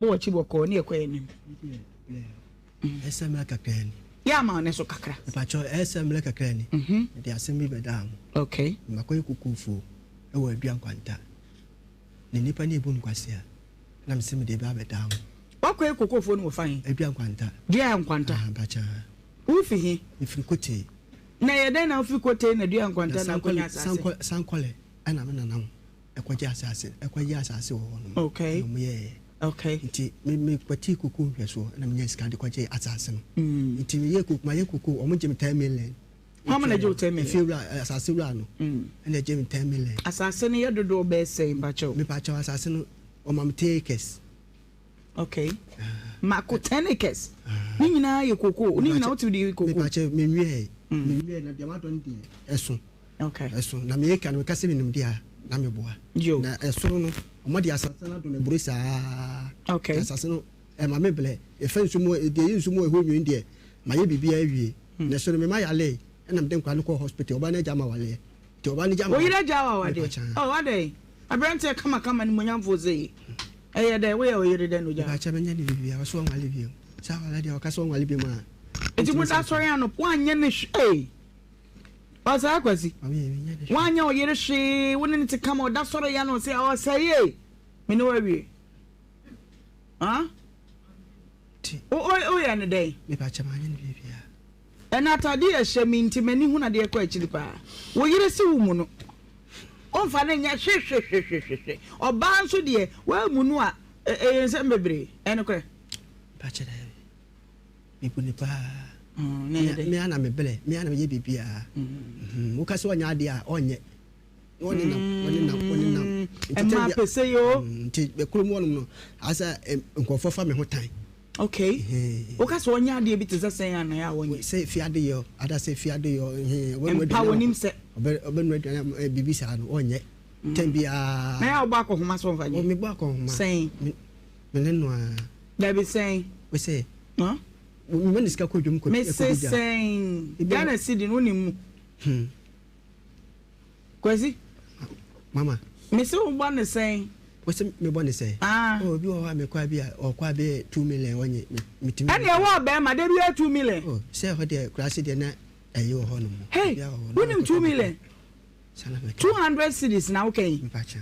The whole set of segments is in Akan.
Bɔ w'akyi bɔkɔɔ ne yɛkɔ yɛn anim. Ɛsɛ mmerɛ kakra ni. Yɛ ama wo ne so kakra. Mepakyɛw ɛsɛ mmerɛ kakra ni. Mede asɛm bi bɛdaa mo. Okay. Makɔyɛ kokofuo ɛwɔ Adua Nkwanta. Na nnipa no ebu me kwasea. Na mese mede ba abɛdaa mo. Wakɔyɛ kokofuo no wɔ fa he? Adua Nkwanta. Dua Nkwanta. Ah, mpakyɛw. Wofi he? Mefiri Kotei. Na ɛyɛ dɛn na wofiri Kotei na Dua Nkwanta na akɔnya asase? Sankɔle ɛna me nana mo. ɛkɔgye asase ɛkɔgye asase wɔ hɔ nom. Okay. Na wɔn yɛɛ. Okay. Nti me me kɔti koko nhwɛsoɔ ɛna me nya sika de kɔgye asase no. Mm. Nti me yɛ koko ma yɛ koko wɔn gye me 10 million. Wɔn na gye wo 10 million. Efie wura asase wura no. Mm. Ɛna gye me 10 million. Asase no yɛ dodoɔ bɛyɛ sɛn mpakyɛw? Mepakyɛw, asase no wɔn ma me 10 acres. Okay. Mako 10 acres. Ne nyinaa yɛ koko. Ne nyinaa wotu de koko. Mepakyɛw, me nwie. Me nwie na deɛ ma dɔ no deɛ ɛso. Okay. Ɛso na meyɛ ka no meka sɛ menim deɛ a na meboa. Yo. Na ɛsoro no ɔmo de asase no adɔ no aburo saa. Okay. Asase no ɛma me blɛ efa nsu mu deɛ ɛyɛ nsu mu ɛhɔ nwin deɛ ma yɛ biribiara awie. Na ɛso no mema yale ɛna mede nkwadaa no kɔɔ hospital, ɔbaa no agya ma waleɛ nti ɔbaa no gya ma. Oyere agya wa wadeɛ. Oh, adɛn? Aberanteɛ kamakama ne monyamfoɔ sɛ yi. Ɛyɛ dɛn? Woyɛ oyere dɛn na ogya? Mepakyɛ, menyɛ ne biribiara, ɔso ɔnwale bio. Sɛ awale deɛ ɔka sɛ ɔnwale bio mu a. Nti mo da sɔre anɔpa woanyɛ ne hwee. Ɔsɛe Kwasi. Woanyɛ wo yere hwee, wo ne no te kama, ɔda sɔre ya no sɛ ɔsɛe ei. Me ne wo awie. Ha? Woyɛ no dɛn? Mepakyɛ, manyɛ no biribiara. Ɛna atade yɛ hyɛ me nti m'ani hu adeɛ kɔ akyiri paa. Wo yere se wo mu no. Womfa no nyɛ hwehwehwehwehwɛ. Ɔbaa nso deɛ woammu no a ɛyɛ nsɛm bebree. Ɛnokorɛ. Mepakyɛ, daabi. Mebu no paa. Me ara na mebrɛ, me ara na meyɛ biribiara. Woka sɛ ɔnyɛ adeɛ a, ɔnyɛ. Na ɔne nam, ɔne nam, ɔne nam. Ɛma pese yi o. Nti kurom hɔnom no, asɛ nkurɔfoɔ fa me ho tan. Okay. Woka sɛ ɔnyɛ adeɛ bi te sɛ sɛn anaa a ɔnyɛ? Sɛ fie ade yɛ, ada sɛ fie ade yɛ. Mpa wɔnim sɛ. Ɔbɛnua aduane biribi saa no, ɔnyɛ. Tɛm biara. Na yɛ a wobɔ akɔhoma sɛ ɔmfa nyɛ? Mebɔ akɔhoma. Sɛn? Me ne no ara. Dabi sɛn? Mese. Huh? Mema ne sika kɔ dwam kɔ Mese sɛn? Ghana cedi no wonim mu. Hmm. Kwasi. Mama. Mese wobɔ ne sɛn? Wose mebɔ ne sɛn? Ah. Oh, obi wɔ hɔ a mekɔ abi a ɔkɔ abɛyɛ 2 million ɔnye metumi. Ɛne ɛwɔ ɔbɛrima da bi yɛ 2 million. Oh, sɛ ɛhɔ deɛ kurase deɛ na ɛyi wɔ hɔ nom. Hey, wonim 2 million? 200 cedis na wokɛn. Mpakyɛ.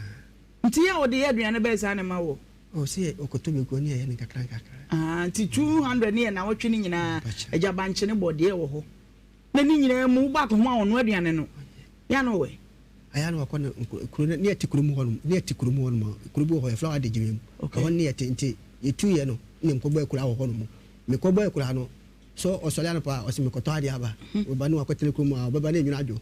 Nti yɛ a wɔde yɛ aduane bɛyɛ saa na ɛma wɔ. Oh, sɛ ɔkɔtɔ bɛguo ne ɛyɛ no nkakra nkakra. Ah, nti 200 ne yɛ nawɔtwe no nyinaa, agya bankye ne bɔdeɛ wɔ hɔ. Na ne nyinaa mu wobɔ akɔho a ɔno aduane no, yɛ ano wɔ. Ayɛ ano wakɔ no kuro ne yɛte kurom hɔ nom, ne yɛte kurom hɔ nom, kuro bi wɔ hɔ yɛ flower de gyina mu. Ɛhɔ ne yɛte nti yɛtu yɛ no ne mekɔbɔ akura wɔ hɔ nom. Mekɔbɔ akura no, so ɔsɔre anɔpa a ɔsɛ mekɔtɔ adeɛ aba. Ɔba ne wakɔtena kurom a ɔbɛba ne nwunu adwo.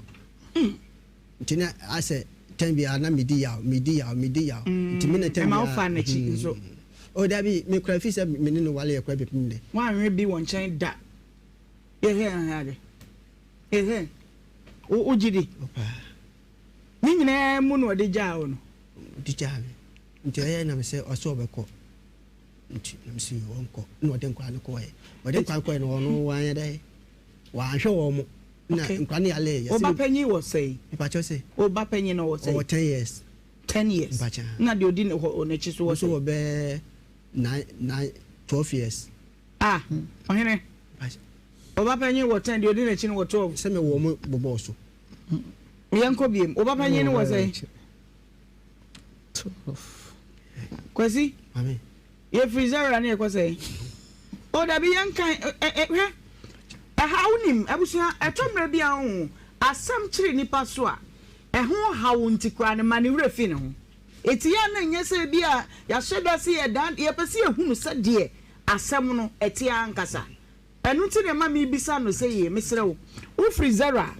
Nti na asɛ tɛn biara na medi yaw, medi yaw, medi yaw. Nti me na tɛn biara. Ɛma wofa n'akyi nso. Oh dabi, me kura fi sɛ me ne no wale yɛ kura bɛpem nnɛ. Woanwe bi wɔ nkyɛn da. Yɛhwɛ yɛn ade. Yɛhwɛ. Wo wogye di. Oh paa. Ne nyinaa mu na ɔde gyaa wo no. Ɔde gyaa me. Nti ɛyɛ na me sɛ ɔsɛ ɔbɛkɔ. Nti na me sɛ ɔnkɔ. Na ɔde nkwadaa no kɔɛ. Ɔde nkwadaa no kɔɛ no ɔno wanyɛ dɛ. Wanhwɛ wɔn mo. Na nkwadaa no yale. Wo ba panyin wɔ sɛn? Mepakyɛw sɛ. Wo ba panyin no wɔ sɛn? Ɔwɔ 10 years. 10 years. Mpakyɛw. Na deɛ odi ne hɔ n'akyi so wɔ sɛn? Nso wɔ bɛɛ nine nine 12 years. Ah, ɔhene. Wo ba panyin wɔ 10, deɛ odi n'akyi no wɔ 12. Sɛ mewɔ wɔn bobɔɔ so. Yɛnkɔ biem. Wo ba panyin no wɔ sɛn? 12. Kwasi. Mame. Yɛfiri Zera ne yɛkɔ sɛn? O dabi, yɛnkan hwɛ. Ɛha wonim abusua, ɛtɔ mmerɛ bi a wohu asɛm kyere nipa so a ɛho haw nti koraa no ma ne werɛ fi ne ho. Eti yɛ a na ɛnyɛ sɛ bi a yɛahyɛ da sɛ yɛdan, yɛpɛ sɛ yɛhunu sɛdeɛ asɛm no ɛte ankasa. Ɛno nti na ɛma mebisa no sɛ yie, mesrɛ wo, wofiri Zera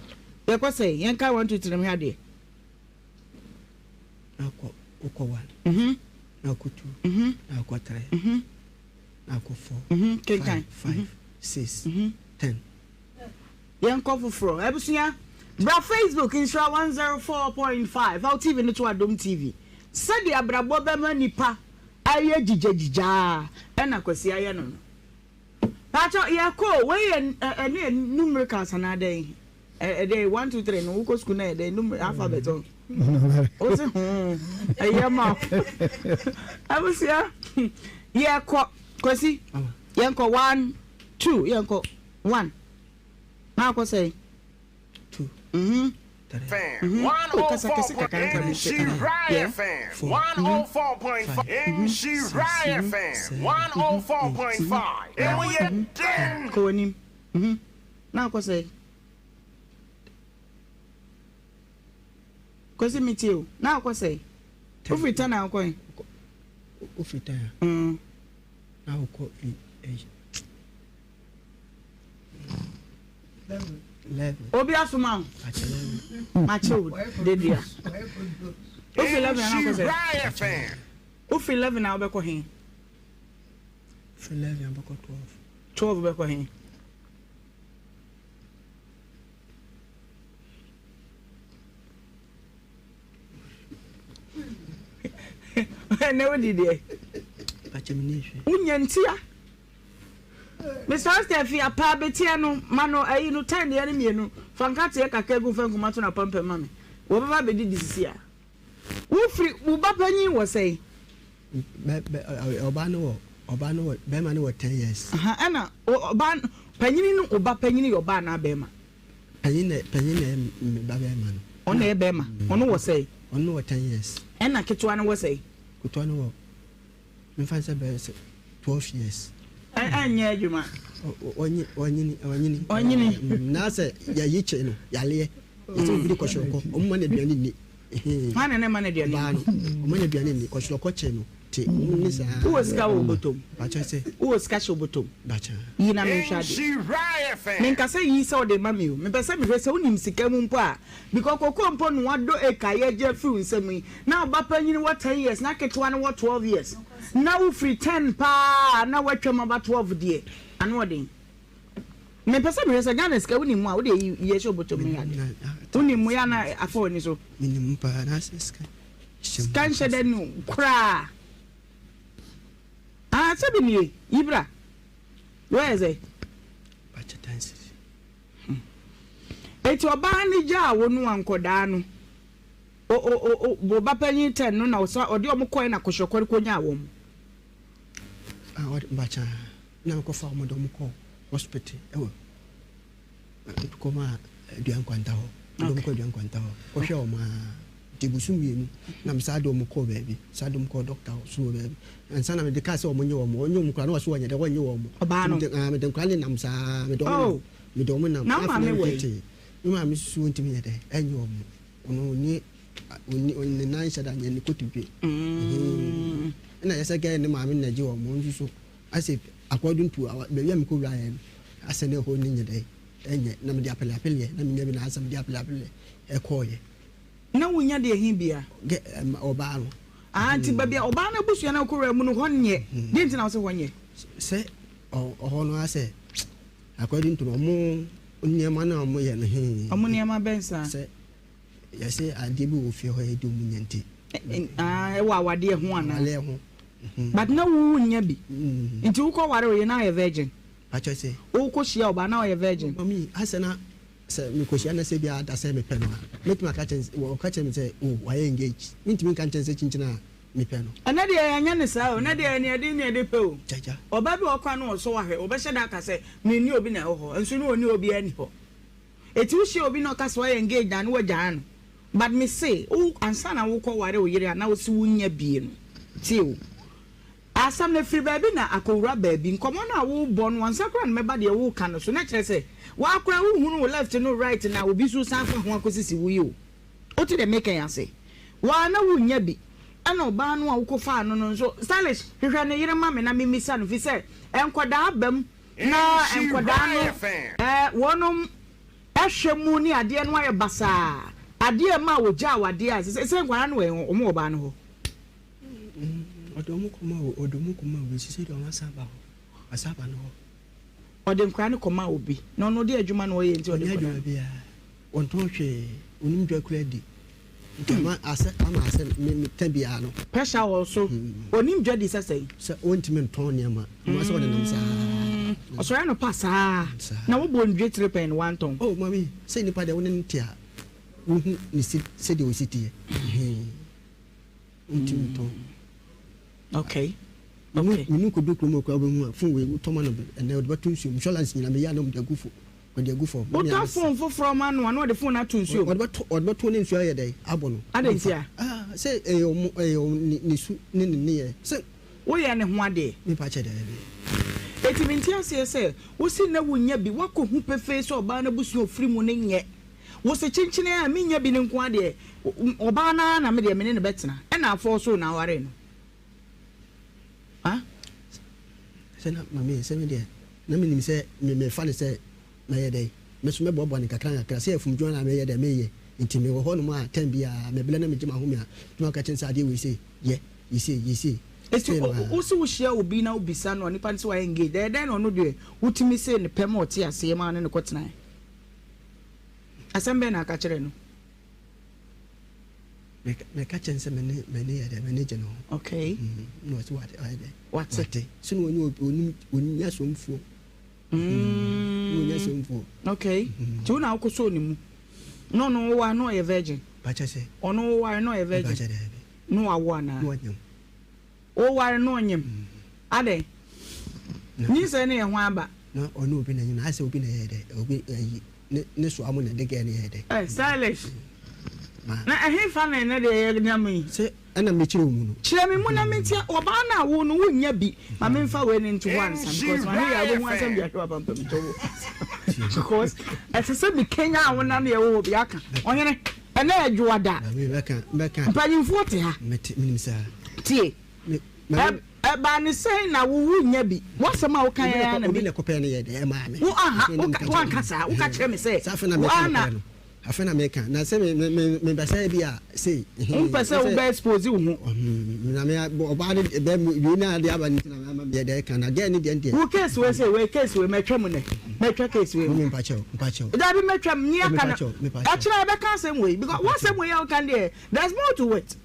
a yɛkɔ sɛn? Yɛnkan one two three nhwɛ adeɛ. Na akɔ wokɔ one. Na akɔ two. Na akɔ three. Na akɔ four. Kenkan. 5, 6, 10. Yɛnkɔ foforɔ. Abusua, bra Facebook Nhyira 104.5 awo TV no to Adom TV. Sɛdeɛ abrabɔ bɛma nipa ayɛ gyigyagyigyaa ɛna Kwasi ayɛ no no. Paatɔ yɛkɔ o, wei yɛ ɛne yɛ numericals anaa dɛn? Ɛdɛ 1 2 3 no wokɔ sukuu na yɛ dɛn numer alphabet ɔ. Wote ho ɛyɛ ma wo. Abusua. Yɛkɔ Kwasi. Yɛnkɔ one two yɛnkɔ one. Na akɔ sɛn? Two. Mhm. Three. Mhm. Oh, kasa kɛse kakra nka bi nhyɛ. Yeah. 4. 5. 6. 7. 8. 9. Kɔ w'anim. Mhm. Na akɔ sɛn? Kwasi metie o. Na akɔ sɛn? Wofiri 10 a wokɔ he? Wofiri 10 a. Mm. Na wokɔ 8. 11. Obi asoma wo. Makye wo dedua. Wofiri 11 a na wokɔ sɛn? Wofiri 11 a wobɛkɔ he? Firi 11 a bɛkɔ 12. 12 bɛkɔ he? Ɛnɛ wodi deɛ. Wonya ntia. Mr. Steph apa betia no ma no ayi no tan deɛ no mmienu fa nkateɛ kakra gu fa nkuma to na pampam ma me. Wɔbɛba abɛdidi sisi a. Wofiri wo ba panyin wɔ sɛn? Bɛ bɛ ɔbaa no wɔ ɔbaa no wɔ bɛrima no wɔ 10 years. Ɛna ɔbaa panyini no ɔba panyini yɛ ɔbaa anaa bɛrima? Panyin na panyin na ɛyɛ me ba bɛrima no. Ɔno na ɛyɛ bɛrima. Ɔno wɔ sɛn? Ɔno wɔ 10 years. Ɛna ketewa no wɔ sɛn? Ketewa no wɔ nfa sɛ bɛyɛ sɛ 12 years. Ɛnyɛ adwuma. Ɔnyi ɔnyini ɔnyini. Ɔnyini. Na sɛ yɛyi kyɛ no yaleɛ yɛsɛ obi de kɔhyɛkɔ ɔmo ma no aduane nni. Hwan na ne ma no aduane? Ɔbaa no ɔmo ma no aduane nni kɔhyɛkɔ kyɛ no te ɔmo ne saa. Wowɔ sika wɔ bɔtɔm? Bakyɛ sɛ. Wowɔ sika hyɛ bɔtɔm? Bakyɛ. Yi na menhwɛ adeɛ. Menka sɛ yi sɛ ɔde ma me o. Mepɛ sɛ mehwɛ sɛ wonim sika mu mpo a. Because koko mpo no wadɔ eka yɛgye afiri wo nsam yi. Na ɔba panyin wɔ 10 years na ketewa no wɔ 12 years. Na wofiri 10 paa na woatwam aba 12 deɛ. Ano ɔden. Mepɛ sɛ mehwɛ sɛ Ghana sika wonim mu a wode yi yɛ hyɛ bɔtɔm yi ade. Wonim mu yɛ ana afa w'ani so. Menim paa na sɛ sika. Sika nhyɛ dɛ no koraa. Ah, sɛ bi nie, yi bra. Wɔyɛ sɛ. Bakyɛ 10 cedis. Eti ɔbaa ne gya a wɔn a nkɔdaa no. O o o o ba panyin 10 no na ɔsa ɔde ɔmo kɔɛ na kɔhyɛkɔre kɔnyaa wɔn. Ah, ɔde bakyɛ na nkɔfa ɔmo de ɔmo kɔ hospital ɛwɔ kɔma Aduan Nkwanta hɔ. Ɔde ɔmo kɔ Aduan Nkwanta hɔ. Kɔhwɛ ɔmo a nti busu mmienu na me saa de ɔmo kɔɔ baabi saa de ɔmo kɔɔ doctor hɔ so wɔ baabi ansa na mede kaa sɛ ɔmo nye wɔn ɔnye wɔn koraa na wɔso wɔnyɛ dɛ wɔnye wɔn. Ɔbaa no. Mede ah mede nkora ne nam saa mede ɔmo nam mede ɔmo nam. Na wo maame wɔ yi? Me maame susu wɔntumi nyɛ dɛ ɛnye wɔn ɔno ɔni ɔni ne nan hyɛ da nyɛ ne kotodwe. Ɛna yɛ sɛ gɛɛ ne maame na gye wɔn nso so asɛ according to baabi a mekɔ wura yɛ no asɛ ne ɛhɔ ne nyɛ dɛ ɛnyɛ na mede apele apeleɛ na menya bi na asɛ mede apele apeleɛ ɛkɔɔyɛ. Na wonya deɛ hin bia? Gɛ ɔbaa no. Ah, nti baabi a ɔbaa no abusua no akɔwura mu no hɔ nyɛ. Deɛ nti na wo sɛ hɔ nyɛ? Sɛ ɔhɔ no asɛ according to ɔmo nneɛma no a ɔmo yɛ no hee. Ɔmo nneɛma bɛn saa? Sɛ yɛsɛ adeɛ bi wɔ fie hɔ yɛ de ɔmo nya nti. Ah, ɛwɔ awadeɛ ho anaa? Awadeɛ ho. But na wo nya bi. Nti wokɔ ware wo yɛ na ɔyɛ virgin? Pakyɛ sɛ. Wokɔ hyia ɔbaa na ɔyɛ virgin? Mami asɛ na sɛ mekɔhyia na sɛ bi ada sɛ mepɛ no a mɛtumi aka kyɛn ɔka kyerɛ me sɛ o wayɛ engage mentumi nka nkyɛn sɛ kyinkyini a mepɛ no. Ɛnɛ deɛ yɛnyɛ ne saa o, ɛnɛ deɛ ɛne ɛde ne ɛde pɛ o. Gyagya. Ɔbaa bi wɔ kwan no ɔsɔ wahwɛ, ɔbɛhyɛ da aka sɛ menni obi na ɛwɔ hɔ, nso ne ɔni obi ani hɔ. Eti wohyia obi na ɔka sɛ wayɛ engaged a ne wagyaa no. But me se, wo ansa na wokɔ ware wo yere a na wosi wonya bie no, tie o. Asɛm no firi baabi na akɔwura baabi. Nkɔmmɔ no a wobɔ no ansa koraa na mɛba deɛ woka no so na kyerɛ sɛ woakora wohunu wo left no right na obi so san fa ho akɔsisi wo yi o. Wote deɛ meka yi ase? Waa na wonya bi. Ɛna ɔbaa no a wokɔfaa no no nso, stylish, hwehwɛ ne yere ma me na memmisa no fi sɛ nkɔdaa bam na nkɔdaa no wɔnom ɛhwɛ mu ne adeɛ no ayɛ basaa. Adeɛ ma a wɔgyaa wadeɛ a sɛ nkwadaa no wɔ ɔmo wɔ ɔbaa no hɔ. Ɔde ɔmo kɔma o, ɔde ɔmo kɔma obi sisi deɛ ɔmo asa aba hɔ, asa aba no hɔ. Ɔde nkwadaa no kɔma obi na ɔno de adwuma na ɔyɛ nti ɔde Ɔnyɛ adwuma biara, ɔntɔn hwee, onim dwa kura di. Nti ama asɛ ama asɛ me me ta biara no. Pressure wɔ so, onim dwa di sɛ sɛn. Sɛ ɔntumi ntɔn nneɛma, ama sɛ ɔde nam saa. Ɔsɔre anɔpa saa na wobɔ ndwe tiri pɛn no wantɔn. Oh mami, sɛ nipa deɛ wo ne no te a, wohu ne si sɛdeɛ osi teɛ. Ɔntumi ntɔn. Okay. Me ne kɔdu kurom hɔ koraa wobɛhu a phone wei wotɔ ma no ɛnɛ ɔde bɛto nsuo mu. Insurance nyinaa meyɛ a na ɔde agu fo ɔde agu fam. Wotɔ phone foforɔ ma no a na ɔde phone no ato nsuo mu. Ɔde bɛto ɔde bɛto ne nsuo ayɛ dɛn abɔ no. Adɛn ntia? Ah sɛ ɛyɛ ɔmo ɛyɛ ɔmo ne ne su ne ne nneyɛɛ sɛ. Woyɛ ne ho adeɛ. Mepa kyɛ daabi. Enti mente aseɛ sɛ wose na wonnya bi, woakɔhu pefee sɛ ɔbaa no abusua a ɔfiri mu no nyɛ wo se kyenkyene a mennya bi no nko ara deɛ, ɔbaa no ara na me deɛ me ne no bɛtena, ɛna afɔɔ so na awaree no. Ha? Sɛ na mame sɛ me deɛ na menim sɛ me mefa no sɛ mɛyɛ dɛn, me nso mɛboaboa no nkakra nkakra, sɛ afumdwuma na meyɛ dɛn meyɛ, nti mewɔ hɔnom a tɛm biara mebrɛ na megye m'ahome a, mɛtumi aka akyerɛ no sɛ adeɛ wei sei yɛ. Yesei, yesei. Eti Sei no ara. wo se wo hyia obi na wo bisa no a nipa no se wayɛ engaged ɛyɛ dɛn na ɔno deɛ wo tumi se ne pɛ ma ɔte aseɛ ma ne no kɔ tenaɛ? Asɛm bɛn na aka kyerɛ no? Me me ka kyerɛ no sɛ me ne me ne yɛ dɛ me ne gye ne ho. Okay. Mm, na ɔse wate ɔyɛ dɛ. Wate. Wate. So na ɔnyɛ obi onim onya somfoɔ. Mm. Na ɔnya somfoɔ. Okay. Nti wo na wokɔ sɔɔ ne mu. Na ɔno wo wa na ɔyɛ virgin. Pakyɛ sɛ. Ɔno wo ware na ɔyɛ virgin. Pakyɛ daabi. No wawo anaa? Na ɔnyem. Woware na ɔnyem? Adɛn? Nyinsɛn no yɛ hwan ba? Na ɔne obi na nyem na ayɛ sɛ obi na ɛyɛɛ dɛ obi ayi ne ne soa mo na ɛde gɛɛ no yɛɛ dɛ. Eh stylish. Na ɛhefa na ɛnɛ deɛ yɛ nam yi? Sɛ ɛna mekyerɛ wo mu no. Kyerɛ me mu na mentia ɔbaa no a wo no wonnya bi ma memfa wei no nto hɔ ansa because maame yɛ a wobɛhu asɛm de ahwɛ w'apampam nti wo because ɛsɛ sɛ mekanyan wo na ne yɛwɔ hɔ bi aka ɔhene. Ɛnɛ yɛ Dwoada. Mpanyimfoɔ te ha. Tie. Ɛbaa ne sɛn na wo wunnya bi? W'asɛm a woka yɛ ara na me. Wo aha, woanka saa. Woka kyerɛ me sɛ wo ara na. Afei na meka na sɛ me me me bɛ sɛ bi a sei. Wompɛ sɛ wobɛ expose wo ho. Na me ɔbaa ne bɛ wei na ade aba ne ti na ama me yɛ dɛ ka na gɛɛ ne deɛ deɛ. Wo case wei sei wei case wei mɛtwa mu nɛ mɛtwa case wei mu. Mpakyɛw mpakyɛw. Dabi mɛtwa mu ni aka no ɛkyerɛ yɛbɛka asɛm wei because w'asɛm wei a woka deɛ there's more to it.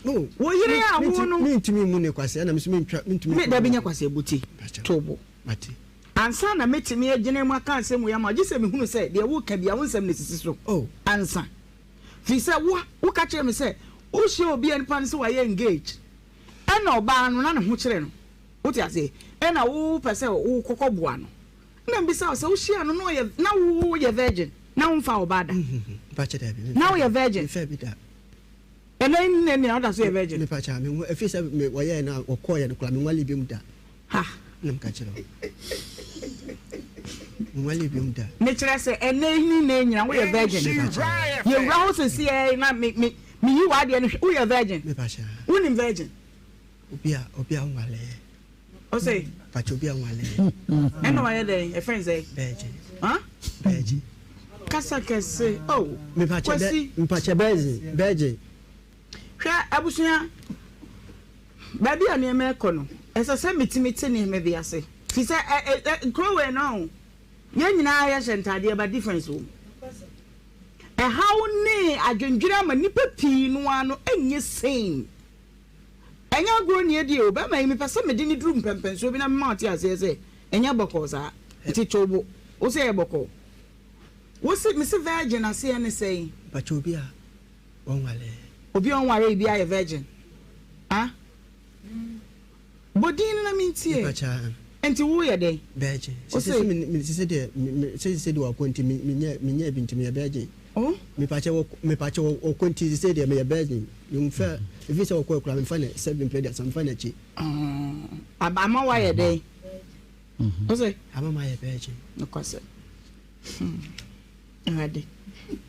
No. Wo yere a wo no. Mentumi mmu ne kwasea na me nso mentwa mentumi. Me dabi nyɛ kwasea buti to bo. Mate. Ansa na mɛtumi agyina mu aka asɛm wei ama wo gye sɛ mehunu sɛ deɛ woka bia wo nsɛm na esisi so. Oh. Ansa. Firi sɛ wo woka kyerɛ me sɛ wohyia obi a nipa no sɛ wayɛ engage ɛna ɔbaa no na ne ho kyerɛ no wote aseɛ ɛna wopɛ sɛ wokɔkɔ boa no ɛna mbisa wo sɛ wohyia no na ɔyɛ na woyɛ virgin na womfa ɔbaa da na woyɛ virgin ɛnɛ nnɛ nea ɔda so yɛ virgin. Mepakyɛ me ho ɛfiri sɛ me wɔyɛɛ no a wɔkɔɔyɛ no koraa me nwale biom da. Ha. Na meka kyerɛ wo. Me nwale biom da. Mekyerɛ sɛ ɛnɛ yi ne nnɛ nyina woyɛ virgin. Mepakyɛ. Yɛwura hɔ sɛsi ɛ na me me meyi w'adeɛ no hwɛ woyɛ virgin. Mepakyɛ. Wonim virgin. Obi a obi a nwaleɛ. Ɔsɛ. Pakyɛ obi a nwaleɛ. Ɛna wayɛ dɛn ɛfɛn sɛ. Virgin. Huh? Virgin. Kasa kɛse oh. Mepakyɛ bɛ Kwasi. mepakyɛ virgin virgin. Hwɛ abusua baabi a nneɛma ɛkɔ no ɛsɛ sɛ metumi te nneɛma bi ase fi sɛ ɛ ɛ kuro wei no yɛn nyinaa yɛhyɛ ntaadeɛ ba difference wɔ mu ɛhaw ne adwendwene ama nnipa pii no ara no ɛnyɛ same. Ɛnyɛ agorɔ ni ɛdeɛ o, bɛrima yi mepɛ sɛ mede no duru mpɛnpɛnsoɔ bi na mema ɔte aseɛ sɛ ɛnyɛ bɔkɔɔ saa. Nti to wo bo. Wo se ɛyɛ bɔkɔɔ? Wo se, mese virgin aseɛ ne sɛn? Mpakyɛ obi a ɔnwaree. Obi a ɔnwaree biara yɛ virgin? Ah? Bɔ din no na mentie. Mepakyɛ. Nti wo yɛ dɛn? Virgin. Wo se. Sese me sese deɛ me sese deɛ wakɔ nti me me me nyɛ bi nti meyɛ virgin. Oh. Mepakyɛ wɔ mepakyɛ wɔ ɔkɔ nti sese deɛ meyɛ virgin. Memfa efi sɛ ɔkɔ akura memfa ne sɛ mempɛ deɛ memfa n'akyi. Ah, ama wayɛ dɛn? Wo se. Ama mayɛ virgin. Nokwasɛm. Hmm. Awurade,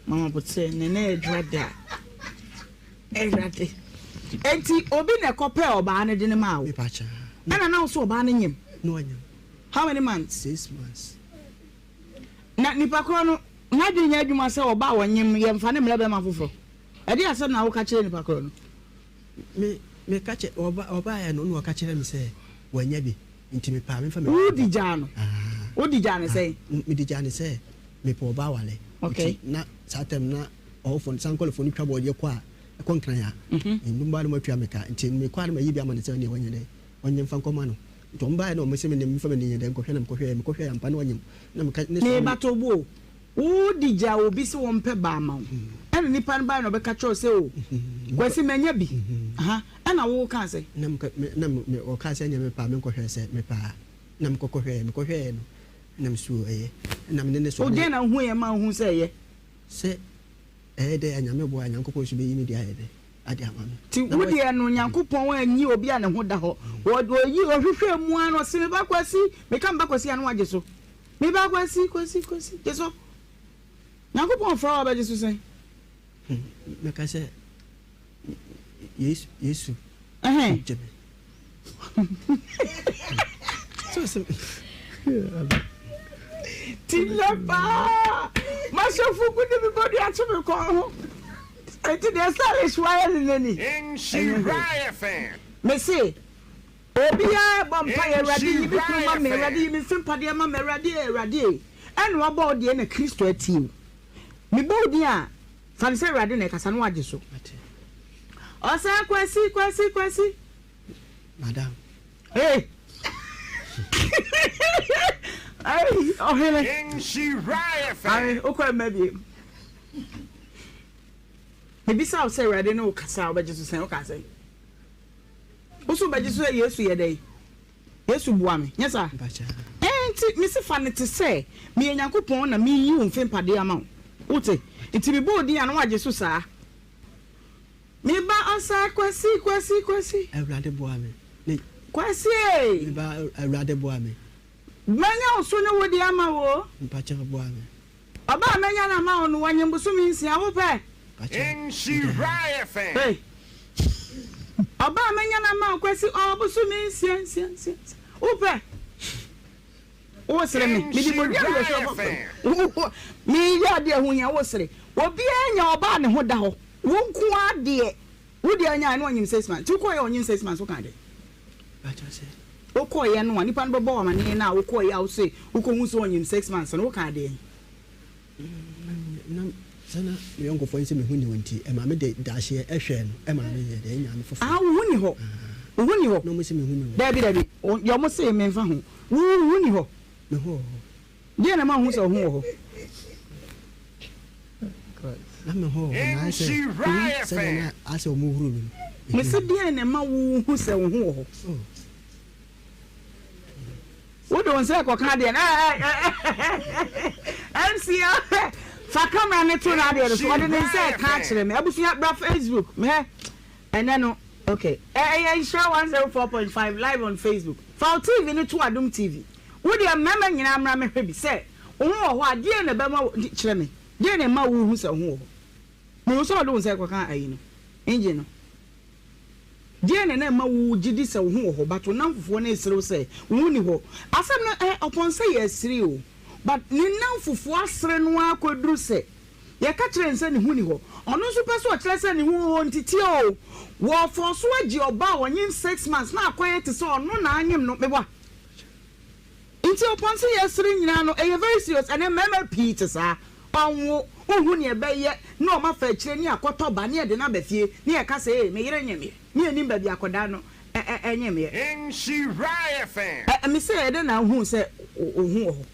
mama botere ne na adwuma da. Awurade. Enti obi na ɛkɔpɛ ɔbaa no de ne maa wo. Ɛna na wo so ɔbaa no nyem. No anyem. How many months? 6 months. Na nipa korɔ no n'adwene nyɛ adwuma sɛ ɔbaa wɔnyem yɛmfa ne mmerɛ bɛma foforɔ. Ɛde asɛm na woka kyerɛ nipa korɔ no. Me me ka kyerɛ ɔba ɔbaeɛ no na ɔka kyerɛ me sɛ wanya bi nti mepaa memfa me. Wodi gyaa no. Wodi gyaa ne sɛn? Mede gyaa ne sɛ mepɛ ɔbaa wale. Okay. Nti na saa time na ɔwɔfoɔ no sankɔlefoɔ no twa bɔɔdeɛ kɔ a ɛkɔ Nkran a. Nnum no matua me ka nti mekɔ a na mayi bi ama no sɛ ɔneɛ wanya dɛ ɔnyɛ mfa nkɔma no. Nti ɔmo baeɛ na ɔmo sɛ me memfa m'ani nyɛ dɛ nkɔhwɛ na mekɔhwɛɛ mekɔhwɛɛ ampa na ɔnyem na meka ne Mebatɔ bo o. Wodi gyaa obi sɛ wɔmpɛ baa ma wo. Ɛna nipa no bae na ɔbɛka kyerɛɛ wo sɛ o, Kwasi manya bi. Aha, ɛna wo kaa sɛ? Na me, na me, ɔkaa sɛ ɛneɛ mepɛ a menkɔhwɛ sɛ mepɛ a. Na mekɔkɔ hwɛɛ, mekɔhwɛɛ no, ɛna me soo ɛyɛ. Ɛna me ne ne sɔre. O deɛn na wohuiɛ ma wohuu sɛ ɛyɛ? Sɛ ɛyɛ dɛ a Nyame boa a, Nyankopɔn nso bɛyi me deɛ ayɛ dɛ ade ama me. Nti wo deɛ no Nyankopɔn anyi obi a ne ho da hɔ. Ɔyi, ɔhwehwɛɛ mu ara na ɔse me ba Kwasi, meka me ba Kwasi a na wagye so. Me ba Kwasi, Kwasi, Kwasi, gye so. Nyankopɔn frɛ wo a wobɛgye so sɛn? Mɛka sɛ, Yesu, Yesu, gye me. Ti nnɛ paa, mahyɛ fugu de me bɔdua ato me kɔn ho. Enti deɛ stylish wayɛ no nnɛ ni. Ɛnyɛ hwee. Mese, Obiara bɔ mpaeɛ, Awurade yi me kunu ma me, Awurade yi me mfe mpadeɛ ma me, Awurade ee, Awurade ee. Ɛna wabɔ wo deɛ na Kristo atie wo. Mebɔ wo din a, fa no sɛ Awurade na ɛkasa na wagye so. Ɔsɛ Kwasi, Kwasi, Kwasi. Madam. Hey. Ay, ɔhene. Ae, wokɔ mma biem. Mebisa wo sɛ Awurade ne wo kasa a wobɛgye so sɛn, woka sɛn? Wo so wobɛgye so sɛ Yesu yɛ dɛn? Yesu boa me, nyɛ saa? Ɛɛ nti mese fa no te sɛ meyɛ Nyankopɔn na meyi wo mfe mpadeɛ ama wo. Wote? Nti mebɔ wo din a na woagye so saa. Me ba ɔsa Kwasi, Kwasi, Kwasi. Awurade boa me. Ne. Kwasi ee. Me ba Awurade boa me. Manya wo so ne wo deɛ ama wo o. Mpakyɛw boa me. Ɔba a mɛnya no ama wo no, wanyem bosome nsia, wo pɛ? Hey. Ɔba a mɛnya no ama wo, Kwasi, ɔwɔ bosome nsia, nsia, nsia, nsia, wo pɛ? Wo sere me, mede bodua na bɛhwɛ ɔba. Meyɛ adeɛ ɛho hia, wo sere. Obiara nya ɔba a ne ho da hɔ, wo nko ara deɛ. Wo deɛ ɔnyae no ɔnyim six months nti wokɔɔyɛ ɔnyim six months wokaa dɛn? Wokɔɔyɛ no a nipa no bɛbɔ wo amaneɛ no a wokɔɔyɛ a wose wokɔhu sɛ ɔnyim six months no wokaa deɛn? Na sɛ na me yɔnkofoɔ no sɛ me ho nni hɔ nti ɛma me de dahyeɛ ɛhwɛɛ no ɛma me yɛ deɛ ɛnyaa me foforɔ. Ah wo ho nni hɔ wo ho nni hɔ. Na ɔmo se me ho nni hɔ. Dabi dabi deɛ ɔmo se me nfa ho wo ho nni hɔ. Me ho wɔ hɔ. Deɛn na ɛma wohu sɛ wo ho wɔ hɔ? Na me ho wɔ hɔ, na ayɛ sɛ sɛdeɛ na ayɛ sɛ wɔhuru me no. Mese deɛn na ɛma wohu sɛ wo ho wɔ hɔ? Wode wo nsa rekɔka adeɛ no, MC fa camera no to n'adeɛ no so, ɔde ne nsa reka akyerɛ me. Abusua bra Facebook, mehɛ ɛnɛ no, okay, ɛyɛ Nhyira 104.5 live on Facebook. Fa wo TV no to Adom TV. Wo deɛ mmarima nyinaa mmra mmɛhwɛ bi sɛ wo ho wɔ hɔ a, deɛn na ɛbɛma wo, kyerɛ me, deɛn na ɛma wohu sɛ wo ho wɔ hɔ? Mehu sɛ wode wo nsa rekɔka ayi no, engine no. Deɛn na na ɛma wogye di sɛ wo ho wɔ hɔ but wo nnamfofoɔ no resere wo sɛ wo ho nni hɔ? Asɛm no eh, ɔpɔn sɛ yɛresere o, but ne nnamfofoɔ asere no ara kɔduru sɛ yɛka kyerɛ no sɛ ne ho nni hɔ. Ɔno nso pɛ sɛ ɔkyerɛ sɛ ne ho wɔ hɔ nti tie o, wɔfɔɔ so agye ɔbaa a ɔnyem six months na akɔyɛ te sɛ ɔno na anyem no, meboa? Nti ɔpɔn sɛ yɛsere nyinaa no ɛyɛ very serious ɛnɛ mmarima pii te saa ɔnwo wohu nea ɛbɛyɛ na ɔma fa akyire ne akɔtɔ ba ne yɛde no aba fie ne yɛka sɛ ee me yere nyemeɛ ne yɛnim baabi akɔdaa no nyemeɛ. Ɛ me sɛ ɛdɛn na wohuu sɛ wo ho wɔ hɔ?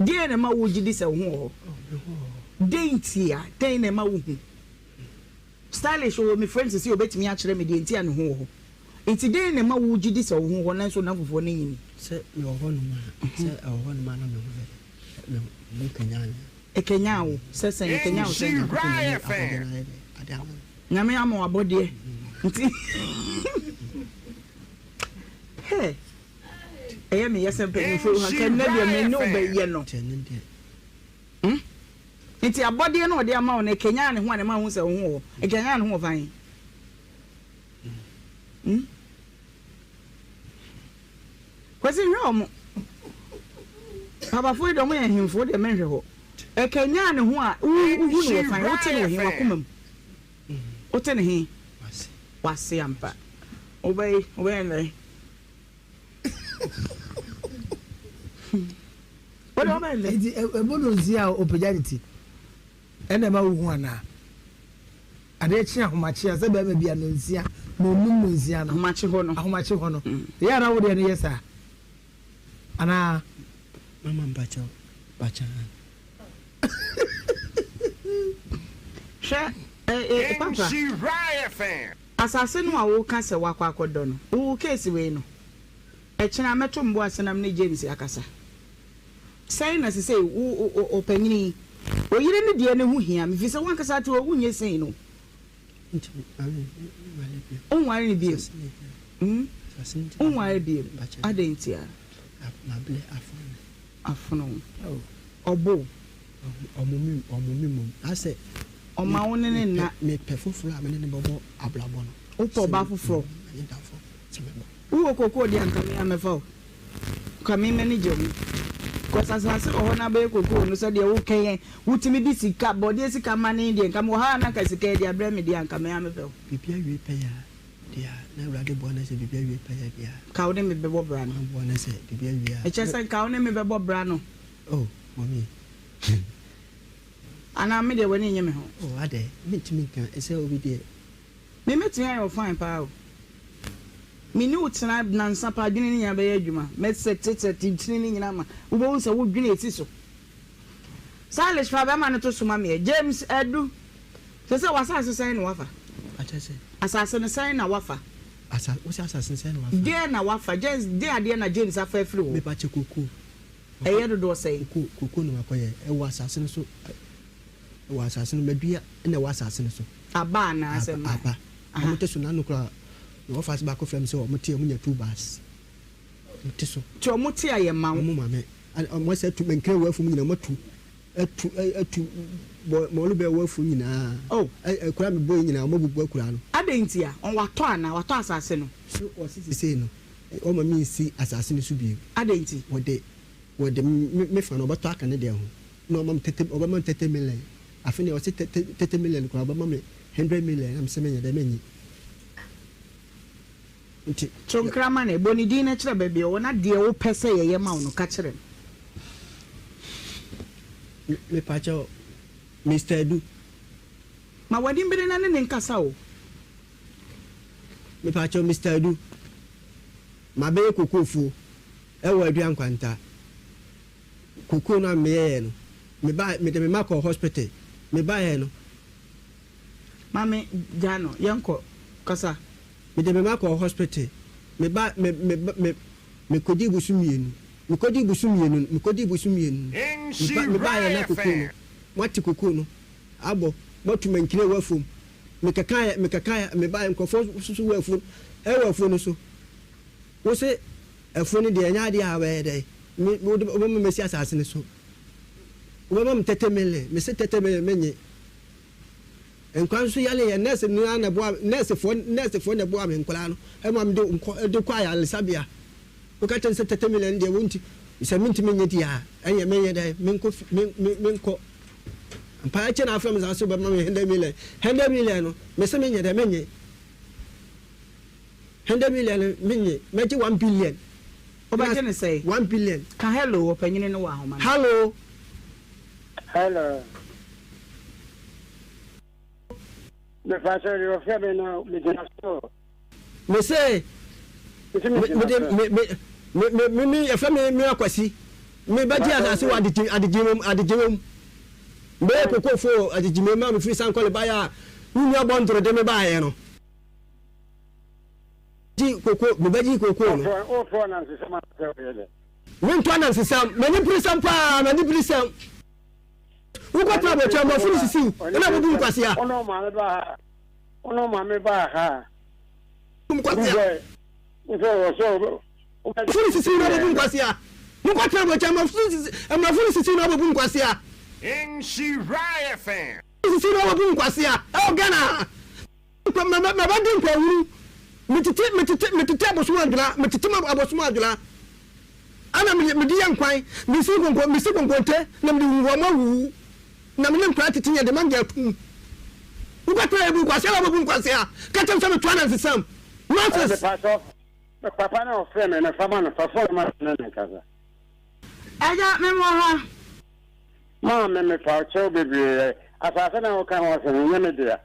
Deɛn na ɛma wogye di sɛ wo ho wɔ hɔ? Dɛn ntia? Dɛn na ɛma wohu? Stylish ɔwɔ me friend sisi obetumi akyerɛ me deɛ nti a ne ho wɔ hɔ. Nti dɛn na ɛma wo gye di sɛ wo ho wɔ hɔ nanso nnamfofoɔ no nnye nni? Sɛ mewɔ hɔ nom a, sɛ ɛwɔ hɔ nom a na me ho yɛ dɛ, me ho kanyan me. Ɛkanyan wo sɛ sɛn? Ɛkanyan wo sɛn? Nyankopɔn na ɔyi abɔdeɛ no ayɛ dɛ ade ama me. Nyame ama wo abɔdeɛ nti hey ɛyɛ me yɛ sɛ mpanyinfoɔ yi hɔ anka nnɛ deɛ me ne wo bɛyɛ no. Nti ɛno deɛ. Hmm? Nti abɔdeɛ no a ɔde ama wo no, ɛkanyan ne ho a na ɛma wohu sɛ wo ho wɔ hɔ? Ɛkanyan ne ho wɔ fan? Hmm? Kwasi nhwɛ wɔn. Papafoɔ yi deɛ wɔn yɛ nhemfo deɛ menhwɛ hɔ. Ɛkanyan ne ho a wohu no wɔ fan, wote no wɔ he wakoma mu. Wote ne he? Wase ampa. Wobɛyi, wobɛyɛ ndɛn? Enti ɛbɔ no nsia a ɔpagya ne ti ɛna ɛma wohu anaa? Adeɛ kye ahomakye a sɛ bɛrima bi a nonsia nonum nonsia no ahomakye hɔ no ahomakye hɔ no ɛyɛ ana wo deɛ no yɛ saa anaa? Mama mpakyɛw bakyaa. Hwɛ eh eh papa. Asase no a woka sɛ woakɔ akɔdɔ no, wo case wei no, ɛkyena mɛto mbo ase na me ne James akasa. Sɛn na sesei wo ɔpanyini yi, oyere no deɛ no ho hia me firi sɛ wankasa te hɔ wonyɛ sei no. Wonware no bio? Hmm? Wonware bio? Adɛn ntia? Afono. Ɔbo. Ɔmo mi ɔmo mi mom. Asɛ. Ɔma wo ne ne nna. Mepɛ foforɔ a me ne no bɛbɔ abrabɔ no. Wopɛ ɔbaa foforɔ? M'ani da fam sɛ mɛbɔ. Wowɔ kokoo deɛ anka me a mɛfa wo. Nka me m'ani gye ho. Cause asase wɔ hɔ na abɛyɛ kokoo no sɛdeɛ wokɛ yɛn wotumi de sika bɔdeɛ sika ma ne deɛ nka mewɔ ha a na anka sika yi de abrɛ me deɛ anka me a mepɛ wo. Biribi awie pɛyɛ a deɛ a na Awurade boa na sɛ biribi awie pɛyɛ deɛ a. Nka wo ne me bɛbɔ bra no. Boa na sɛ biribi awie a. Ɛkyerɛ sɛ nka wo ne me bɛbɔ bra no. Oh mommy. Anaa me deɛ w'ani nnye me ho. Oh adɛn mentumi nka sɛ obi deɛ. Me mɛtumi ayɛ wo fine paa o. Me ne wo tena nansa paa adwene no nyinaa bɛyɛ adwuma. Mɛ sɛte sɛte ntini no nyinaa ma wobɛhu sɛ wo dwene ɛsi so. Silas fa bɛma no to so ma meɛ. James Adu, sɛsɛ w'asase sɛn na wafa? Akyɛ sɛ. Asase no sɛn na wafa? Asa, wo sɛ asase no sɛn na wafa? Deɛ na wafa, James, deɛ adeɛ na James afa afiri hɔ? Mepa kyɛ koko. Ɛyɛ dodoɔ sɛn? Koko, koko na wakɔyɛ, ɛwɔ asase no so. Wɔ asase no madua na ɛwɔ asase no so. Aba anaa sɛ mmaa? Aba. Wɔn te so n'ano koraa na wɔfa ase baako frɛ me sɛ wɔn te wɔn nya 2 bars. Wɔn te so. Te wɔn te a yɛ ma wo. Wɔn ma me. Wɔn asɛ atu mɛnkira wɔ afum nyinaa wɔn atu atu atu bɔ mɔlu bɛ wɔ afum nyinaa. Oh. Akura mi bɔ yi nyinaa wɔn abubu akura no. Adɛn nti a? Wɔn watɔ anaa? Watɔ asase no? So wɔsi sisei no wɔn ma mi nsi asase no so bio. Adɛn nti? Wɔde wɔde me fa no wɔbɛtɔ aka ne deɛ ho. Na ɔma me tete ɔbɛma me 30 million. Afei deɛ ɔse 30 million koraa ɔbɛma me 100 million na mesɛ menyɛ dɛ menye nti. To nkra ma no, bɔ ne din na kyerɛ baabi a ɔwɔ na deɛ wopɛ sɛ yɛyɛ ma wo no ka kyerɛ no. Mepakyɛw, Mister Adu. Ma w'ani mmere na ne ne nkasa o. Mepakyɛw, Mister Adu. Mabɛyɛ kokofuo ɛwɔ Adua Nkwanta. Kokoo no a meyɛeɛ no, meba mede me mma kɔɔ hospital. Mebaeɛ no. Maame, gyaa no, yɛnkɔ. Kasa. Mede me mma kɔɔ hospital. Meba me me me mekɔdii bosom mmienu. Mekɔdii bosom mmienu no, mekɔdii bosom mmienu no, meba mebaeɛ na kokoo no, moate kokoo no abɔ, moatu mankini wɔ afuom. Mekekaeɛ mekekaeɛ mebaeɛ nkurɔfoɔ nso wɔ afuo ɛwɔ afuo no so. Wo se afuo no deɛ ɛnyɛ adeɛ a wobɛyɛ dɛn? Me wode wobɛma masi asase no so. Wobɛma me 30 million. Mese 30 million menye. Nkwadaa nso yare yɛ nurse no ara na ɛboa nursefoɔ nursefoɔ na ɛboa me nkwadaa no ɛma mede nkɔ de kɔ ayaresabea. Woka kyerɛ no sɛ 30 million deɛ wonti sɛ mentumi nye deɛ a ɛnyɛ menyɛ dɛn menkɔ me me menkɔ. Mpaeɛ kyɛ na afrɛ me saa sɛ wobɛma me 100 million. 100 million no mese menyɛ dɛn menye. 100 million no menye mɛgye 1 billion. Wobɛgye ne sɛn? 1 billion. Ka hello, ɔpanyini no wɔ ahoma no. Hello. Hello. Mepa sɛ deɛ ɔfrɛ me no megyina so. Me se mede me me me me me yɛfrɛ me me Akwasi me bɛgye asase wɔ adegye adegye mu adegye mu mbɛyɛ kokofo adegye mu ma me firi sankɔle baeɛ a wo nua bɔ ndoro de me baeɛ no gye koko me bɛgye koko no. Wofrɛ anansesɛm asɛ woyɛ dɛ. Mentɔ anansesɛm m'ani beresɛm paa m'ani beresɛm wokɔtena abɔkyɛ mmɔfo no sisiw ɛna bobu nkwasea. Wo ne wo maame baa ha. Wo ne wo maame baa ha. Nkwasea. Wosɛ wɔ sɛ Mmɔfo no sisiw na bobu nkwasea. Mokɔtena abɔkyɛ mmɔfo no sisiw na bobu nkwasea. Nhyira FM. Sisiw na bobu nkwasea ɛwɔ Ghana ha. Mɛbɛdi nkwahuru. Metete metete metete abosom adwena metete abosom adwena. Ana mede mede yɛ nkwan mesi nkonko mesi konkonte na mede huhu wɔn awuwu na mene nkwadaa tete yɛ de ma ngya atum. Wokɔtena ebu nkwasea na bobu nkwasea. Ka kyerɛ me sɛ metoa nansesɛm. Nonsense. Papa na ɔfrɛ me no fa ma no fa phone ma no ne nkasa. Agya, mewɔ ha. Maame mepa wo kyɛw bebree asase na woka ho asɛm nyɛ me dea.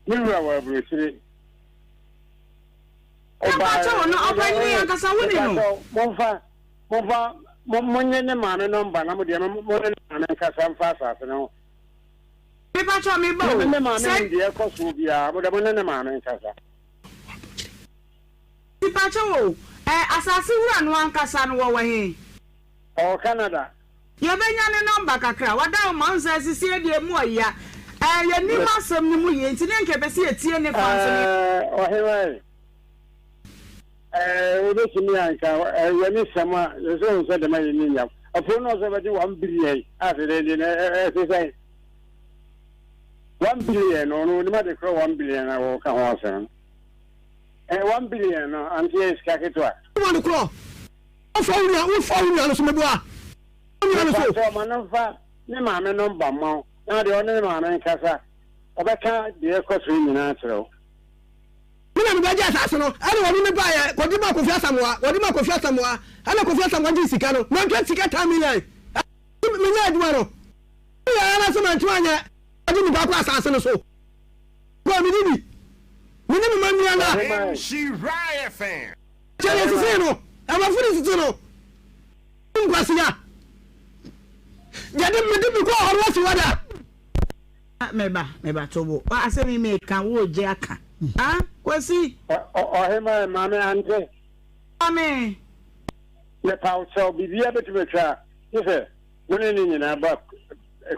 Me wura wɔ aburokyire. Mepa kyɛw no ɔpanyin yi ankasa wo ni no. Momfa momfa monyɛ ne maame nɔmba na mo deɛ mo ne ne maame nkasa mfa asase no ho. Mepakyɛw me ba Mo o, ne ne maame sɛ. nim deɛ ɛkɔ soɔ biara, mo deɛ mo ne ne maame nkasa. Mepakyɛw o, ɛ, asase wura no ankasa no wɔwɔ he? Ɔwɔ Canada. Yɛbɛnya ne nɔmba kakra? Wada wo ma, wohu sɛ sesie deɛ emu ɔya. Ɛ, yɛnnim asɛm no mu yie nti ne nka yɛpɛ sɛ yɛtie ne fa nso ne. Ɛ, ɔhemaa yi, ɛ, wobɛtumi anka, ɛ, yɛne sɛm a, yɛ sɛ wohu sɛ dɛm a yɛnni nyam. Afuo no ɔsɛ ɔbɛgye 1 billion, afei deɛ deɛ no, ɛ, ɛ, ɛte sɛn? 1 billion no, ɔno onim ade korɔ 1 billion a wɔka ho asɛm no. Ɛ, 1 billion no, ante yɛ sika ketewa. Wɔ no korɔ. Wofa wo nua, wofa wo nua no so meboa. Wo nua no so. Mepa kyɛw ma no nfa ne maame nɔmba mma wo na deɛ ɔne ne maame nkasa ɔbɛka deɛ ɛkɔ so nyinaa akyerɛ wo. Me na mebɛgye asase no ɛna wɔde me baeɛ kɔde maa Kofi Asamoah wɔde maa Kofi Asamoah ɛna Kofi Asamoah gyee sika no mantwa sika 10 million ɛna menyɛ adwuma no meyɛ ara sɛ mantumi anyɛ ɔde nipa kɔ asase no so kɔ mede bi me ne me ma nua na Nhyira FM. Kyɛ deɛ sesei no aborɔfo de tete no nkwasea yɛde mede me kɔɔ hɔ no wasi hɔ da. Meba meba to bo asɛm yi meka wo gye aka ah Kwasi. Ɔhema maame ante. Maame. Mepa wo kyɛw biribiara bɛtumi atwa a gye sɛ mo ne ne nyinaa ba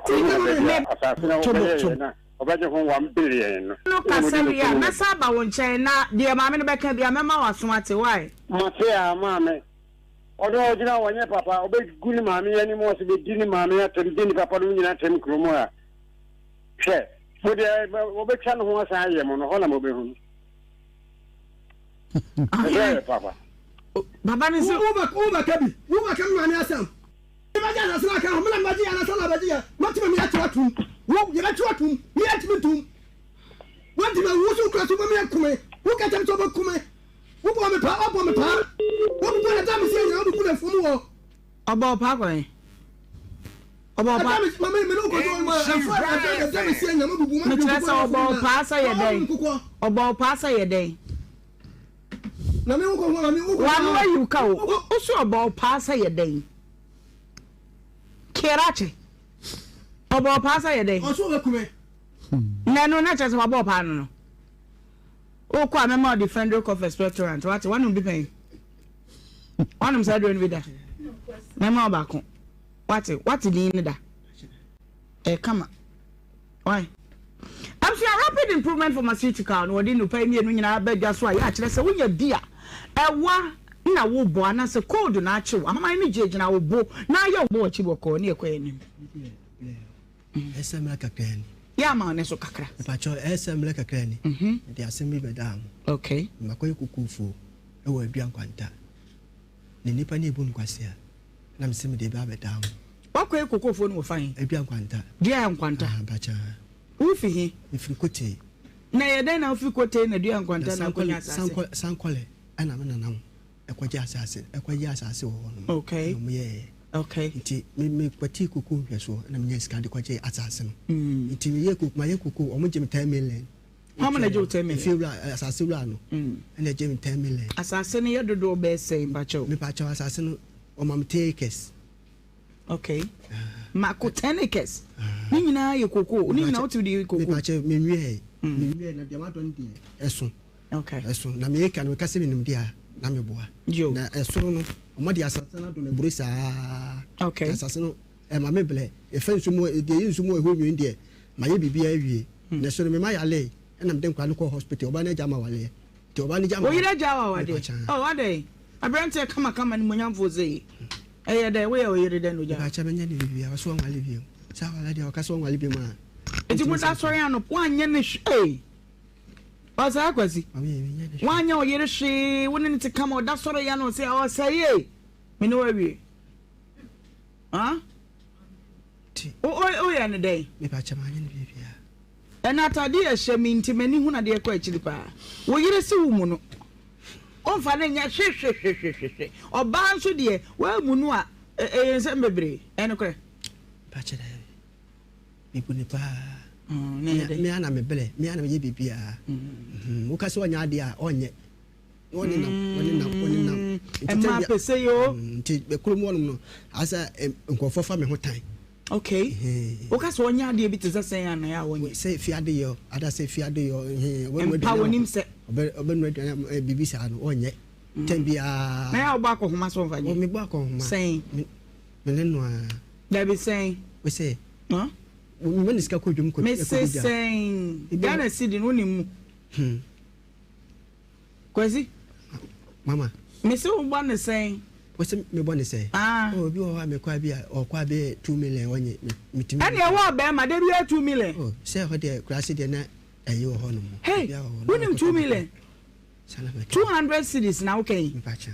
kurom ha baabi a asase no wobɛyɛ yɛ na Ɔbɛgye ho 1 billion no. No kasa wie a, mɛsan aba wo nkyɛn na deɛ maame no bɛka biara mɛma w'aso ate, why? Mate a, maame. Ɔno a ɔgyina hɔ ɔnyɛ papa, ɔbɛgu ne maame anim ase bɛdi ne maame atɛm, di ne papa nom nyinaa atɛm kurom ha. Hwɛ, mo deɛ wɔbɛtwa ne ho asan ayɛ mo no, hɔ na mobɛhu no. Ɛsɛ yɛ papa. Papa no sɛ. Wobɛka bi, wobɛka me maame asɛm. Mebɛgye asase no aka ho, me na mebɛgye yɛ anasa na abɛgye yɛ. Mɛtumi me ato atum. Wo, yɛbɛto atum. Me antumi ntum. Woantumi awu, wo so wokura so wobɛme aku me. Woka kyerɛ me sɛ wobɛku me. Wobɔɔ me paa, woabɔ me paa. Wobubu ɛda a mesi anyina, wobubu no afuom wɔ. Ɔbɔɔ paa kwan. Ɔbɔɔ paa. Ɛda me, ma me, me ne wo kɔdɔ, ma ɛfo, ɛda, ɛda mesi anyina, mabubu, ma Mekyerɛ sɛ ɔbɔɔ paa sɛ yɛ dɛn? Ɔbɔɔ paa sɛ yɛ dɛn? W'ano ayi wo ka o. Wo so ɔbɔ wo paa sɛ yɛ dɛn? Kerache. Ɔbɔ wo paa sɛ yɛ dɛn? Na ɛno na kyerɛ sɛ wabɔ wo paa no no. Wokɔ a mɛma ɔde Fendrick of Expectorant. Wate, wanom bi pɛn? Wanom saa aduro no bi da? Mɛma wo baako. Wate, wate din no da? Ɛkama. Why? Abusua Rapid Improvement Pharmaceutical na wɔde nnupa yi mmienu nyinaa ba dwa so a yɛ akyerɛ sɛ wonya bi a ɛwa na wobɔ anaasɛ cold na akye wo ahaman no gyinagyina wo bo na ayɛ wo bɔ w'akyi bɔkɔɔ ne ɛkɔ anim. Ɛsɛ mmerɛ kakra ni. Yɛ ama wo ne so kakra. Mepakyɛw ɛsɛ mmerɛ kakra ni. Mede asɛm bi bɛdaa mo. Okay. Makɔyɛ kokofuo ɛwɔ Adua Nkwanta. Na nnipa no ebu me kwasea. Na mese mede ba abɛdaa mo. Wakɔyɛ kokofuo no wɔ fa he? Adua Nkwanta. Dua Nkwanta. Ah, mpakyɛw. Wofi he? Mefiri Kotei. Na ɛyɛ dɛn na wofiri Kotei na Dua Nkwanta na akɔnya asase? Sankɔle ɛna me nana mo ɛkɔgye asase ɛkɔgye asase wɔ hɔ nom. Okay. Ɛna ɔmo yɛɛyɛ. Okay. Nti me me kɔtee koko nhwɛsoɔ ɛna menya sika de kɔgye asase no. Nti meyɛ koko mayɛ koko ɔmo gye me 10 million. Hwan na gye wo 10 million? Efie wura asase wura no. Ɛna gye me 10 million. Asase no yɛ dodoɔ bɛyɛ sɛn mpakyɛw? Mepakyɛw asase no ɔma me 10 acres. Okay. Mako 10 acres. Ne nyinaa yɛ koko. Ne nyinaa wotu de koko. Mepakyɛw menwiɛɛ. Menwiɛɛ na deɛ madɔ no deɛ ɛso. Okay. Ɛso na me eka no meka sɛ menim deɛ a na meboa. Yo. Na ɛsoro no ɔmo de asase no adɔ no aburo saa. Okay. Asase no ɛma me blɛ. Ɛfɛ nsu mu deɛ ɛyɛ nsu mu ɛhɔ nwin deɛ mayɛ biribiara awie. Na ɛso no mema yale ɛna mede nkwadaa no kɔɔ hospital ɔbaa no agya ma waleɛ. Nti ɔbaa no gya ma. Wo yere agya wa wadeɛ? Oh adɛn? Aberanteɛ kamakama nimonyamfoɔ sei yi. Ɛyɛ dɛn? Woyɛ wo yere dɛn na ogya? Mepakyɛ menyɛ ne biribiara ɔse ɔnwale bio. Sɛ awale deɛ ɔka sɛ ɔnwale bio ma. Nti moda sɔre anɔpa woanyɛ ne hwee. Ɔsɛe Kwasi. Woanyɛ wo yere hwee wo ne ne te kama ɔda sɔre ya no ɔsɛ ɔsɛe me ne wo awie. Ah? Woyɛ ne dɛn? Mepakyɛ manyɛ ne biribiara. Ɛna atade a ɛhyɛ me nti m'ani hunu adeɛ kɔ akyiri paa. Wo yere se wo mu no, womfa no nyɛ hwehwehwehwehwe. Ɔbaa nso deɛ, woammu no a, ɛyɛ nsɛm bebree. Ɛyɛ nokorɛ? Mpakyɛ daabi. Mebu no paa. Me ara na mebrɛ, me ara na meyɛ biribiara. Woka sɛ ɔnyɛ adeɛ a, ɔnyɛ. Na ɔne nam, ɔne nam, ɔne nam. Ɛma pese yoo. Nti kurom hɔnom no, asɛ nkurɔfoɔ fa me ho tan. Okay. Woka sɛ ɔnyɛ adeɛ bi te sɛ sɛn anaa a ɔnyɛ? Sɛ fie ade yɛ ada sɛ fie ade yɛ. Mpa wɔnim sɛ. Ɔbɛnua aduane biribi saa no ɔnyɛ. Tɛm biara. Na yɛ a wobɔ akɔhoma so mfa nyɛ? Mebɔ akɔhoma. Sɛn? Me ne no ara. Dabi sɛn? Wosɛ. Huh? Mema ne sika kɔ dwam kɔ. Mese sɛn? Ghana cedi no wonim mu. Hmm. Kwasi. Mama. Mese wobɔ ne sɛn? Wose mebɔ ne sɛn? Ah. Oh, obi wɔ hɔ a mekɔ a bi a ɔkɔ a bɛyɛ 2 million ɔnye metumi. Ɛne ɛwɔ ɔbɛrima da bi yɛ 2 million. Oh, sɛ ɛhɔ deɛ kurase deɛ na ɛyi wɔ hɔ nom. Hey, wonim 2 million? 200 cedis na wokɛ yi. Mpakyɛ.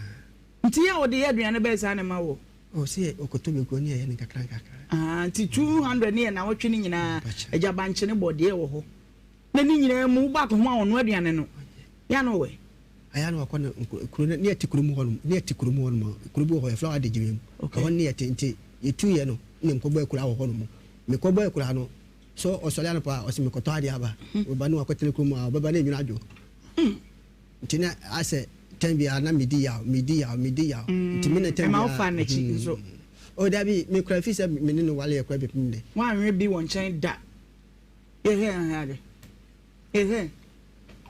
Nti yɛ wɔde yɛ aduane bɛyɛ saa ne ma wɔ. Oh, sɛ ɔkɔtɔ bɛguo ne ɛyɛ ne nkakra nkakra. Ah, nti 200 ne yɛ na wɔtwe ne nyinaa agya bankye ne bɔdeɛ wɔ hɔ. Na ne nyinaa mu wobɔ akɔho a ɔno aduane no. Ya no wɛ. Aya no wakɔ no kuro ne yɛte kuro mu hɔ nom ne yɛte kuro mu hɔ nom kuro bi wɔ hɔ yɛ flower de gyina mu ɛhɔ ne yɛte nti yɛtu yɛ no ne mekɔbɔ akura wɔ hɔ nom mekɔbɔ akura no so ɔsɔre anɔpa a ɔsɛ mekɔtɔ adeɛ aba ɔba ne wakɔtena kuro mu a ɔbɛba ne nwunu adwo nti na asɛ tɛn biara na medi yaw medi yaw medi yaw nti me na tɛn biara ɛma wofa n'akyi nso o dabi mekura fi sɛ me ne no wale yɛ kura bɛpem dɛ wanwe bi wɔ nkyɛn da yɛhwɛ yɛhwɛ ade yɛhwɛ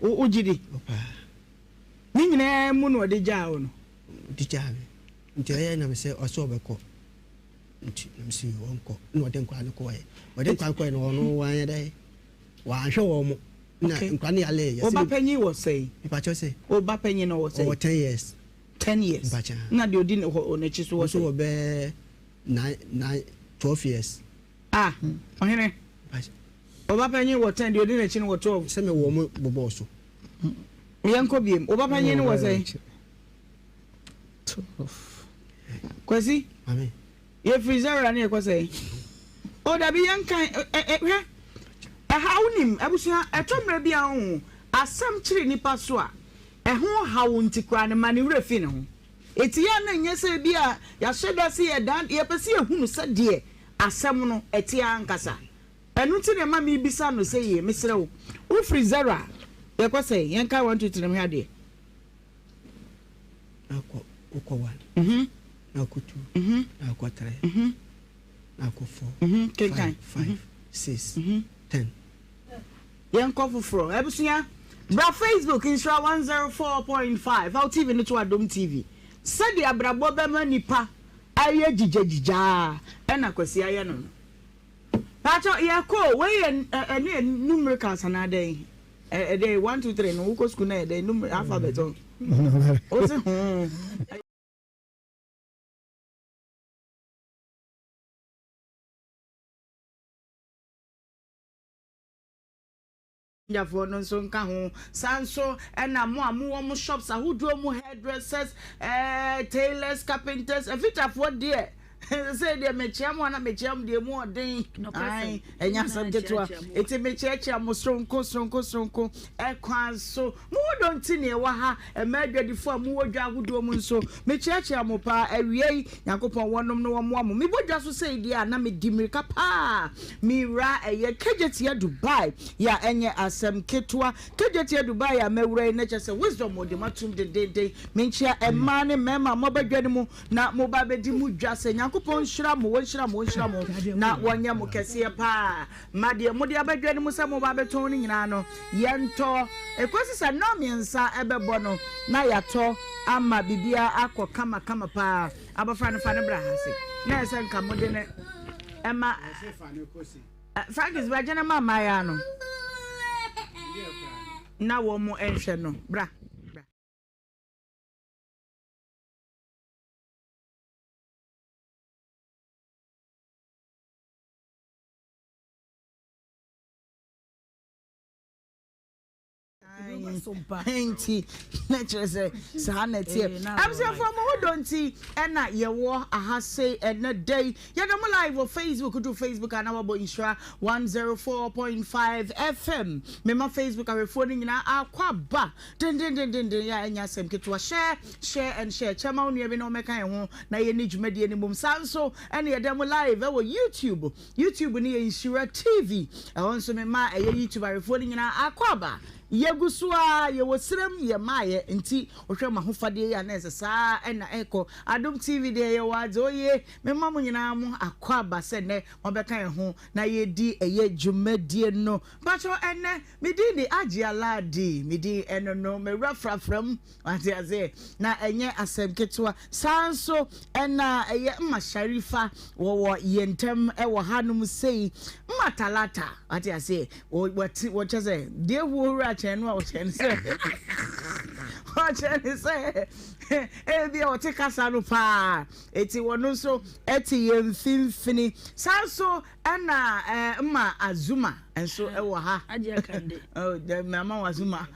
wogye di ne nyinaa mu na ɔde gyaa wo no ɔde gyaa me nti ɛyɛ nam sɛ ɔsɛ ɔbɛkɔ nti nam sɛ ɔnkɔ na ɔde nkwa no kɔɛ ɔde nkwa no kɔɛ no ɔno wanyɛ dɛ wanhwɛ wɔn mo na nkwa no yale yɛ ɔba panyin wɔ sɛn mepakyɛ sɛ ɔba panyin no wɔ sɛn ɔwɔ 10 years. 10 years. Mpakyɛ. Na deɛ ɔdi n'akyi so wɔ sɛn? Nso wɔ bɛɛ 9 9 12 years. Ah, ɔhene, ɔba panyin wɔ 10, deɛ ɔdi n'akyi no wɔ 12. Sɛ mewɔ mo bobɔɔ so. Yɛnkɔ biem, ɔba panyin no wɔ sɛn? 12. Kwasi. Mame. Yɛfiri zero ne yɛkɔ sɛn? O dabi, yɛnkan hwɛ ɛha. Wonim abusua, ɛtɔ mmerɛ bi a wohu asɛm kyere nipa so a ɛho haw nti koraa ne ma ne werɛ fi ne ho. Ɛti yɛ na nyɛ sɛ bi a yɛahyɛ da sɛ yɛdan yɛpɛ sɛ yɛhunu sɛdeɛ asɛm no ɛte ankasa. Ɛno nti na ɛma mebisa no sɛ yie. Mesrɛ wo, wofiri zero a yɛkɔ sɛ yɛnka 1 2 3 hwɛ adeɛ. Akɔ wokɔ 1 na akɔ 2 na akɔ 3 na akɔ 4. Kenkan. 5 6 10. Yɛnkɔ foforɔ. Abusua, bra Facebook, Nhyira 104.5 awo TV no to Adom TV. Sɛdeɛ abrabɔ bɛma nipa ayɛ gyigyagyigyaa ɛna Kwasi ayɛ no. Paatɔ yɛkɔ wei yɛ ɛne yɛ numericals anaa dɛn? Ɛdɛ 1 2 3 no wokɔ sukuu na yɛ dɛn numer alphabet ɔ o se ho. Nyafoɔ no nso nka ho saa nso ɛna mo a mowɔ mo shops ahodoɔ mu, hairdressers, tailors, carpenters, afitafoɔ deɛ sɛ deɛ mekyea mo a na mekyea mo deɛ mu ɔden. Ai, ɛnyɛ asɛm ketewa. Ɛti mekyeakyea mo soronko soronko soronko ɛkwan so. Mowɔ dɔ nti ne ɛwɔ ha. Ɛma adwadifoɔ a mowɔ dwa ahodoɔ mu nso mekyeakyea mo paa. Awia yi Nyankopɔn wɔnom no wɔmmoa mo. Mebɔ dwa so sɛ deɛ a na medi mmirika paa mewura ɛyɛ Kejetia Dubai yɛ a ɛnyɛ asɛm ketewa. Kejetia Dubai a mawura yi na kyerɛ sɛ wisdom wɔde matom dendenden. Menkyea mmaa ne mmarima a moaba dwa no mu na moba bɛdi mu dwa sɛ Nyankopɔn nhyira mo, wɔnhyira mo, wɔnhyira mo na wɔnyɛ mo kɛseɛ paa. Ma deɛ mode aba dwa no mu sɛ moba bɛtɔn no nyinaa no yɛntɔ ɛkɔsi sɛ nnɔn mmiɛnsa ɛbɛbɔ no na yɛatɔ ama biribiara akɔ kamakama paa. Abɔfra no, fa no bra ha se na ɛsɛ nka mode ne ɛma Frankis bɛgye no ma mmaayaa no na wɔn mo nhwɛ no. Bra bra. Nti na kyerɛ sɛ saa na ɛteɛ. Abusuafoɔ, mo ho dɔ nti ɛna yɛwɔ aha sei ɛnɛ da yi. Yɛda mo live wɔ Facebook. Do Facebook a na wabɔ Nhyira 104.5 FM. Mema Facebook ahwɛfoɔ no nyinaa akɔ aba dendendendenden yɛ a ɛnyɛ asɛm ketewa. Share, share and share. Kyɛ ma wo nua bi na ɔmmɛka yɛn ho na yɛnni dwumadie no mmom. Saa nso ɛne yɛda mo live ɛwɔ YouTube. YouTube no yɛ Nhyira TV. Ɛhɔ nso mema ɛyɛ YouTube ahwɛfoɔ no nyinaa akɔ aba. Yɛgu so ara, yɛwɔ serem, yɛmmaeɛ nti wohwɛ m'ahofadeɛ yi a na ɛsɛ saa ara na ɛrekɔ. Adom TV deɛ yɛwɔ adze oye. Mema mo nyinaa mo akwaaba sɛ nnɛ moabɛka yɛn ho na yɛredi ɛyɛ dwumadie no. Mpakyɛw ɛnnɛ me din de Agye Aladi, me din ɛno no, mawura frafra mu, wate aseɛ, na ɛnyɛ asɛm ketewa. Saa nso ɛna ɛyɛ Mma Sharifa wɔwɔ yɛn ntam ɛwɔ hanom sei, Mma Talata, wate aseɛ, wɔte wɔkyɛ sɛ deɛ huo wura kyɛn no a wɔkyɛn no sɛ wɔkyɛn no sɛ ebi a wɔte kasa no paa eti wɔn nso ɛte yɛn mfimfini saa nso ɛna ɛɛ mma azuma nso ɛwɔ ha oh mama wɔ azuma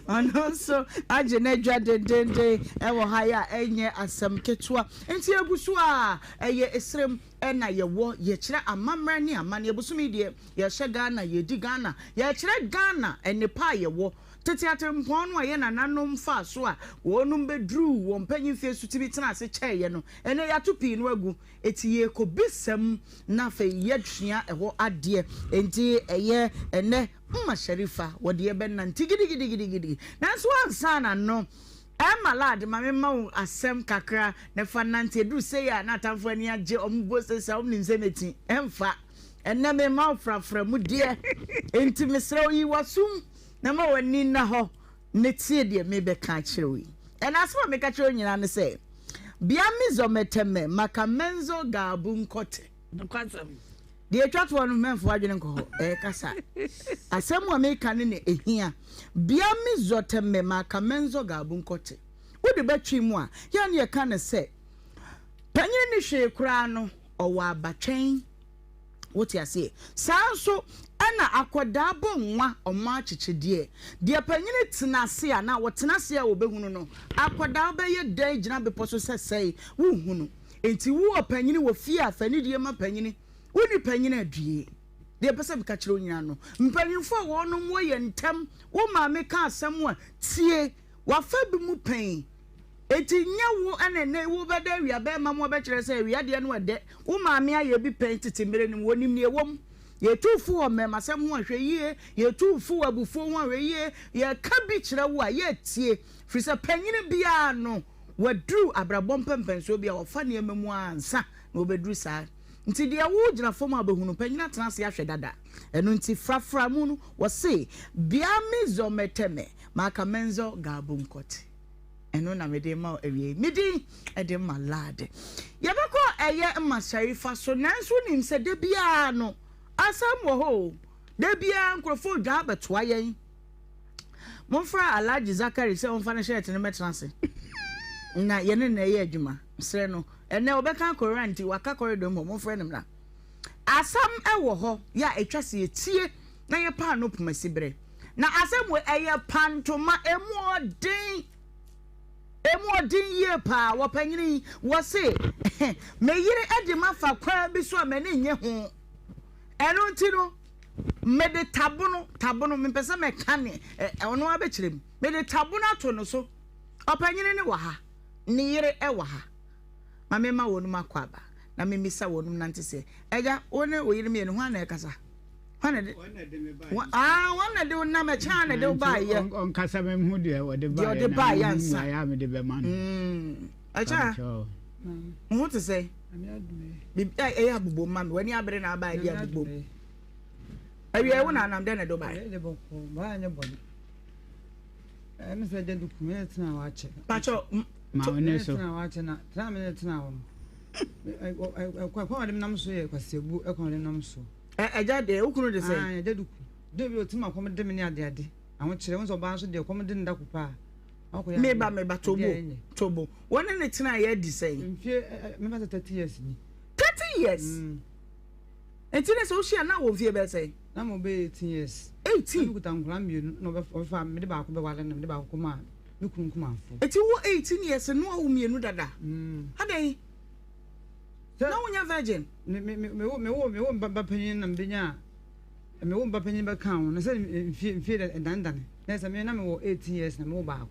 ɔno nso agye n'adwa dendenden ɛwɔ ha yɛ a ɛnyɛ asɛm ketewa nti egu so a ɛyɛ esrem. na yɛwɔ yɛkyerɛ amammerɛ ne amanneɛ bosome yi deɛ yɛhyɛ Ghana yɛdi Ghana yɛkyerɛ Ghana nnepa a yɛwɔ tete atempɔn no a yɛ nananom faa so a wɔnom bɛduruu wɔn mpanyin mfie so tumi tena ase kyɛeɛ no ɛnɛ yɛato pii no agu eti yɛrekɔbisa mu na afei yɛasua ɛhɔ adeɛ enti ɛyɛ ɛnɛ Mma Sharifa wɔde yɛbɛnante gidigidigidigidi nanso ansa na no Emma lad ma me mma wo asɛm kakra na fa nante ɛduru sei a na atamfo ani agye ɔmo bo sesa ɔmo nim sɛ mɛti ɛmfa ɛnɛ me ma wo frafra mu deɛ enti mesrɛ wo yi w'asom na ma w'ani nna hɔ na tie deɛ mebɛka akyerɛ wo yi ɛna asɛm a meka kyerɛ wo nyinaa ne sɛ bia me zɔ mɛtɛmɛ maka mɛnzɔ gaabu nkɔte. Nokwasɛm. Deɛ ɛtwa toɔ no, mɛmfa w'adwene nkɔ hɔ. Ɛyɛ kasa. Asɛm a meka no na ɛhia. Bia me zɔ tɛ mɛ maka mɛnzɔ gaabu nkɔte. Wode bɛtwe mu a, yɛ a na yɛka no sɛ, panyin nni hwee koraa no, ɔwɔ abatwɛn. Wote aseɛ? Saa nso ɛna akwadaa bɔ nwa ɔmo akyekyedeɛ. Deɛ panyini tena ase a, na ɔtena ase a ɔbɛhunu no, akwadaa bɛyɛ dɛn gyina bepɔ so sɛ sɛe? Wonhunu. Enti wo ɔpanyini wɔ fie a, fa anidie ma panyini. Wonni panyini a, due. Deɛ mepɛ sɛ meka kyerɛ wo nyinaa no, mpanyimfoɔ a wɔnom wɔ yɛn ntam, wo maame ka asɛm a, tie. Wafa bi mu pɛn. Enti nyɛ wo na ɛnnɛ yi wobɛda awia bɛrima mu abɛkyerɛ sɛ awia deɛ no ɛdɛ. Wo maame ayɛ bi pɛn tete mmerɛ no mu, wɔnim deɛ ɛwɔ mu. Yɛtu fo wɔ mmarimasɛm ho a, hwɛ yie. Yɛtu fo wɔ abufuo ho a, hwɛ yie. Yɛka bi kyerɛ wo a, yɛ tie. Firi sɛ panyini biara no, Waduru abrabɔ mpɛnpɛnsoɔ bi a ɔfa nneɛma mu ara ansa na ɔbɛduru saa. Nti deɛ wogyina fam a wobɛhunu, panin atena ase ahwɛ dada. Ɛno nti frafra mu no, wɔse, Bia me zɔ mɛtɛ mɛ, maka mɛnzɔ gaabu nkɔte. Ɛno na mede rema wo awiei. Me din de Malade. Yɛbɛkɔ ɛyɛ Mma Sharifa so, nanso wonim sɛ da biara no, asɛm wɔ hɔ o. Da biara nkurɔfoɔ redwan abɛtoa yɛn. Momfrɛ Alhaji Zakari sɛ ɔmfa ne shirt no mmɛtena ase na yɛne no ɛyɛ adwuma. Mesrɛ no. Ɛnɛ ɔbɛka Koran nti waka corridor mu hɔ. Momfrɛ no mmra. Asɛm ɛwɔ hɔ yɛ a ɛtwa sɛ yɛtie na yɛpa ano pomasi berɛ. Na asɛm wei ɛyɛ pantoma ɛmu ɔden. Ɛmu ɔden yie paa. Wɔpanyini yi wɔse me yere ɛde mafa kwan bi so a m'ani nnye ho. Ɛno nti no Mede tabono, tabono, mempɛ sɛ mɛka ne, ɛ, ɔno ara bɛkyerɛ mu. Mede tabono ato no so. Ɔpanyini no wɔ ha. Ne yere wɔ ha. Ma memma wɔnom akwaaba, na memmisa wɔnom nante sɛ, Agya, wo ne wo yere mmienu, hwan na ɛkasa? Hwan na de, ah, wɔn na de wo nam ɛkyɛn na de wo baayɛ. Ɔnkasa mɛhu deɛ ɔde baayɛ na mehu mmuaeɛ a mede bɛma no. Ɛkyɛn, mo ho te sɛ? Biribi a ɛyɛ abobom ma me. W'ani abere na aba ɛde abobom. Awia wo na anam dɛn na ɛde bae? Pakyɛ ma wo ne so. Ɛgya deɛ wo kunu de sɛ? Ɛgya duku. De bi otim akɔm de me ne ade ade. Ahokyerɛ wo sɛ ɔbaa nso deɛ kɔm de ne da ko paa. Meba meba tobo tobo. Wɔne ne tena yɛ adi sɛn? Mfie mefa sɛ 30 years ni. 30 years? Mm. Nti ne sɛ wohyia na wɔ mfie bɛyɛ sɛn? Na mo bɛyɛ 18 years. 18? Na mekuta nkwadaa mmienu na ɔbɛfa mede baako bɛwale na mede baako kɔma me kunu nkumaafo. Nti wo 18 years no awo mmienu dada? Mm. Adɛn? Na wonyɛ virgin? Me me me me wo me wo me wo ba panyin na mebenya me wo ba panyin bɛka ho na sɛ mfie mfie ɛdanedane na sɛ me na mewɔ 18 years na mewɔ baako.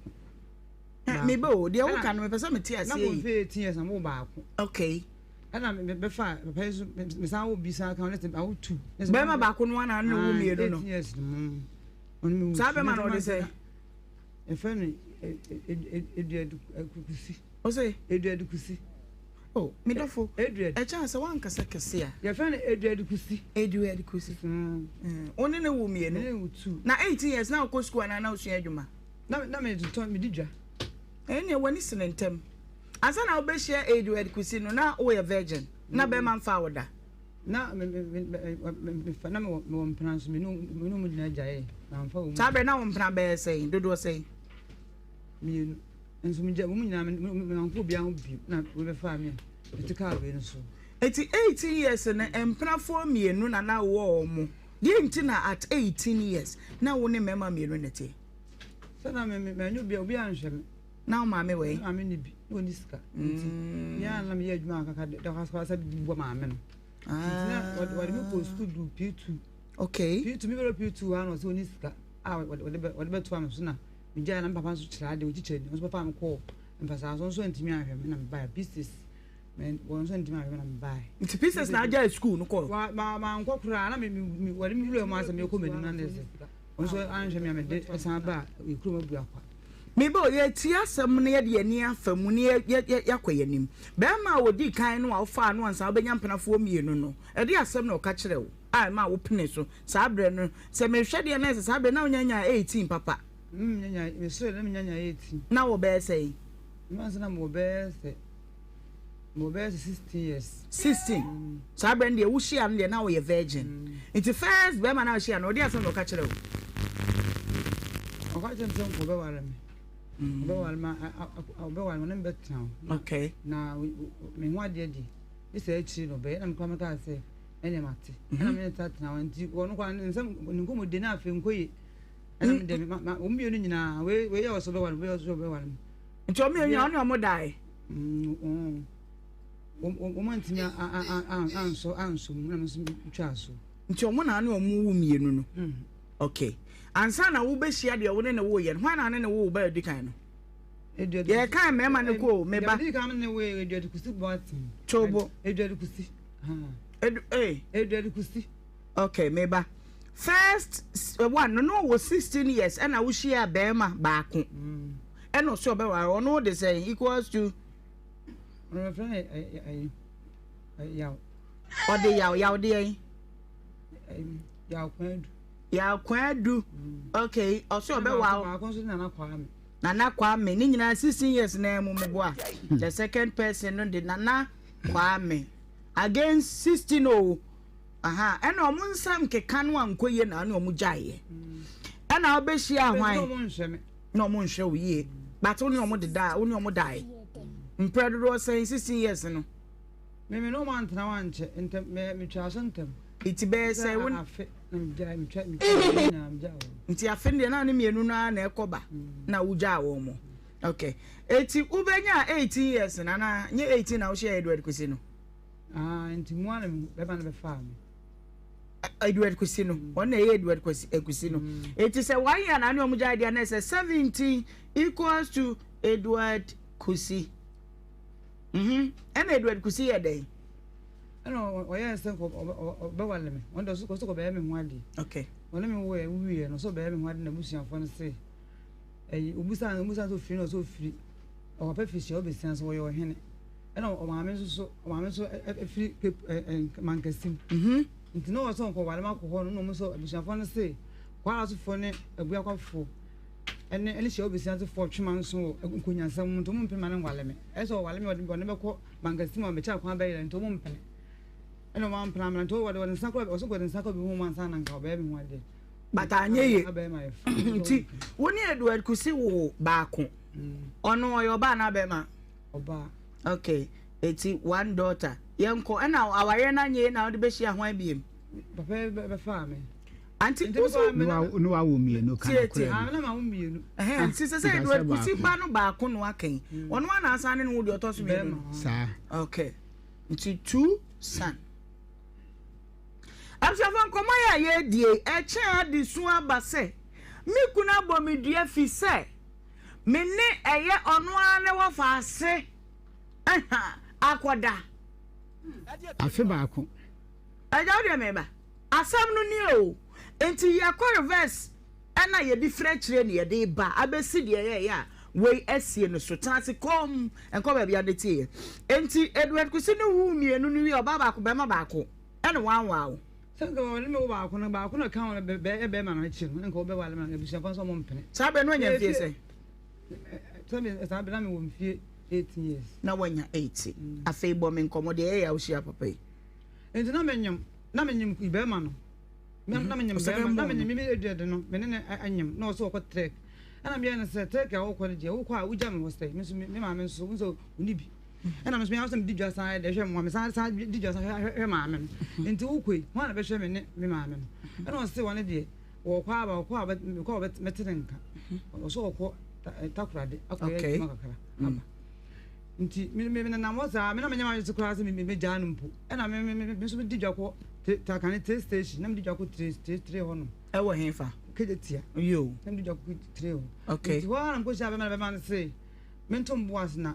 Me ba o, deɛ woka no mepɛ sɛ mete aseɛ yi. Na mo mfe 18 years na mo baako. Okay. Ɛna mebɛfa papa yi so mesan wo bi san ka ho ne sɛ awo tu. Bɛrima baako no ana ne wo mmienu no. 18 years no. Saa bɛma no ɔde sɛ. Yɛfrɛ no Eduard Kusi. Ose? Eduard Kusi. Oh, me dɔfo. Eduard. Ɛkyɛn sɛ wankasa kɛse a. Yɛfrɛ no Eduard Kusi. Eduard Kusi. Wo ne ne wo mmienu. Me ne wo tu. Na 18 years na wokɔ sukuu anaa na wosua adwuma? Na na me totɔ me di dwa. Ɛnneɛ w'ani sene ntɛm. Ansa na wobɛhyia Eduard Kusi no na woyɛ virgin. Na bɛrima mfaa wo da. Na me me me me me fa na mewɔ mewɔ mpena nso me ne me ne wɔn nyinaa gyaee mamfa wɔn. Saa berɛ na wo mpena bɛyɛ sɛn dodoɔ sɛn? Mmienu nso megya wɔn nyinaa me me me mankɔ obiara ho bio na wɔbɛfaa me a mete kaa wei no so. Eti 18 years no mpenafoɔ mmienu na na wowɔ wɔn deɛ nti na at 18 years na wo ne mmarima mmienu na ɛteɛ? Sɛ na me me manyɛ obiara obiara anhwɛ me. Na wo maame wɔ he? Me maame nni bi, na ɔnni sika. Nti, me ara na meyɛ adwuma kakra da kɔ sɛ bɔ maame no. Nti na wɔde me kɔɔ sukuu duu P2. Okay. P2, me bɛrɛ P2 hɔ a na ɔsɛ ɔnni sika a wɔde bɛtoa me so na megyae na me papa nso kyerɛ ade, ɔkyikyɛ ni, ɔnso bɛfaa me kɔɔ mpasaa so, nso antumi anhwɛ me na mebaeɛ. P6, wɔn nso antumi anhwɛ me na mebaeɛ. Nti P6 na agyae sukuu no kɔɔ? Mankɔ koraa, na wɔde me wura mu asɛ mekɔ m'anim na ne sɛ. Ɔno nso anhwɛ me a mede san baa yɛn kurom Abuakwa. Me ba o, yɛretie asɛm na yɛde yɛn ani afa mu na yɛakɔ yɛn anim. Barima a ɔdii kan no a wofaa no ansa wobɛnya mpenafoɔ mmienu no, ɛdeɛn asɛm na ɔka kyerɛɛ wo a ɛmaa wopenee so saa berɛ no? Sɛ mehwɛ deɛ na ɛsɛ saa berɛ no na wonya nyaa 18 papa. Mesɔre na menya nyaa 18. Na wɔ bɛyɛ sɛn? Mema sɛ na mewɔ bɛyɛ sɛ mewɔ bɛyɛ sɛ 16 years. 16 mm. Saa berɛ no deɛ wohyia no deɛ na woyɛ virgin. Nti first bɛrima no a wohyia no ɔde asɛm na ɔka kyerɛ wo? Ɔka kyerɛ me sɛ nka ɔbɛware me. Ɔbɛware me ɔbɛware me ɔne me bɛtena hɔ. Okay. Na me ho adeɛ deɛ ne sɛ akyiri no ɔbɛyɛ na mekora mekaa sɛ ɛnneɛ mate. Ɛna me ne ta tena hɔ nti ɔno koraa ne nsɛm ne nkɔmmɔdi na afei nkɔ yie. Ɛna me deɛ wɔn mmienu nyinaa wei wei yɛ ɔsɛ ɔbɛware me wei yɛ ɔsɛ ɔbɛware me. Nti wɔn mmienu nyinaa ɔne wɔn dae? Wɔn antumi ansɔ ansɔ mu na me nso metwaa so. Nti wɔn na ne wɔn wo mmienu no? Okay. Ansa na wobɛhyia deɛ wo ne ne woyɛ no, hwan na ne ne wo ba adi kan no? Yɛka mmarima no kɔ o, me ba. Deɛ kan ne wo yɛ Eduard Kusi Boateng. Chobo. Eduard Kusi. Edu eh. Eduard Kusi. Okay, me ba. First one no no wɔ 16 years ɛna wohyia barima baako. Ɛna ɔsɛ ɔbɛware ɔno de sɛ equals to. Ɔno fɛn ɛ yaw. Ɔde yaw yaw deɛ. Yaw kwan du. Yaw kwan du. Okay, ɔsɛ ɔbɛware. Baako nso Nana Kwame. Nana Kwame ne nyinaa 16 years na mu meboa. The second person no de Nana Kwame against 16 o. Aha, ɛna ɔmo nsɛm keka no ankɔ yie na ɛna ɔmo gyaeɛ. Ɛna wobɛhyia hwan? Na ɔmo nhwɛ wo yie. But wo ne ɔmo deda, wo ne ɔmo dae. Mprɛ dodoɔ sɛn 16 years no? Me me ne ɔmo antena hɔ ankyɛ, ntɛm, me metwaa so ntɛm. Nti bɛyɛ sɛ wo. Afe na megyae, metwa, metwa wɔn nyinaa megyaa wɔn. Nti afe no deɛ na ne mmienu no ara na ɛkɔ ba na wogyaa wɔn mo. Okay. Eti wobɛnya 18 years no anaa nyɛ 18 na wohyia Edward Kwesi no? Ah, nti mu ara na bɛrima no bɛfaa me. Edward Kwesi no, ɔno na ɛyɛ Edward Kwesi Kwesi no. Eti sɛ one year na ne wɔn gyae deɛ na ɛsɛ 17 equals to Edward Kwesi. Mhm. Ɛna Edward Kwesi yɛ dɛn? Ɛna ɔyɛ sɛ ɔbɛwale me. Ɔno deɛ ɔsɛ ɔbɛyɛ me ho adeɛ. Okay. Ɔne me wo wieɛ no, ɔsɛ ɔbɛyɛ me ho adeɛ na abusuafoɔ no se ɛyi obusa obusa sɛ ofiri na ɔsɛ ofiri. Ɔpapa firi hyɛ ɔbɛsia so ɔyɛ ɔhene. Ɛna ɔmaame nso so ɔmaame nso firi Cape ɛ Mankasim. Mhm. Nti na ɔwɔ sɛ ɔkɔware ma akɔ hɔ no na ɔmo nso abusuafoɔ no se Kwarasofoɔ ne Abuakwafoɔ ɛne ɛne hyɛ ɔbɛsia sofoɔ twema nso wɔ nkonyasɛm mu nti ɔmo mpene ma no nwale me. Ɛsɛ sɛ ɔwale me ɔde ɔne bɛkɔ Mankasim a ɔbɛkyɛ akwan bɛyerɛ nti ɔmo mpene. Ɛna ɔmo ampene amena nti ɔde ɔde nsa kora ɔsɛ ɔde nsa kɔ bi ho mu ansa na nka ɔbɛyɛ me ho adeɛ. But anyɛ yie. Nti wo ne Edward Kusi woo baako. Ɔno ɔyɛ ɔbaa anaa bɛrima? Ɔbaa. Okay, eti one daughter. Yɛnkɔ, ɛna awareɛ no anyɛ yie na wode bɛhyia hwan biem? Papa yi bɛfaa me. Anti woso. Ne wawo mmienu ka Tie tie. nokorɛ Ah, na ma wo mmienu. Ɛhɛn, nti sɛ sɛ nka sɛ Edward Kusi baako. ba no baako na waka yi. Ɔno ara na asan ne ne wo deɛ ɔtɔ so mmienu no. Bɛrima. Saa. Okay, nti two son. Abusuafo nkɔmmɔ yi a yɛredie yi, ɛkyɛn adesua aba sɛ me kunu abɔ me dua fi sɛ me ne ɛyɛ ɔno ara ne wɔfa ase akɔda. Afe baako. Agya wo deɛ meba. Asɛm no nie o. Nti yɛkɔ reverse. Ɛna yɛde firi akyire na yɛde reba abɛsi deɛ ɛyɛeɛ a wei asie no so. Tena ase komm, nkɔ baabi a na tieɛ. Enti Edward Kusi ne woo mmienu no wie, ɔbaa baako, barima baako, ɛna wanwaa wo. Sɛ nka wɔne me wo baako no, baako na ɛka ho no, bɛ, bɛrima no akyi no, nka wɔbɛware me, abusuafoɔ nso wɔn mpene. Saa berɛ no wanya mfie sɛn? Sɛ me, saa berɛ na mewɔ mfie 18 years. Na wanya 18. Afei bɔ me nkɔmmɔ deɛ ɛyɛ a wohyia papa yi. Nti na menyem, na menyem bɛrima no. Na na menyem bɛrima, na menyem me Edward no, me ne no anyem, na ɔsɛ ɔkɔ trek. Ɛna meyɛ no sɛ trek a wokɔ no deɛ, wokɔ a wogya me hɔ sɛ, me nso me maame nso, wo nso ɔni bi. Ɛna me nso meyɛ sɛ medi dwa san de hwɛ mmoa, me san san di dwa san hwɛ maame no. Nti wokɔ yi, hwan na bɛhwɛ me ne me maame no? Ɛna ɔse wɔne deɛ, wɔkɔ aba, wɔkɔ a mekɔ a mɛte ne nka. Ɔsɛ ɔkɔ Takoradi akɔyɛ adwuma kakra aba. Nti me me menenam hɔ saa, me na menyɛ m'adwene so koraa sɛ me me megyaa no mpo. Ɛna me me me me nso medi dwa kɔ tre Takane train station, na medi dwa kɔ train train train hɔnom. Ɛwɔ hefa? Kejetia. Yo. Na medi dwa kɔ train hɔ. Okay. Nti hɔ ara na mekɔhyia bɛma na bɛma no se mento mbo ase na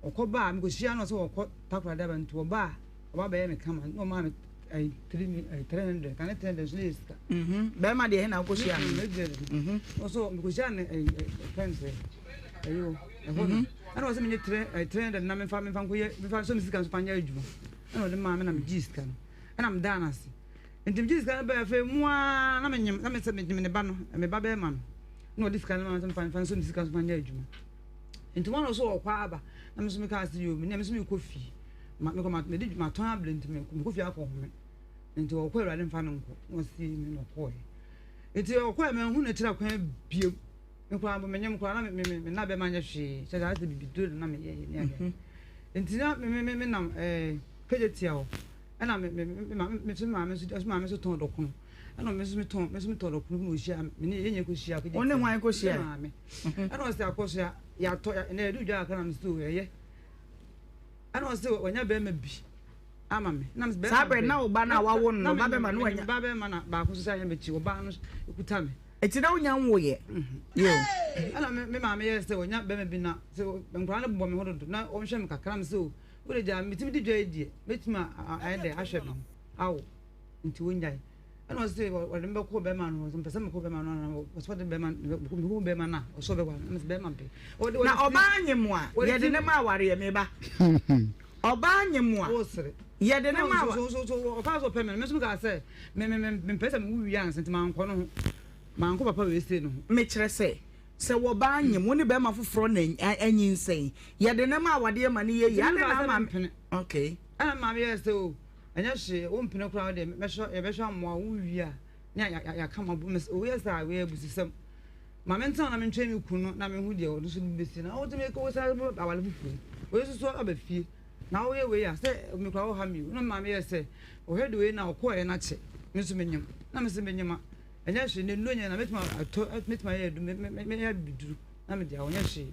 ɔkɔ ba a mekɔhyia no sɛ ɔkɔ Takoradi aba nti ɔba a ɔba bɛyɛ me kama na ɔmaa me ɛyi three mi ɛyi 300 kane 300 nso ne yɛ sika. Mhm. Bɛrima deɛ he na wokɔhyia no? Mhm. Ɔso mekɔhyia no ɛyi fɛn sɛ ɛyi hɔ. Ɛhɔ no, ɛna ɔsɛ menye 300 na memfa memfa nkɔyɛ memfa nso me sika nso fa nyɛ adwuma. Ɛna ɔde maa me na megyee sika no. Ɛna medaa no ase. Nti megyee sika no bɛɛ afei mu ara na menyem na mesɛ menyem ne ba no, me ba bɛrima no. Na ɔde sika no maa me sɛ memfa memfa nso me sika nso fa nyɛ adwuma. Nti wɔn nso ɔkɔ aba na me nso mekaa sɛ yoo me nso mekɔ fie. Ma mekɔ ma mede matɔn abrɛ nti mekɔ fie akɔ home. Nti ɔkɔ Awurade mfa no nkɔ. Na ɔsie me na ɔkɔɛ. Nti ɔkɔɛ manhu no kyerɛ kwan bio. Me koraa mpo menyem koraa na me me me nna bɛma nyɛ hwee kyɛ sɛ ayɛ sɛ bibiduro na na meyɛ ne adeɛ mhm. Nti na me me me nam ɛɛ kagye tia hɔ ɛna me me me maame me so maame nso so maame nso tɔn dɔkono ɛna me nso me tɔn me nso me tɔn dɔkono bi na ohyia me ne yɛnyɛ kɔ hyia kagye tia. Wɔn ne hwan kɔ hyia? Maame mhm. Ɛna ɔsɛ akɔ so ya yɛatɔ ɛna yɛde dwa akra na me so ɛyɛ ɛna ɔsɛ wɔnya bɛrima bi ama me na me saa bɛrɛ na ɔba na wawo no ɔba bɛrima no wɔnya ba bɛrima na baako nso sɛ ayɛ m'akyi ɔbaa no ekuta me. Eti na wonya nwoeɛ? Yo. Ɛna me me maame yɛɛ sɛ ɔnya bɛrima bi na sɛ nkwadaa no bobɔ me ho dodo na ɔnhwɛ me kakra me sɛ o wode gyaa metumi di dwa yi deɛ mɛtumi ayɛ dɛ ahwɛ me ho awo nti wonyae ɛna ɔsɛ ɔde me bɛkɔ bɛrima no hɔ mpɛ sɛ mekɔ bɛrima no ana ɔsɛ ɔde bɛrima mekɔ bɛrima no a ɔsɛ ɔbɛwa no ɛna bɛrima mpɛ na ɔbaa nye mu a yɛde ne ma awareɛ meba ɔbaa nye mu a yɛde ne ma awareɛ ɔkaa sɛ ɔpɛ me no me nso mekaa sɛ Me me me mempɛ sɛ mewo wie ansa nti mankɔ no ho. Mankɔ papa wei sei no ho. Mekyerɛ sɛ, sɛ wɔbaa nyem, wo ne bɛrima foforɔ na anyinsɛn, yɛde no ma awadeɛ ma no yɛ yie, adɛn na ama. Mempene. Okay. Ɛna me maame yɛɛ sɛ o, ɛnyɛ hwee, wompene koraa wo deɛ mɛhwɛ, yɛbɛhwɛ amoa wo, wowie a ne yɛaka mo abom. Mese woyɛ saa a, wei yɛ abususɛm. Ma mentena hɔ na mentwɛn me kunu no na menhu deɛ ɔno nso de bɛsi. Na wotumi wo san aware foforɔ yi, wei nso so aba fie. Na woyɛ wei a, sɛ me koraa woha me o. Na me maame yɛɛ sɛ, ɔhwɛ de wei na ɔkɔɔeɛ no akyɛ, me nso menyem. Na mese menyem a, ɛnyɛ hwee, na nnuro nyɛ na mɛtumi atɔ, mɛtumi ayɛ adu, mɛyɛ abibiduro na mede awɔ, ɛnyɛ hwee.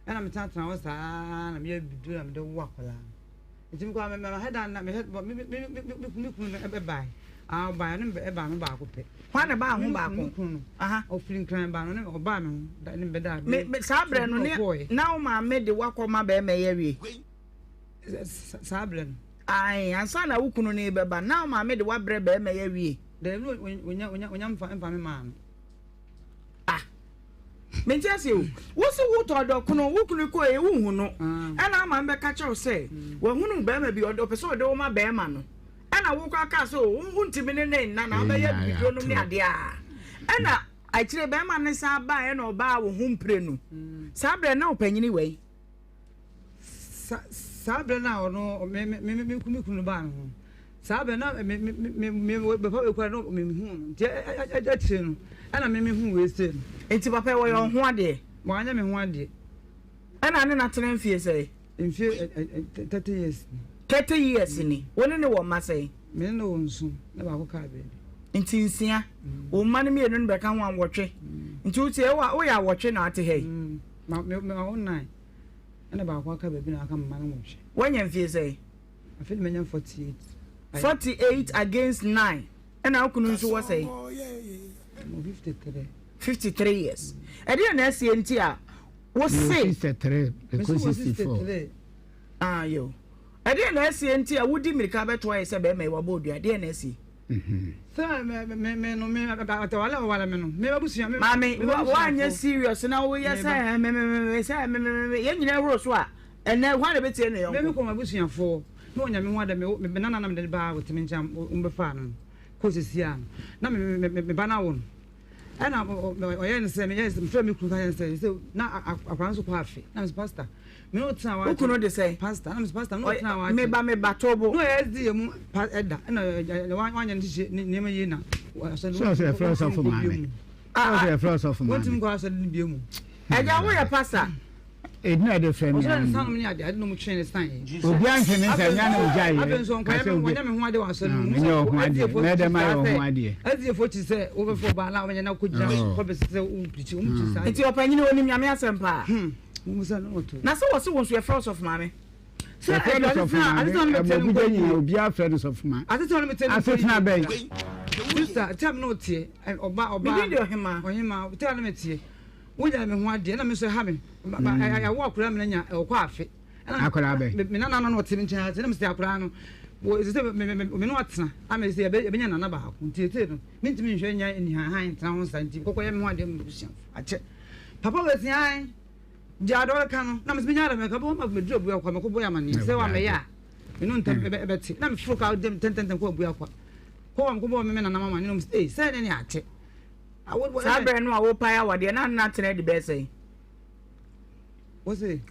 Ɛna metenatena hɔ saa na meyɛ abibiduro na mede wo akwadaa no. Nti me koraa me mahwɛ da na mehwɛ me me me me me kunu no ɛbae. Ah ɔbae ɔne me ɛbaa me baako pɛ. Hwan na ɛbaa ho baako? Me kunu no. Ɔfiri Nkran baa no ne ɔbaa me ho da ne bɛda. Me me saa berɛ no ne na wo maame de wakɔ ma bɛrima yi awie. Saa berɛ no. Ae ansa na wo kunu no rebɛba na wo maame de wabrɛ bɛrima yi awie. Daabi onya onya onya mfa mfa me maa no. Ah mente ase o wo se wo tɔ dɔkono wo kunu kɔ yi wo hu no ɛna ama mbɛka kyerɛw sɛ wahunu bɛrima bi ɔpɛ sɛ ɔde wo ma bɛrima no. Ɛna wo koraa kaa sɛ o wontumi ne ne nna na wobɛyɛ bibiduro nom ne adeɛ a ɛna akyire bɛrima ne san baa ɛna ɔbaa wo ho mprenu saa berɛ na ɔpanyini wei. Saa berɛ no a ɔno me me me me me kunu baa me ho saa berɛ na me me me me papa wei koraa no me hu no nti akyire no ɛna me me hu wei sei no. Nti papa wɔyɛ ɔho adeɛ. Wɔanyɛ me ho adeɛ. Ɛna ne na tena mfie sɛn? Mfie 30 years ni. 30 years ni. Wo ne no wɔ mma sɛn? Me ne no wɔ nson na baako kaa baabi. Nti nsia. Wo mma no mmienu no bɛka ho a nwɔtwe. Nti wo tie woyɛ awɔtwe na ate ha yi? Ma me ma wo nine ɛna baako aka baabi na aka mma no nwɔtwe. Woanya mfie sɛn? Afei na manya 48. 48 against 9 ɛna wo kunu nso wɔ sɛn? Ɔwɔ 53. 53 years. Ɛdeɛn na asie nti a wo se. 63 ɛkɔ 64. Ah yo. Ɛdeɛn na asie nti a wodi mmirika bɛtoa yɛ sɛ bɛrima yi wabɔ odua? Ɛdeɛn na asie? Sɛ me me me no me atawale a wɔwale me no me abusua me. Maame woanyɛ serious na woyɛ sɛ me me me sɛ me me me yɛn nyinaa horo so a ɛnɛ hwan na ɛbɛtie ne yɔnko. Me me kɔ m'abusuafoɔ na wɔnya me ho ada me me nana na mede ba wɔte me nkyɛn wɔn bɛfaa no kɔ sisi a na me me me ba no awo no. Ɛna ɔyɛɛ no sɛ meyɛ mefrɛ me kunu ka kyerɛ no sɛ sɛ na akwadaa no so kɔ afe na mesɛ pastor me ne ɔtena wa wo kunu de sɛ pastor na mesɛ pastor me ne ɔtena wa meba meba tobo na ɔyɛ SD yɛ mu pa ɛda ɛna wanyɛ no hyehyɛ nneɛma yie na sɛ ɔsɛ ɛfrɛ ɔsɔfo maame sɛ ɔsɛ ɛfrɛ ɔsɔfo maame wɔntumi nkɔ asɔre no bio mu ɛgya woyɛ pastor Edin a yɛde frɛ me ara ni. Obiara nhwɛ me nsa, nya na ogya yɛ. Ka sɛ obi. Menyɛ wo ho adeɛ. Mɛyɛ dɛ mayɛ wo ho adeɛ. Nti ɔpanyini onim Nyame asɛm paa? Na sɛ wɔse wo nso yɛfrɛ wo sɔfo maame? Yɛfrɛ no sɔfo maame, ɛmɔgugya nyina obiara frɛ no sɔfo maame. Asetena bɛn? Me din de Ɔhemaa. Wogyae me ho adeɛ na me nso ɛha me. Yɛawo akwadaa mi na nya ɔkɔ afe. Akwadaa bɛn? Me nana na ɔte me nkyɛn ase na me sɛ akwadaa no wɔ sɛ me me me ne ɔtena ama sɛ yɛbɛ yɛbɛnya nana baako nti ete no mentumi nhwɛ nya anihanhan ntena ho saa nti kɔkɔ yɛ me ho adeɛ me busua akyɛ papa wɔ esi an gya adɔ ka no na me sɛ menya adɔ mɛka bɔ ma meduru abua kwa mɛkɔ bɔ yɛ amaneɛ sɛ wa mɛyɛ a me no ntam ɛbɛte na meforo ka dem tɛntɛntɛn kɔ abua kwa kɔ wa mekɔ bɔ me me nana mama ne nom sɛ ee sɛ ne ne akyɛ. Saa berɛ no a worepae awadeɛ na nna tena adi bɛyɛ sɛn?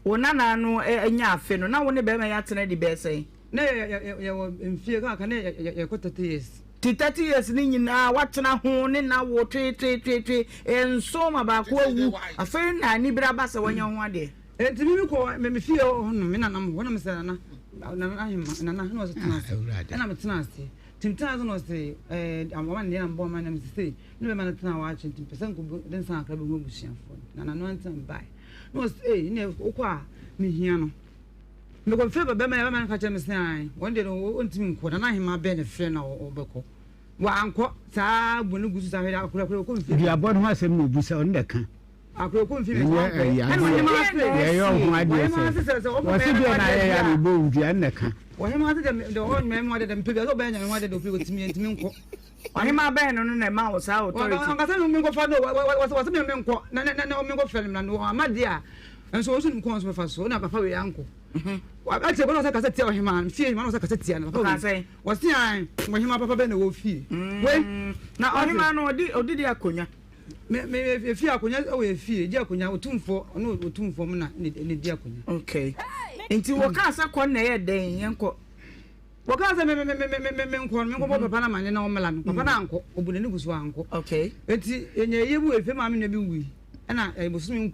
Wo nana no anya afe no na wo ne bɛrima yi atena adi bɛyɛ sɛn? Na yɛwɔ mfie kaka na yɛkɔ 30 years. Ti 30 years no nyinaa woatena ho ne na wo tweetweetwee nso ma baako awu afei na anibere aba sɛ wanya ho adeɛ. Enti me mekɔ me fie hɔ no me nana hɔ na mesɛ nana nana ahema nana na ɔsɛ tena ase ɛna metena ase nti metena ase na ɔsɛ ɛɛ awama ne deɛ na mbɔ ɔma na mesɛ sei Ne bɛma no tenaa hɔ akyɛ nti mepɛ sɛ nkɔbu de nsa kakra bɛhu abusuafoɔ no. Na n'ano antena mebaeɛ. Na ɔse ei ne wokɔ a mehia no. Mekɔfrɛ bɛma yɛ bɛma no ka kyerɛ me sɛ ae wɔn deɛ no ɔntumi nkɔ. Nana Ahemaa bɛn ne frɛ na ɔbɛkɔ. Wankɔ saa bu no gu so saa hwɛ akora kɔ mfie. Duabɔ no ho asɛm na ɔbu sɛ ɔno na ɛka. Akora kɔ mfie mmiɛnsa wankɔ. Ɛna ɔhemaa ase. Yɛyɛ ɔho adeɛ sɛ wɔse deɛ na ayɛ yɛ a mebɔ wo dua ɛna ɛka. Ɔhemaa ase deɛ ɔnyɛ me ho adeɛ deɛ mepɛ bi a sɛ ɔbɛyɛ nyɛ me ho adeɛ deɛ ɔpɛ ɔtumi ntumi nkɔ. Ɔhemaa bɛn no no na ɛmaa wo saa authority? Ɔnkasa no menkɔfa no wɔsɛ me menkɔ na na na menkɔfrɛ no na no ama deɛ a nso wɔn nso nim kɔn so bɛfa so na papa wei ankɔ akyɛ bɔn ɔsɛ kasa tia ɔhemaa fie hemaa na ɔsɛ kasa tia no papa wei wɔsi an ɔhemaa papa bɛn na wɔ fie wei na ɔhemaa no ɔdi ɔdi di akonnwa me me efie akonnwa ɛwɔ efie di akonnwa otumfoɔ ɔno otumfoɔ mu na ne di akonnwa. Okay nti wɔkaa sɛ kɔ na ɛyɛ dɛn yɛn kɔ. Wɔkaa sɛ me me me me me menkɔ no menkɔbɔ papa no amanneɛ na ɔmmla no. Papa no ankɔ, ɔbu n'ani gu so ankɔ. Okay. Enti yɛnya ayie bi wɔ efie maame nua bi wui. Ɛna ɛyɛ bosome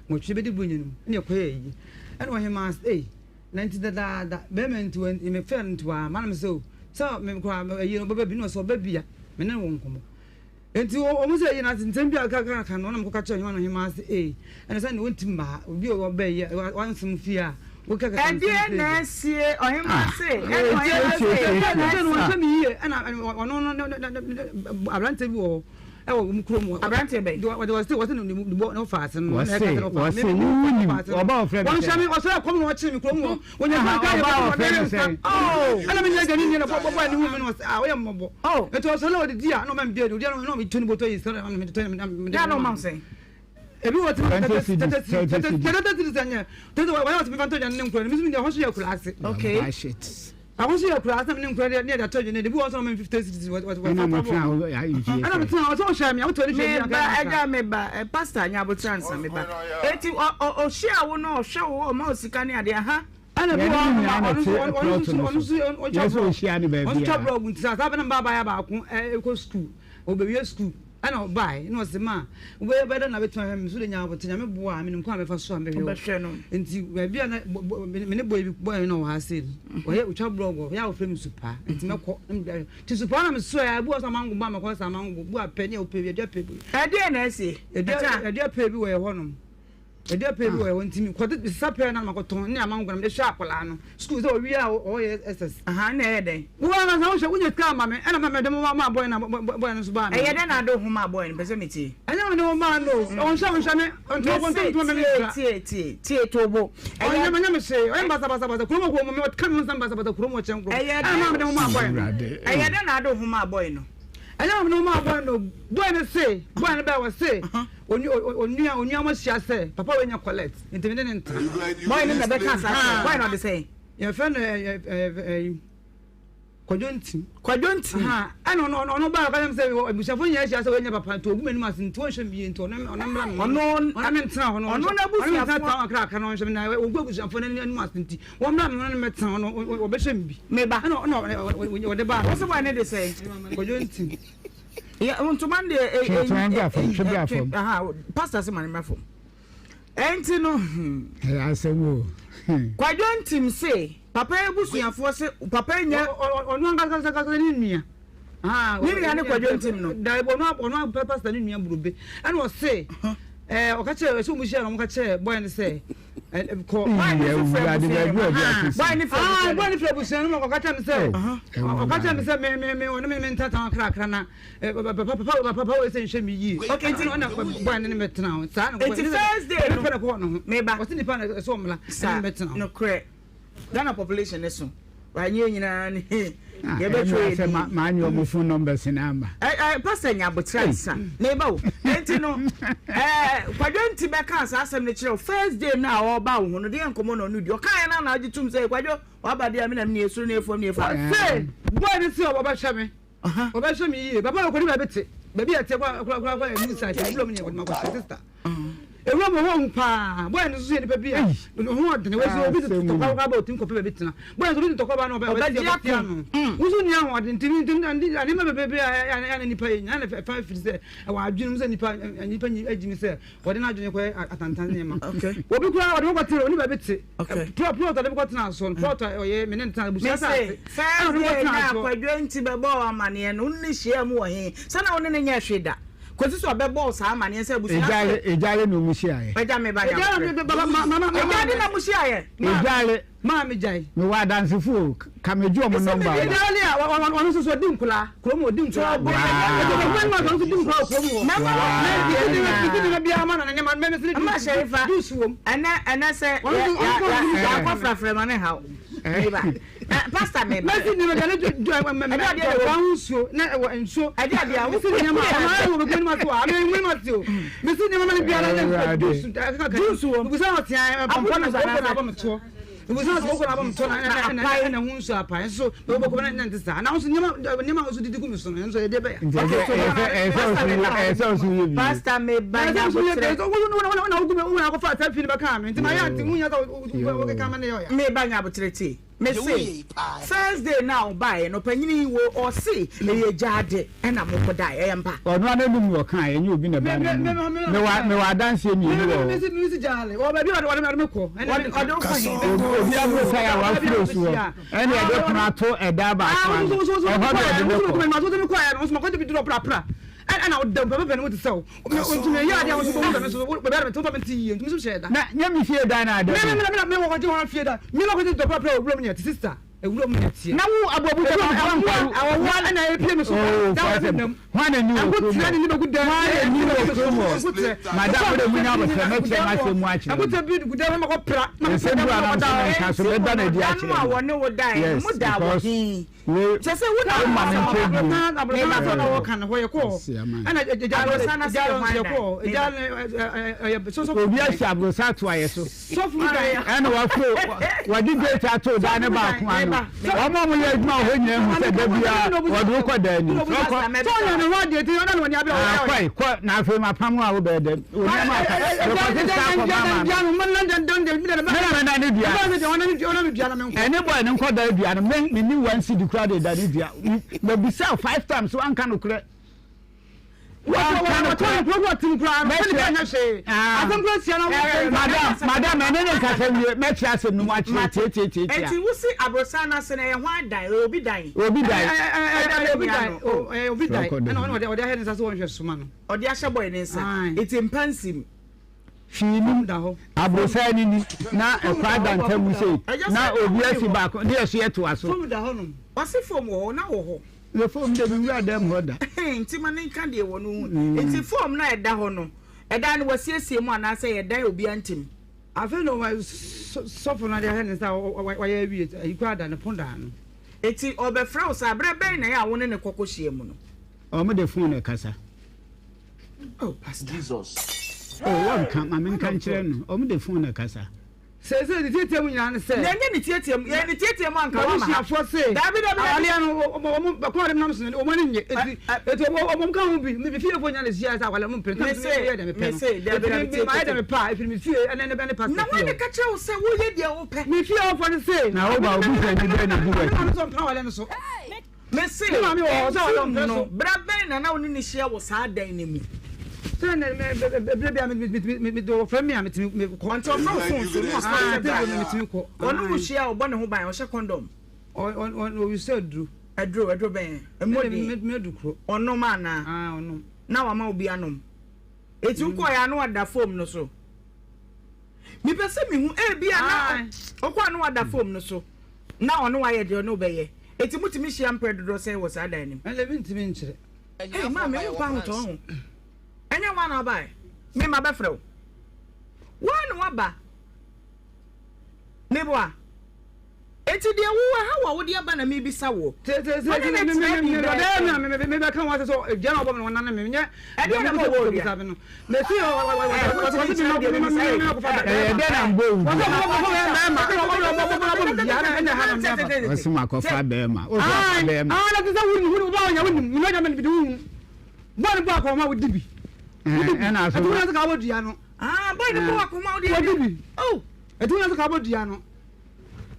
nwɔtwe bɛdi buronya no mu ɛna yɛkɔyɛ ayie. Ɛna ɔhemaa sɛ ei na nti dadaada bɛrima nti wɔ mefrɛ no nti wamma na mesɛ o sɛ me koraa ayie no ɔbɛba bi na ɔsɛ ɔba bi a me ne no wɔ nkɔmmɔ. Enti wɔn sɛ eyi na ase nsɛm bi a ɔka ka ka no ɔnam kɔka kyerɛ ɔhema no ɔhema ase ee ɛna sɛ ne wɔntim mma ha obi a ɔbɛ yi wansɛm fie a woka kaka nsɛm ɛdeɛ na asie ɔhema ase ɛna ɔhema ase ɛdeɛ na asie wɔnhwɛ me yie ɛna ɔno no aberanteɛ bi wɔ hɔ ɛwɔ wɔn kurom hɔ aberanteɛ bɛn wɔde wɔse wɔse ne ne bɔ ne ɔfa ase no wɔse wɔse wunim ɔba ɔfrɛ mi sɛ wɔnhwɛ me ɔsɛ ɛkɔm na ɔkyere me kurom hɔ wɔnyɛ sɛ nka yɛ bɔ bɔ ne nsa ɛna me nyɛ gani nyɛ na bɔ bɔ ne hu me no ɔsɛ a ɔyɛ mmɔbɔ Enti ɔsɔre na ɔdidi a, na ɔma me beer, ɔdi a na ɔma me botɔ yi sika na mede tɔ na mede ma no. Ebi wɔ tumi tɛtɛ cedis ɛnyɛ tɛtɛ wɔyɛ ɔsɛ mefa ntɔ aduane ne nkura no, me nso ɛhɔ nso yɛ akura ase. Okay. Ɛhɔ nso yɛ akura ase na me ne nkura ne yɛde atɔ aduane, ebi wɔ nso na ɔma me 50 cedis wɔ wɔ Ɛna mo tena hɔ mfie sɛ. Ɛna me tena hɔ ɔsɛ ɔhwɛ me a wotɔ ne hwɛ bi anka. Meba ɛgya meba pastor nya abotra nsa meba. Eti ɔhyia wo no ɔhwɛ wo ɔma wo sika ne adeɛ ha. Ɛna bi Yɛne wɔ no hɔ nyinaa a na ɔno ɛte nso ɔno plɔt nso no ɔno so. nso ɔtwa Yɛ sɛ blɔg ɔhyia no ɔno nso twa baabiara. blɔg nti saa bɛ na mbaa baayɛ baako ɛkɔ sukuu ɔbɛwie sukuu ɛna ɔbae na ɔse ma wobɛyɛ bɛdɛ na bɛtumi ahwɛ me so de nya abote nyame boa a menim kwan a mɛfa so a mɛhwɛ wo Wobɛhwɛ no. nti baabi a na me ne bɔyɛ bi bɔyɛ na ɔwɔ ha sei no ɔyɛ ɔtwa blɔg ɔyɛ a ɔfrɛ me supaa nti mɛkɔ na mede ahwɛ nti supaa na mesoɛ a ebi wɔ sɛ amango ba mɛkɔ sɛ amango bu apɛ ne a wopɛ bi adua pɛ bi Ɛdeɛn na asie? adua pɛ bi wɔ yɛ hɔnom. Ɛdua pɛɛ bi wɔ hɔ nti mekɔde mesesa pɛɛ na makɔtɔn ne amango na mede hwɛ akwadaa no sukuu sɛ ɔwie a ɔyɛ SS. Aha na ɛyɛ dɛn? Wo ankasa wohwɛ wonya sika ama me ɛna mede mo maa bɔyɛ na bɔyɛ no nso baa me. Ɛyɛ dɛn na ade wo ho maa bɔyɛ no pɛ sɛ metie. Ɛnyɛ mede wo maa no o ɔnhwɛ ɔnhwɛ me ɔntoma ɔntoma me me tie tie tie tobo. Ɔnyɛ ɔnyɛ me hwee ɔyɛ basabasabasa kurom hɔ kurom ɔka me ho nsɛm basabasa kurom hɔ kyɛn kurom ɛna maa mede wo maa bɔyɛ no. Ɛyɛ dɛn na ade wo ho maa bɔyɛ no? Ɛnyɛ mede wo maa bɔyɛ no bɔyɛ no se bɔyɛ no bɛɛ wɔ se. Onua onua mo hyia sɛ papa wei nyɛ collect nti me ne ne ntena. Boy no na ɛbɛka saa kyerɛ boy no ɔde sɛn. Yɛfrɛ no ɛɛ Kwadwo Ntim. Kwadwo Ntim. Ɛna ɔno ɔno baa ɔka kyerɛ me sɛ abusuafo nyinaa ahyia sɛ wei nyɛ papa nti ogu m'anim ase nti wɔnhwɛ me yie nti ɔno ɔno mmra me ɔno ɔno me ntena hɔ no ɔno n'abusuafo ɔno me ntena tena akra akra na ɔnhwɛ me na ogu abusuafo no anim ase nti wɔmmra me ho no mɛtena hɔ no wɔbɛhwɛ me bi. Meba. Ɛna ɔno ɔde baa. Wɔsɛ boy no de sɛn. Kwadwo Ntim. Yɛ ntoma no deɛ Twe ntoma no bra fam, twe bra fam. Aha, pastor sɛ ma no mmra fam. Ɛnti no. Ɛyɛ asɛm o. Kwadwo Ntim se papa yi abusuafoɔ se papa yi nyɛ. Ɔno ankasa ne nua. Ne nua ne Kwadwo Ntim no. Dabi ɔno ɔno pastor ne nua Burobe. Ɛna ɔse ɛɛ ɔka kyerɛ ɛsɛ ɔmo hyia na ɔmo ka kyerɛ boy no sɛ kɔ. Boy no nso fira abusua no mu. Boy no fira abusua no mu. Boy no fira abusua no mu ɔka kyerɛ me sɛ ɔka kyerɛ me sɛ me me me ɔne me me ntata kakrakra na papa papa papa wei sɛ nhwɛ me yie. Okay nti ɔna boy no ne me tena ho saa na. Nti first day no nipa na kɔ ne ho. Meba. Ɔsi nipa na ɛsɛ ɔmla ɛne me tena ho. Nokorɛ Ghana population ne so. Wanyɛ nyinaa ne yɛbɛtwerɛ yɛ din. Maa nyɛ ɔmo phone numbers na ama. Ɛ pastor nya abokyerɛ ansa meba o enti no ɛɛ kwadwo nti bɛka saa asɛm no kyerɛ wo first day no a ɔba wo ho no deɛ nkɔmɔ na ɔno di ɔka yɛ no na agye tum sɛ kwadwo waba deɛ me na me ne esoro ne efam ne efam. Ɔse boy no se ɔbɛhwɛ me ɔbɛhwɛ me yie papa ɔkɔdi baabi te baabi a ɛte kora kora kora kora ɛmu side ewura mu ne ɛkɔdi ma kɔhyɛ sister. Ewura mu hɔ hu paa boy no nso yɛ nipa bi a ne ho ɔdene wɔ so obi de tɔkwa kora ba otumi kɔpɛ baabi tena boy nso obi de tɔkwa ba na ɔbɛ ɔbɛgye ato no nso ni ahoɔden nti nti nneɛma bebrebe a ɛyɛ nipa yɛ nyinaa na ɛfa firi sɛ ɛwɔ adwene mu sɛ nipa nipa nyi agyimi sɛ wɔde n'adwene kɔyɛ atantan nneɛma obi kura ɔde kɔ tena oni baabi te plɔt plɔt ɔde kɔ tena so plɔt ɔyɛ mene ne tena busua sa ase ɛna ɔde kɔ tena so akwadwo nti bɛbɔ amaneɛ no ne hyia mu wɔ he sɛ na wo ne ne nyɛ hwee da Kɔsi sɛ ɔbɛbɔ wo saa amaneɛ sɛ abusua se. Egyale na ɔmo hyiaeɛ. Agya me ba nyabotrɛ. Egyale na mo hyiaeɛ. Egyale. Maa me gyae. Me wɔ adansefo o, ka me gye ɔmo nɔmba ma. Egyale a ɔno nso so ɔdi nkola kurom ɔdi nkola. Ɔno nso di nkola wɔ kurom hɔ. Mama Sherifa, ɛnɛ ɛnɛ sɛ yɛakɔ frafra ma ne haw. Meba. Pastor meba. Mɛsi nneɛma bi a ne dwa dwa mɛ mɛ dwa ho nsuo na ɛwɔ nsuo. Ɛde adeɛ a wosi nneɛma a ɔno ayɛ wɔ bɛgu anim ase wɔ ame ngu anim ase o. Mesi nneɛma ma ne biara ne juice ɛkaka juice wɔ. Ebusa na ɔtea pɔmpɔ na ɔkɔ na abɔ me toɔ. Ebusa na ɔkɔ na abɔ me toɔ na ɛna ɛna ho nsuo apa nso bɛbɔ kɔ na nte saa na nso nneɛma nneɛma a nso didi gu me so no nso ɛdeɛ bɛyɛ. Nti ɛsɛ ɛsɛ ɔso ɛsɛ ɔso yɛ bi. Pastor meba nyabotrɛ. Wo na wogu me wo na akɔfa asɛm fi ne bɛka me nti ma yɛ ante wo nya sɛ wokeka ma ne yɛ ɔya. Meba nyabotrɛ tie. Me se, first day no a ɔbaeɛ no, ɔpanyini yi wo, ɔse ɛyɛ gyaade ɛna mo kɔ daeɛ, ɛyɛ mpa? Ɔno ara n'anum na ɔkaeɛ, ɛnyɛ obi na ɛbaa n'anum. Mewɔ mewɔ adanseɛ mmienu wɔ hɔ. Ɔde wo kɔ he? Obi aborosan a waforo soɔ, ɛna yɛde pono ato ɛdan baako ano, ɛhɔ na ɔde me kɔ. Na nyɛ me fie dan na ada mu. Na wo aboabu sɛ hwan hwan na ni wɔ kurom hɔ? Hwan na ni wɔ kurom hɔ? Madam wo de mu nya abotire mɛkyerɛ m'asɛm mu akyerɛ mo. Nsɛm bi wɔ a na mo sɛ menka so mɛda no adi akyerɛ mo. Yes because. Wei Kyɛ sɛ wo na wo ma me nkyɛ bio. Abrɔsan na wɔka no hɔ yɛ kɔɔ ɛna Abrɔsan na sɛ hwan dan obi ahyɛ abrɔsan ato ayɛ so ɛna waforo wɔde gate ato dan ne baako ano wɔn a wɔyɛ adwuma wɔ hɔ nyinaa hu sɛ da biara wɔde wokɔ dan ni kɔ kɔe kɔ na afei ma pam a wobɛyɛ dɛm onneɛma aka mekɔte saa kɔ maa maame mena mena ne dua Ɛne boy no nkɔ da dua no me me ni one cedi kura de da ne dua mabisa five times wanka no korɛ wanka no korɛ mɛkyerɛ madam madam ɛne ne nkasa wie mɛkyerɛ asɛm no mu akyerɛ tietietie eti wusi aborosan no ase no ɛyɛ hwan dan ɛyɛ obi dan obi dan ɛyɛ obi dan ɛyɛ obi dan ɛna ɔde ahyɛ ne nsa sɛ wɔnhwɛ soma no ɔde ahyɛ boy ne nsa eti mpa nsim. Hwee nnim. Aborosan no ni, na ɛkwan da ntam sei, na obi asi baako, ne yɛso yɛtoa so. Fam da hɔnom. Ɔse fam wɔ hɔ, na wɔ hɔ. Na fam de, menwura dɛm hɔ da. Nti ma menka deɛ wɔ no hu. Nti fam no a ɛda hɔ no, ɛdan no wɔasiesie mu anaasɛ ɛyɛ dan a obiara nte mu? Afei na sɔfo no de ahyɛ ne nsa a wayɛ awie, ayi koraa da, ne pon da ano. Enti ɔbɛfrɛ wo saa, berɛ bɛn na ɛyɛ a wo ne no kɔ kɔhyia mu no? Wɔde fon na ɛkasa. Oh, Pastor. Jesus. Oh, wɔnka, ma menka nkyerɛ no. Wɔde fon na ɛkasa. Seesei ne tiatia mu nyinaa ne sɛ. Na ɛnyɛ ne tiatia mu, yɛ ne tiatia mu anka wama ha. M'abusuafoɔ se. Dabi dabi dabi. Awareɛ no wɔn wɔn kɔn a wɔde nam so no wɔn ani nnye eti eti wɔn wɔn ka ho bi me fiefoɔ nyinaa na ehyia sɛ awareɛ wɔn mpene na Mese me yɛ deɛ mepɛ no mese dabi eti dabi me tie mayɛ tie deɛ tie. mepɛ a efiri me fie ɛne ne ɛne pastor Na fie wɔn na hɔ. ɛka kyerɛ wo sɛ woyɛ deɛ wopɛ. Me fie hɔfoɔ no se. Na wo ba Me me obusuani me bɛn na me edi me w'akyi? maame sɛ ɔmpene awareɛ no so. Mese, Me maame wɔ hɔ sɛ ɔyɛ ntim ɔmpene no, so. berɛ bɛn na na wo ne no hyia wɔ saa dan no mu? Sɛ na me berɛ bi a me me me me wɔfrɛ me a metumi me kɔ. Ɔnti ɔfrɛ wo phone so na ɔsrɛ Ah, sɛ bra. table no metumi kɔ. Ɔne wo hyia a ɔbɔ ne ho ban, ɔhyɛ condom? Ɔ ɔ ɔ ɔuse aduro. Aduro, aduro bɛn? Ɛmmɔ Me din. me me adu kuro. Ɔnom anaa? Ah, ɔnom. Na wama obi anom? Eti wokɔeɛ a na wada foam no so? Mepɛ sɛ mehu, ebia na ɔkɔ a na wada foam no so. Na ɔne wo ayɛ deɛ ɔne wo bɛyɛ. Enti motumi hyia mprɛ dodoɔ sɛn wɔ saa dan no mu? Ɛnde mentumi nkyerɛ. Hey, maame, wompɛ ahotɔ ho. Ɛnyɛ wo ara na wobaeɛ. Me mabɛfrɛ wo. Wo ara na woaba. Meboa. Enti deɛ wo ɛha wo a wode aba na mebisa woɔ. Wo ne no tena bi bɛyɛ sɛn? Mebɛka ho asɛ sɛ dua na ɔbɔ me no wɔnane me nyɛ Ɛdeɛn na ɛbɔ wo dua? Ɛyɛ dɛn na mbɔ wo dua? Ɔse makɔfa bɛɛma. Wo so afa bɛɛma. Ɛna so.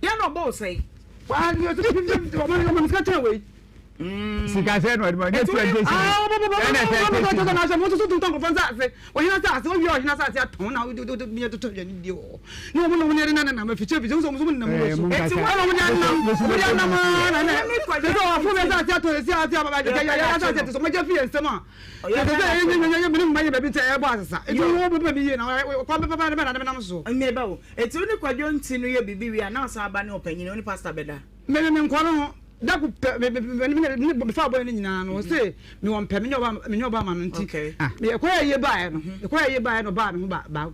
Yɛn na ɔbɔ wo sɛn? Sika sɛ na ɔde ma ɔnyɛ 20 cedis ɛna 30 cedis. Ɛɛ monkasa. Meba o. Eti wo ne Kwadwo Nti no yɛ biribi wie a na ɔsan ba ne ɔpanyin, wo ne pastor bɛda? Me me me nkwa no ho da ko pɛ me me me me me me fa bɔyɛ no nyinaa no ɔse me wɔ mpɛ me nyɛ ɔba me nyɛ ɔba ma no nti me ɛkɔ yɛ yie baeɛ no ɛkɔ yɛ yie baeɛ no ɔbaa me ho ba ba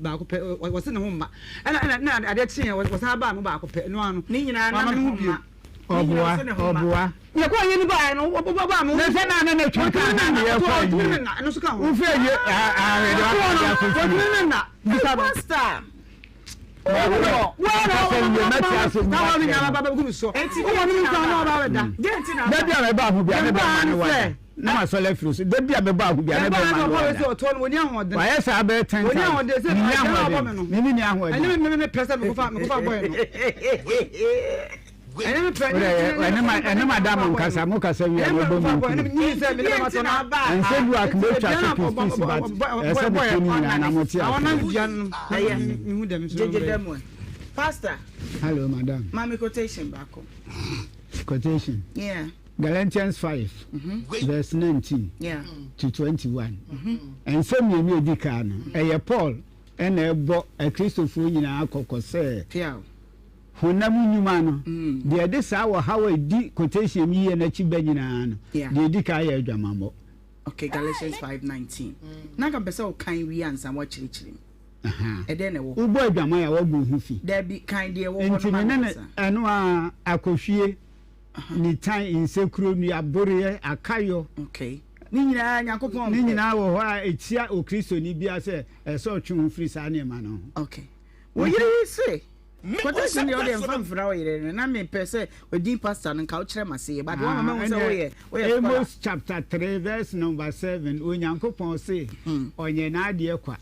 baako pɛ ɔse ne ho mma ɛna ɛna na adeɛ kyeeɛ ɔsan baa me ho baako pɛ ɛno ano ne nyinaa na wama ne me ho ho bio mma ne nyinaa Ɔboa ɔse ne ho mma. ɔboa. Yɛkɔ yie no baeɛ no ɔbaa me ho Ne sɛ na ne ne twe kaa na ne yɛ kɔ ɔtumi yie. ne nna ɛno nso ka ho Wofɛ yie ahwɛ de ɔtumi wakɔ de akɔ ɔtumi fie. ne nna bisa no. Pastor. Da bi a mɛba aho bia ne bɛma ne wada na masɔre afiri so da bi a mɛba aho bia ne bɛma ne wada wayɛ saa bɛyɛ ten times menni ahoɔden mene ni ahoɔden ɛne madam nkasa mo kasa wie a mɛbɔ mu nkumu ɛnsɛ du a mɛtwa so piece piece but ɛsɛ mete ne nyinaa na mote aseɛ. Pastor. Hello, madam. Mami quotation baako. Quotation. Yeah. Galatians 5 mm -hmm. verse 19 yeah. to 21. Ɛnsɛm mmienu edi kan no ɛyɛ Paul ɛna ɛbɔ Akristofoɔ nyinaa kɔkɔ sɛ. Honam nnwuma no, deɛ ɛde saa ɔhaw a ɛdi quotation yi yie no akyi ba nyinaa no, deɛ ɛdi kan yɛ adwamammɔ. Okay, Galatians 5:19. Na nka mpɛ sɛ ɔkan wie ansa woakyerɛkyerɛ mu. Ɛdɛn na ɛwɔ hɔ? Wobɔ adwaman a woagu wo ho fi. Dabi, kan deɛ ɛwɔ hɔ Nti no ma me ne me no, ansa. ɛno ara, akɔhwie, nitan, nsekuro, nnuaboreɛ, akayɔ. Okay. Ne nyinaa Nyankopɔn Ne mpɛ. nyinaa wɔ hɔ a ɛtia Okristoni biara sɛ ɛsɛ sɛ ɔtwe ho firi saa nneɛma no ho. Okay. Wo yere yi se quotation deɛ ɔdeɛ nfa nfra wo yere no na me pɛ sɛ odin pastor no nka wo kyerɛ ma se but wɔn ma mahu sɛ woyɛ woyɛ scholar. Amos chapter 3 verse number 7 Onyankopɔn se ɔnyɛ n'adeɛ kwa.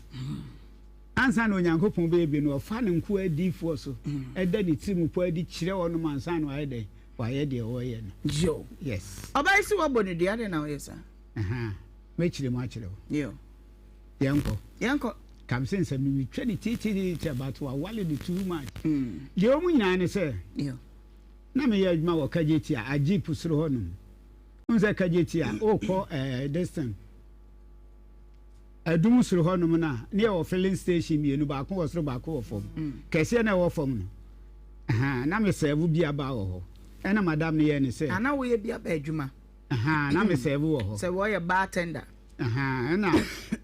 Ansa na Onyankopɔn bɛyɛ bi no ɔfa ne nkoa adiyifoɔ so ɛda ne tirim pɔ adi kyerɛ wɔnom ansa na wayɛ dɛn wayɛ deɛ ɔreyɛ no. Yo. Yes. Ɔbaa yi se wɔbɔ no dua adɛn na woyɛ saa? Aha. Mɛkyerɛ mu akyerɛ wo. Yo. Yɛnkɔ. Yɛnkɔ. Kam sɛ nsɛm no metwa ne tiititiitia but wawale no too much. Deɛ ɔmu nyinaa ne sɛ na meyɛ adwuma wɔ Kagyetia, Agip soro hɔ nom. Wohu sɛ Kagyetia wokɔ eh, this thing. Adum soro hɔnom no a, ne yɛwɔ filling station mmienu, baako wɔ soro, baako wɔ fam. Kɛseɛ no a ɛwɔ fam no, ahaa, na me sɛɛvo bia baa wɔ hɔ. Ɛna madam no yɛɛ ne sɛ. Na na woyɛ bia baa adwuma? Ahaa, na me sɛɛvo wɔ hɔ. Sɛ wɔyɛ bartender. Ahaa, ɛna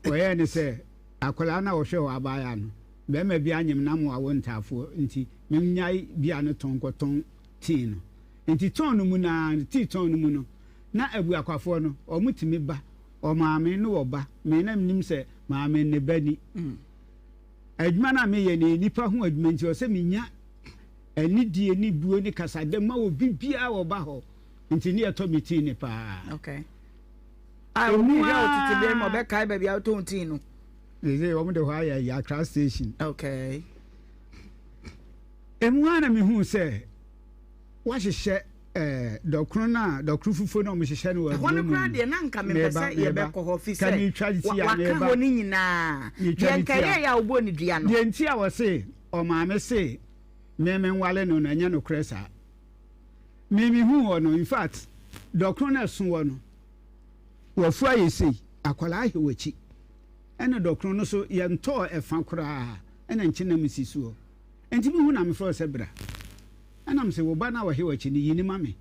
wɔyɛɛ ne sɛ akwadaa no a ɔhwɛ hɔ abaayaa no, barima bi anyem na mo awo ntaafoɔ nti, mennyae bia no tɔn nkɔtɔn tii no. Nti tɔn no mu no ara, tii tɔn no mu no, na abuakwafoɔ no, wɔtumi ba. Ɔmaame ne ɔba, me na menim sɛ maame ne ba ni. Adwuma no a meyɛ no yɛ nnipa ho adwuma nti ɔsɛ menya anidie ne buo ne kasadɛ ma obi biara a ɔba hɔ nti ne yɛtɔ me tii ne paa. Okay. A obi hwɛ wo tete bere mu ɔbɛkae baabi a wotɔn tii no. Sɛ wɔn de hɔ ayɛ yɛ Accra station. Okay. Emu ara na mehuu sɛ wɔahyehyɛ ɛɛ dɔkono no a dɔkono fufuo no a wɔhyehyɛ no wɔ Ɛhɔ aburo no mu koraa no. deɛ na nka mepɛ Meba, sɛ meba. yɛbɛkɔ hɔ fi Ka sɛ metwa wa tia, waka meba. hɔ no nyinaa. Metwa Deɛ ne nka tia. ɛyɛeɛ a wobɔɔ no dua no. Deɛ nti a wɔse ɔmaame se me menwale no no ɛnyɛ nokorɛ saa. Me mehuu wɔ no, in fact dɔkono no a ɛso wɔ no, wafu ayɛ sei, akwadaa ahwɛ w'akyi. Ɛna dɔkono no so yɛntɔɔ ɛfa koraa ɛna nkyenam si soɔ. Enti mehu na mefrɛ wo sɛ bra. Ɛna mese, Wo ba no a ɔhe w'akyi no, yi no ma me,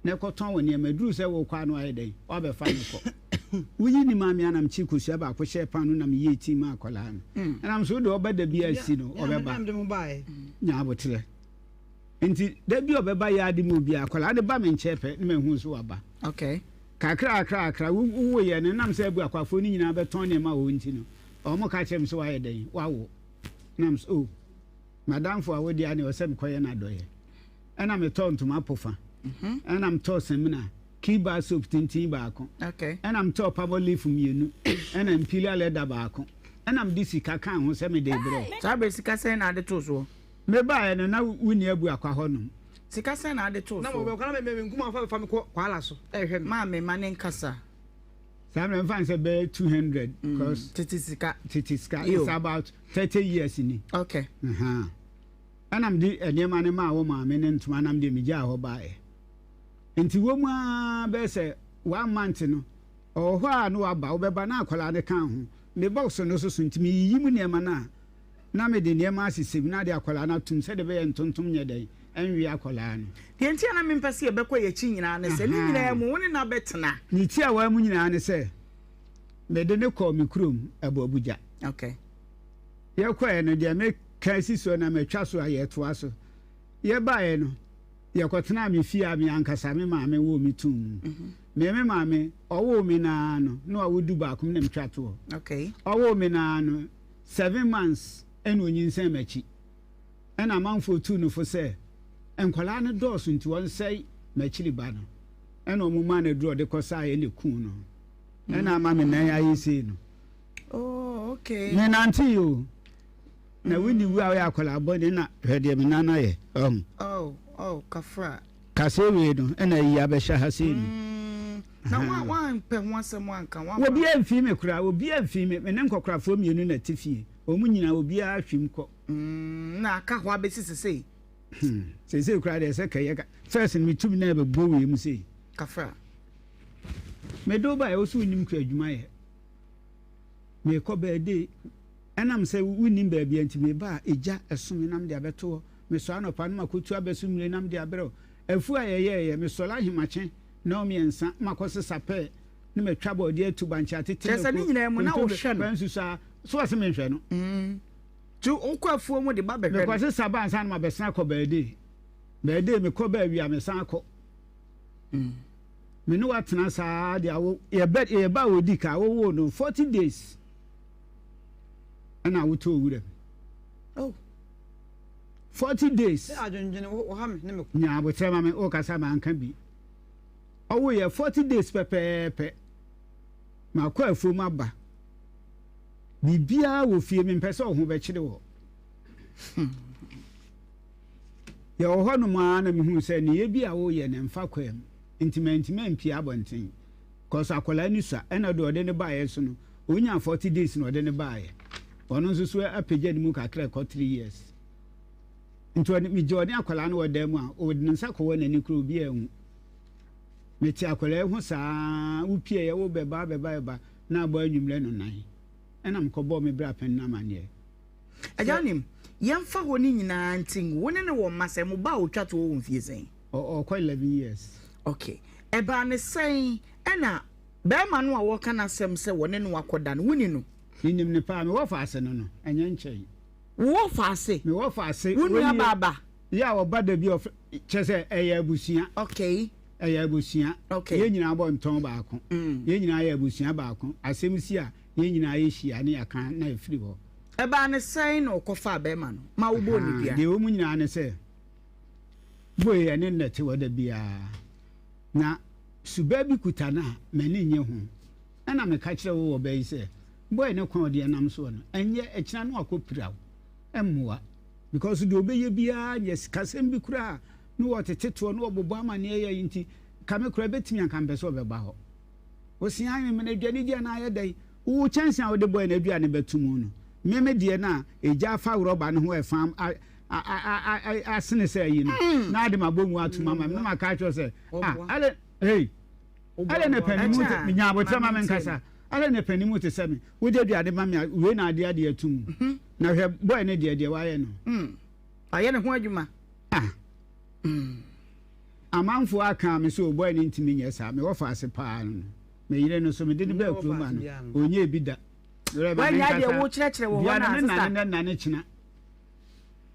na kɔtɔn wo nneɛma. Ɛduruu sɛ worekɔ a na wayɛ dɛn? Woabɛfa no kɔ. Woyi no maa me a na mekyee kosua baako hyɛɛ paano na meyɛɛ tii maa akwadaa no. Ɛna mese, Wo deɛ ɔba da bi a si no, ɔbɛba. Nya aboterɛ. Enti da bi a ɔbɛba yaade mu obiara, akwadaa no ba me nkyɛn pɛ na mahu sɛ waba. Okay. Kakra kakra kakra, wowoeɛ no, ɛnam sɛ abuakwafoɔ no nyinaa bɛtɔn nneɛma wɔ hɔ nti no, wɔka kyerɛɛ me sɛ woayɛ dɛn? Woawo. Na mese, Oh, m'adamfo a wode a ne ɔsɛ mekɔyɛ no adɔeɛ. Ɛna metɔɔ ntoma pofa. Ɛna metɔɔ samina, key bar soap tenten baako. Ɛna metɔɔ palmolive mmienu. Ɛna imperial leather baako. Ɛna mede sika kaa ho sɛ mede rebrɛ wo. Saa berɛ sika sɛn na ade too soɔ? Mebaeɛ no, na wonni Abuakwa hɔnom. Sika sɛn na ade too Na soɔ? wɔbɛkɔ na me me nkumaa fa fa me kɔ Kwala so ɛrehwɛ me. Maame ma ne nkasa. Saa mmerɛ mfa no sɛ bɛyɛ 200 cause Tete sika. tete sika Yo. it's about 30 years ni. Okay. Ahaa. Ɛna mede nneɛma no maa wo maame ne ntoma nam deɛ megyaa hɔ baeɛ. Nti wɔ mu ara bɛyɛ sɛ one month no ɔwɔ hɔ a na waba wobɛba na akwadaa no ka ho. Me box no so so nti meyiyi mu nneɛma no a na mede nneɛma asesɛ mu na ade akwadaa no atom sɛdeɛ ɛbɛyɛ ntontom nyɛ dɛn ɛnwe akwadaa no. Deɛ nti a na mempɛ sɛ yɛbɛkɔ yɛn akyi nyinaa ne sɛ, ne nyinaa mu, wo ne no abɛtena. Ne tiawa mu nyinaa ne sɛ, mede no kɔɔ me kurom, Abuabuja. Okay. Yɛkɔeɛ no, deɛ meka asi soɔ na matwa so a, yɛtoa so. Yɛbaeɛ no, yɛkɔtenaa me fie a me ankasa me maame woo me too mu. Me me maame, ɔwoo me no ara no, na wawo dubaako, me na metwa toɔ. Okay. Ɔwoo me no ara no, 7 months ɛna onyinsɛn m'akyi. Ɛna amanfoɔ tuu no fo sɛ nkwadaa no dɔɔso nti wɔnsɛe m'akyiri ba no. Ɛna wɔn maa no aduru a ɔde kɔsaeɛ na ɛkuu no. Ɛna ama me nan ayɛ sei no. Oh, okay. Menante o. Na wonni wu a woyɛ akwadaa bɔne na hwɛ deɛ me nan ayɛ. Ɔho. Oh, kafra. Kaseɛ wei no ɛna ayi abɛhyɛ ha sei no. Na wampɛ ho asɛm anka. Obiara mfii me koraa, obiara mfii me. Me ne nkɔkorafoɔ mmienu na ɛte fie. Wɔn nyinaa obiara hwim kɔ. Na aka hɔ abɛsi sesei. Seesei koraa deɛ sɛ kɛyɛ ka first no metumi na ɛbɛbɔ wei mu sei. Kafra. Mede wo baeɛ wo so wonim kura adwuma yɛ. Mekɔ bɛɛde ɛnam sɛ wonnim baabi a nti meba a egya ɛso me na mede abɛto hɔ. Mesɔre anɔpa no makɔtu abɛso mmire na mede abrɛ wo. Afuo a yɛyɛeɛ mesɔre ahemakye nnɔnmiɛnsa makɔsesa pɛɛ ne matwa bɔɔdeɛ atu bankye atete Kyerɛ sɛ ne mako nyinaa mu na kontomire wohwɛ no. kwansusu a so ɔse menhwɛ no. Nti wokɔ afuo mu de ba bɛhwɛ no. Mekɔsesa ba ansa na mabɛsan akɔ bɛɛde. Bɛɛde mekɔ ba awie a mesan akɔ. Me ne wo atena saa de awo yɛbɛ yɛba a odi ka wowoo no 40 days ɛna wotɔɔ wuram. Oh. 40 days. Sɛ adwendwene wo ha me ne me. Nya abotrɛ ma me wokasa ma anka bi. Ɔwo yɛ 40 days pɛpɛɛpɛ. Makɔ afuom aba. Biribiara wɔ fie mempɛ sɛ ɔho bɛkyere wɔ. Yɛwɔ hɔnom ara na mehuu sɛ nneyɛɛ bi a woyɛ no mfa kwan mu nti mantumi ampue abɔnten cause akwadaa no sua ɛna deɛ ɔde no baeɛ nso no ɔnyaa 40 days na ɔde no baeɛ ɔno nso so apagya ne mu kakra ɛkɔ 3 years nti ɔde megye ɔne akwadaa no wɔ dan mu a ɔde ne nsa kɔwɔ n'ani koro obi anhu mete akwadaa yi ho saa wopie yɛ wo bɛba bɛba bɛba na abɔ anwummerɛ no nan. Ɛna mekɔbɔɔ me bra panin no amanneɛ. Agya wonim, yɛmfa hɔ no nyinaa nti ngu. Wo ne no wɔ mma sɛn? Mo ba a ɔtwa toɔ wɔ mfie sɛn? Ɔkɔ 11 years. Ok. Ɛbaa no sɛn ɛna barima no a wɔreka n'asɛm sɛ wɔne no akɔda no, woni no? Menim no paa. Mewɔ faase no no, ɛnyɛ nkyɛe. Wowɔ faase? Mewɔ faase. Wo nua baa ba? Yɛ a ɔba da bi a ɔfrɛ, kyerɛ sɛ ɛyɛ abusua. Ok. Ɛyɛ abusua. Ok. Yɛn nyinaa bɔ ntɔn baako. Yɛn nyinaa yɛ abusua baako. Asɛm si a, yɛn nyinaa yɛhyia ne yɛaka na yɛfiri hɔ. Ɛbaa no sɛn na ɔkɔfaa bɛrima no ma wobɔɔ no dua? Deɛ ɛwɔ mu nyinaa ne sɛ, boy yɛne no na ɛte hɔ da biara, na suba bi kuta no a m'ani nnye ho. Ɛna meka kyerɛ wo wɔ bɛ yi sɛ, boy no kwan a ɔde ɛnam soɔ no, ɛnyɛ, ɛkyena no akɔpira wo, ɛmmoa. Because deɛ ɔbɛyɛ biara nyɛ, sikasɛm bi koraa na wɔtete toɔ na wɔbobɔ amaneɛ yɛ yi nti, ka me koraa ɛbɛtumi anka mepɛ sɛ ɔbɛba hɔ. Ɔsia me mene aduane di anaa ayɛ dɛn? Wo kyɛnse a wode bɔe no aduane bɛto mu no, me me deɛ no a egya afa rɔba no ho ɛfa asene sɛ ayi no, na ade ma bɔ mu ato mu ama me, na maka akyerɛ wo sɛ, ah, ale, hey, ale na panin mu te, menya abotrɛ ma me nkasa, ale na panin mu te sɛ me, wode aduane ma me a, wei na ade ade ato mu. Na hwɛ bɔe no deɛ, deɛ wayɛ no. Wayɛ ne ho adwuma. Ah. Amanfoɔ aka me sɛ ɔbɔe no ntumi nyɛ saa, mewɔ faase paa no no. Me yere no so, mede no baa kurom ha no, ɔnyɛɛ bi da. Werɛ ma Woannya deɛ menkasa. wokyerɛkyerɛ wɔ hɔ Dua no no, a, ne sista. nane nɛ nane kyena.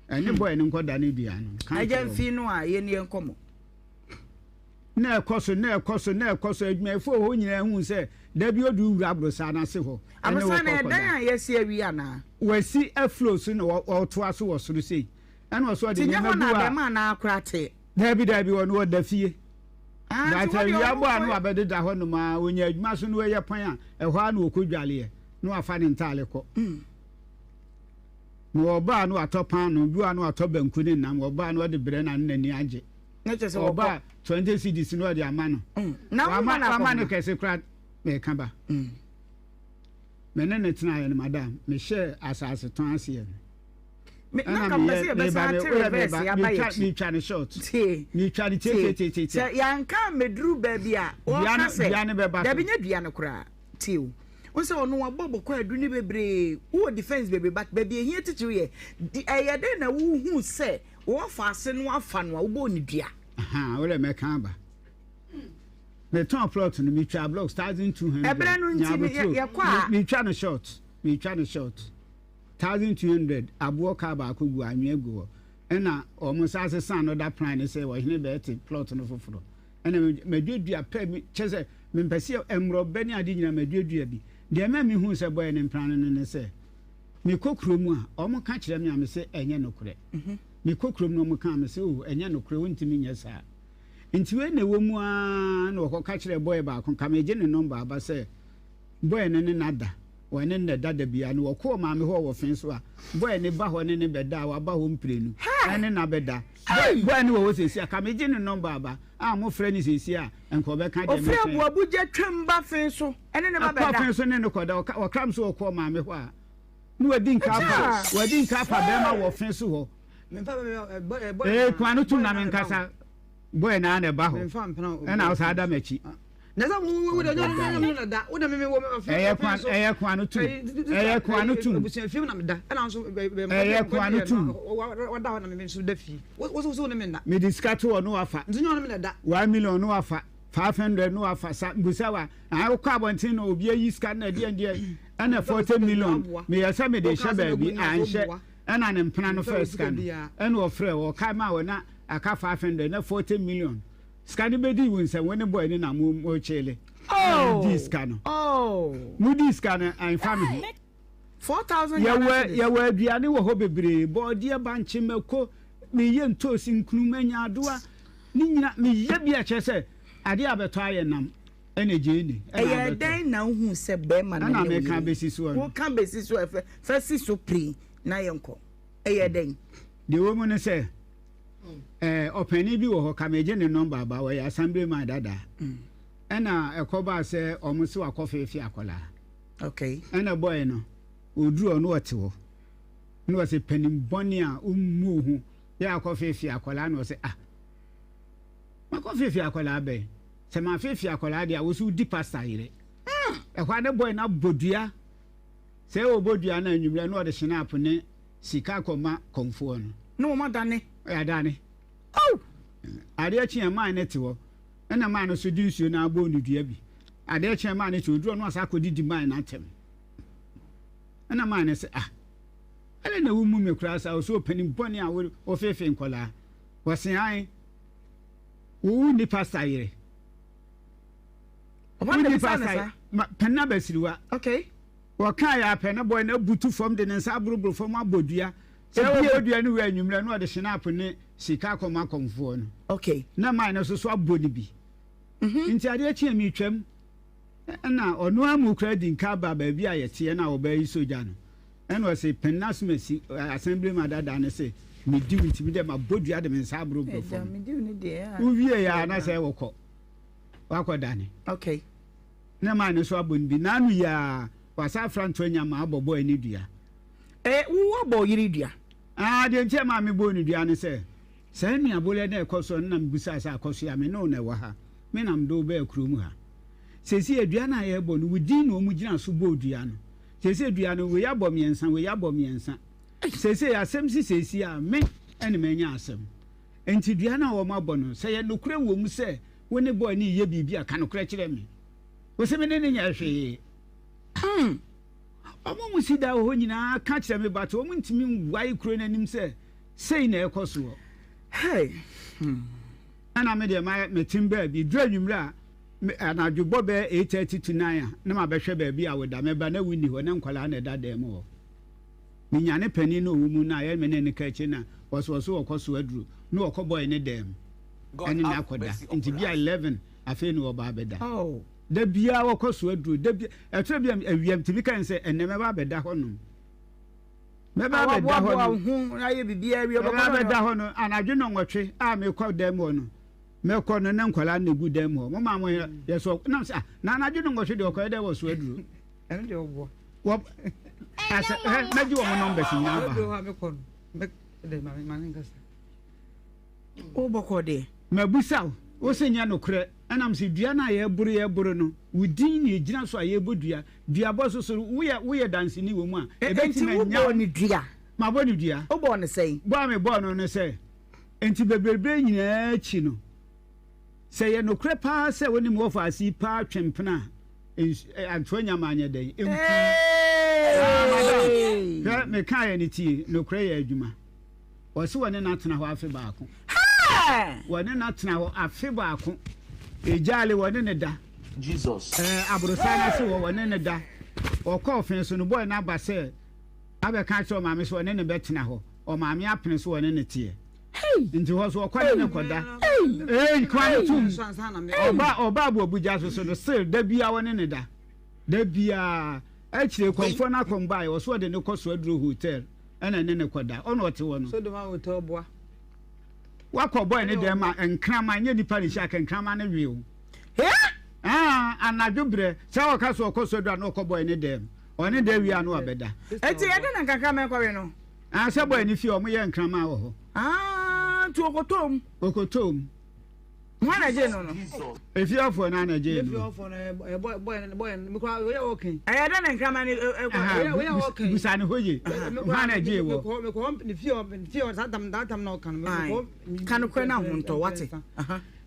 Ɛne bɔe no nkɔda ne dua no. Ka Agya nkyerɛ wɔn. mfi no a, yɛnni yɛn nkɔmmɔ. Na ɛkɔ so, na ɛkɔ so, na ɛkɔ so. Adwumayɛfoɔ wɔ hɔ nyinaa huu sɛ da bi ɔde wo wura aborosan no ase hɔ ne wo Aborosan no, kɔ ɛyɛ kɔda. dan a yɛasi awie anaa? Wasi aflow so na ɔtoa so wɔ soro sei. Ɛna ɔsɛ ɔde Nti nyɛ nneɛma hɔ na gu a. abarimaa no ara koraa te? Daabi, daabi, ɔno ɔda fie. Ah, But nti wo deɛ awia ɔno bɔ a kɔ. na wabɛdeda hɔ nom ara, ɔnya adwuma so na wayɛ pan a, ɛhɔ ara na ɔkɔdwaleɛ na wafa ne ntaale kɔ. Na ɔba a na watɔ paanoo, bi wɔ a na watɔ banku ne nam, ɔba a na ɔde brɛ no a na n'ani agye. Na kyerɛ sɛ wɔkɔ. Ɔba a 20 cedis na ɔde ama no. Na Wama woma no wama no akɔnma. kɛse koraa meka ba. Me ne no tenaeɛ no, madam, mehyɛɛ asase tɔn aseɛ no. Me na nka mpɛ sɛ yɛbɛsan ate reverse aba yɛn akyi. Metwa no short. Tie. Metwa no Tie. tietietie. Sɛ yɛanka ammɛduru baabi a wɔka sɛ. Dua no bɛba so. Dabi nyɛ dua no koraa. Tie o. Wohu sɛ ɔno wabɔ bɔkɔ adu ne bebree. Wowɔ defense bebree but baabi ehia titiriw yɛ di ɛyɛ dɛn na wohu sɛ wɔfa ase no afa no a wobɔɔ ne dua. Ahaa wo dɛ mɛka aba. Metɔn plot no metwa blocks 1200. Ɛberɛ no nti yɛkɔ a. Metwa no short. Metwa no short. 1200 aboɔ car baako gu anwea gu hɔ ɛna wɔn san sesa another plan ne sɛ ɔhene bɛɛte plot no foforɔ ɛna maduadua pɛ me kyɛ sɛ mempɛ sɛ mmorɔbɛ ne ade nyinaa maduadua bi deɛ ɛma mehu sɛ bɔyɛ ne mpena no ne sɛ mekɔ kurom a wɔn ka kyerɛ me a me sɛ ɛnyɛ nokorɛ mhm. mekɔ kurom na wɔn ka me sɛ oh ɛnyɛ nokorɛ wontumi nyɛ saa nti wei na ɛwɔ mu ara na wɔkɔka kyerɛ bɔyɛ baako ka megye ne nɔmba aba sɛ bɔyɛ no ne nada Wɔne no na ɛda da biara. Na wɔkɔ ɔmaame hɔ wɔ fe so a, boy no ba hɔ ne no bɛda a, waba hɔ mprenu. Ɛne no abɛda. Boy boy no wɔ hɔ seesei a, ka megye ne nɔmba aba a, mofrɛ no seesei a, nka ɔbɛka deɛ Ɔfiri mɛka yi. Abuabuja twam ba fe so ne no ba Ɛkɔ bɛda. fe so ne no kɔda. Ɔka ɔkra me sɛ ɔkɔ ɔmaame hɔ a, na wadi nka afa wadi nka afa bɛrima wɔ fe so hɔ. Ee, kwan no tum na menkasa. Boy no ara na ɛba hɔ. Ɛna wo saa da m'akyi. Ɛyɛ kwan ɛyɛ kwan no tum ɛyɛ kwan no tum ɛyɛ kwan no tum. Mede sika to hɔ no wafa 1 million no wafa 500 no wafa sa mbusa wa wokɔ abɔnten na obi ayi sika na ɛdeɛ deɛ ɛna 40 million meyɛ sɛ mede hyɛ baabi anhyɛ ɛna ne mpena no fɛ sika no ɛna ɔfrɛ ɔka ma wɔ na aka 500 na 40 million sika no bɛdi wo nsɛm wo ne boy no na mo mo kyele Oh. mo di sika no Oh. mo di sika no ɛnfa me ho 4,000 Ghana yɛwɔ cedis. yɛwɔ aduane wɔ hɔ bebree bɔɔdeɛ bankye mako meyɛ ntoosi nkruma nyaadoa ne nyina meyɛ bi a kyerɛ sɛ adeɛ a bɛtɔ ayɛ nam ɛna gyeene ɛna Ɛyɛ abɛtɔ dɛn na wohu sɛ bɛrima no ɛna ne wo meka yere? bɛsi soɔ no Woka bɛsi so ɛfɛ fɛ si so pii na yɛnkɔ. Ɛyɛ dɛn? Deɛ wɔ mu ne sɛ ɔpanin bi wɔ hɔ ka megye ne nɔmba aba wɔyɛ assembly man dada ɛna ɛkɔbaa sɛ ɔmo se wakɔ feefe akwadaa ɛna bɔɛ no ɔduru ɔno ɔte hɔ na ɔsɛ panin bɔne a ɔmmu ho yɛ akɔ feefe akwadaa na ɔsɛ ah makɔ feefe akwadaa bɛn sɛ ma feefe akwadaa deɛ a wɔsɛ wodi pastor yere ɛhɔ a ne bɔɛ no abɔ dua. Sɛ ɔbɔ dua no anwummerɛ na ɔde hyenapo ne sika kɔma kɔmfoɔ no. Na wɔn adane. Adane. Oh! Adeɛ kye a man no te hɔ. Ɛna man no nso de nsuo no abɔ no dua bi. Adeɛ kye a man no te hɔ, ɔduru hɔ no wasan akɔdidi man no atɛm. Ɛna man no sɛ, ah, ɛdɛn na wommu me koraa saa? Ɔsɛ ɔpanin bɔne a wofeefee nkwadaa. Wɔse ae, wo wonni pasta yere. Wonni pasta yere. Panin abasiriwa. Okay. Wɔkaeɛ ara pɛ na bɔe no abutu fam de ne nsa aboroboro fam abɔ dua. Sɛ ɔbɔ dua no wie anwummerɛ na ɔde hyenapo ne sika akɔma akɔmfoɔ no. Okay. Na man no nso so abɔ no bi. Nti adeɛ kye a meretwam ɛna ɔno ara mu koraa di nka aba baabi a yɛteɛ no a ɔbaa yi sɔ gya no. Ɛna ɔse pɛn n'asomasi assembly man dada no se medi wo nti me deɛ mabɔ dua de me nsa aboroboro fam. Wowie a na sɛ wokɔ wakɔdane. Okay. Ne man no so abɔ no bi. N'ano yi ara, wasan afra nto anya ma abɔ bɔe no dua. Eh, wo abɔ wo yere dua? Ah, deɛ nti a ɛmaa mebɔɔ no dua ne sɛ, saa nnuabolɛ no a ɛkɔ soɔ no na mebisaa sɛ, Akɔsoa, me ne wo na ɛwɔ ha, me na mede wo baa kurom ha. Seesei dua no a yɛrebɔ no, wo din na wɔgyina so bɔɔ dua no. Seesei dua no, wei abɔ mmiɛnsa, wei abɔ mmiɛnsa. Seesei asɛm si seesei a, me ne manya asɛm. Enti dua no a wɔabɔ no, sɛ ɛyɛ nokorɛ wɔ mu sɛ wo ne boy no reyɛ biribi a, ka nokorɛ kyerɛ me. Ɔse me ne no nyɛɛ hwee. Hmm. Wɔn a wɔsi dan wɔ hɔ nyinaa ka kyerɛ me but wɔn ntumi nwae kuro no anim sɛ sei na ɛrekɔ soɔ. Hey. Hmm. Ɛna me deɛ mayɛ metem baabi. Duru anwummerɛ a, me, anadwo bɔ bɛyɛ 8:30 to 9 a, na mabɛhwɛ baabi a woda. Meba na wonni hɔ, na nkwadaa na ɛda dan mu hɔ. Menyane panin no a ɔwɔ mu no a yɛ me ne no ka akyire na ɔse ɔse ɔkɔ so aduro na ɔkɔ bɔe ne dan mu ɛne no akɔda nti bia 11 afei na ɔba abɛda da biara ɔkɔ so aduro da bia ɛtwerɛ bi a awia ntumi ka sɛ ɛnɛ mɛba abɛda hɔ nom mɛba abɛda hɔ nom mɛba abɛda hɔ no anadwo nɔnwɔtwe a mekɔ dan mu hɔ no mɛkɔ no ne nkwadaa na egu dan mu hɔ mo maa mo yɛ so nam sɛ ah na anadwo nɔnwɔtwe deɛ ɔkɔyɛ dɛ wɔ so aduro Ɛno deɛ ɔboa. Wɔ asɛ ɛ mɛgye wɔn numbers nyinaa ba. Ɛduru hɔ a mekɔ no mɛ de ma ma ne nkasa. Wo bɔkɔ deɛ. Mabusa wo, wo se nyɛ nokorɛ, ɛnam sɛ dua no a yɛboro yɛboro no, wo din na ɛgyina so a yɛbɔ dua, duabɔ so so woyɛ woyɛ danseni wɔ mu a, ɛbɛtumi anya wo. Enti wobɔɔ no dua? Mabɔ no dua. Wobɔɔ no sɛn? Bɔ a mebɔɔ no ne sɛ, enti bebrebe nyinaa akyi no, Sɛ ɛyɛ nokorɛ paa sɛ wo ne me wɔfaase yi paa twe mpena a, nsu, eh, antoa nya ma anyɛ dɛn? Ɛnku. Ah, madam, hwɛ, mekaeɛ no tie, nokorɛ yɛ adwuma. Ɔse wɔne no atena hɔ afe baako. Wɔne no atena hɔ afe baako. Egyaale wɔne no da. Jesus. Eh, aborosan no ase hɔ wɔne no da. Ɔkɔɔ fe so no, bɔɔ no aba sɛ abɛka akyerɛ ɔmaame sɛ ɔne no bɛtena hɔ. Ɔmaame apene so ɔne no teɛ. Nti hɔ so ɔkɔ ne ne kɔda. Ei kwan no tum. Ɔba ɔba aboabugya so so no still da bia ɔne ne da. Da bia akyire kɔmfoɔ no akɔm baeɛ ɔso ɔde ne kɔ so aduro hotel ɛna ne ne kɔda ɔna ɔte hɔ no. Sodoma hotel boa. Wakɔ bɔɔ ne dɛm ma nkraman nyɛ nipa ne hyɛ aka nkraman no we o. Ah anadwo brɛ sɛ ɔka so ɔkɔ so aduro a na ɔkɔ bɔɔ ne dɛm ɔne da wie a na wabɛda. Eti ɛdɛ na nkraman kɔwe no. Ah sɛ boy ne fie ɔmo yɛ nkraman wɔ hɔ. Ah nti ɔkɔtɔɔ mu. Ɔkɔtɔɔ mu. Hwan na ɛgyee no no? Efiafoɔ no na ɛgyee no. Efiafoɔ no ɛyɛ boy boy no boy no mekura oyɛ ɔkɛn. Ɛyɛ dɛ na nkraman no ɛkɔ. Ɛyɛ busa ne hɔ yie. Hwan na ɛgyee wɔ? Mekɔ mekɔ ne fie hɔ ne fie hɔ saa tam that tam na ɔka no mekɔ. Ka no korɛ na ho ntɔ wate.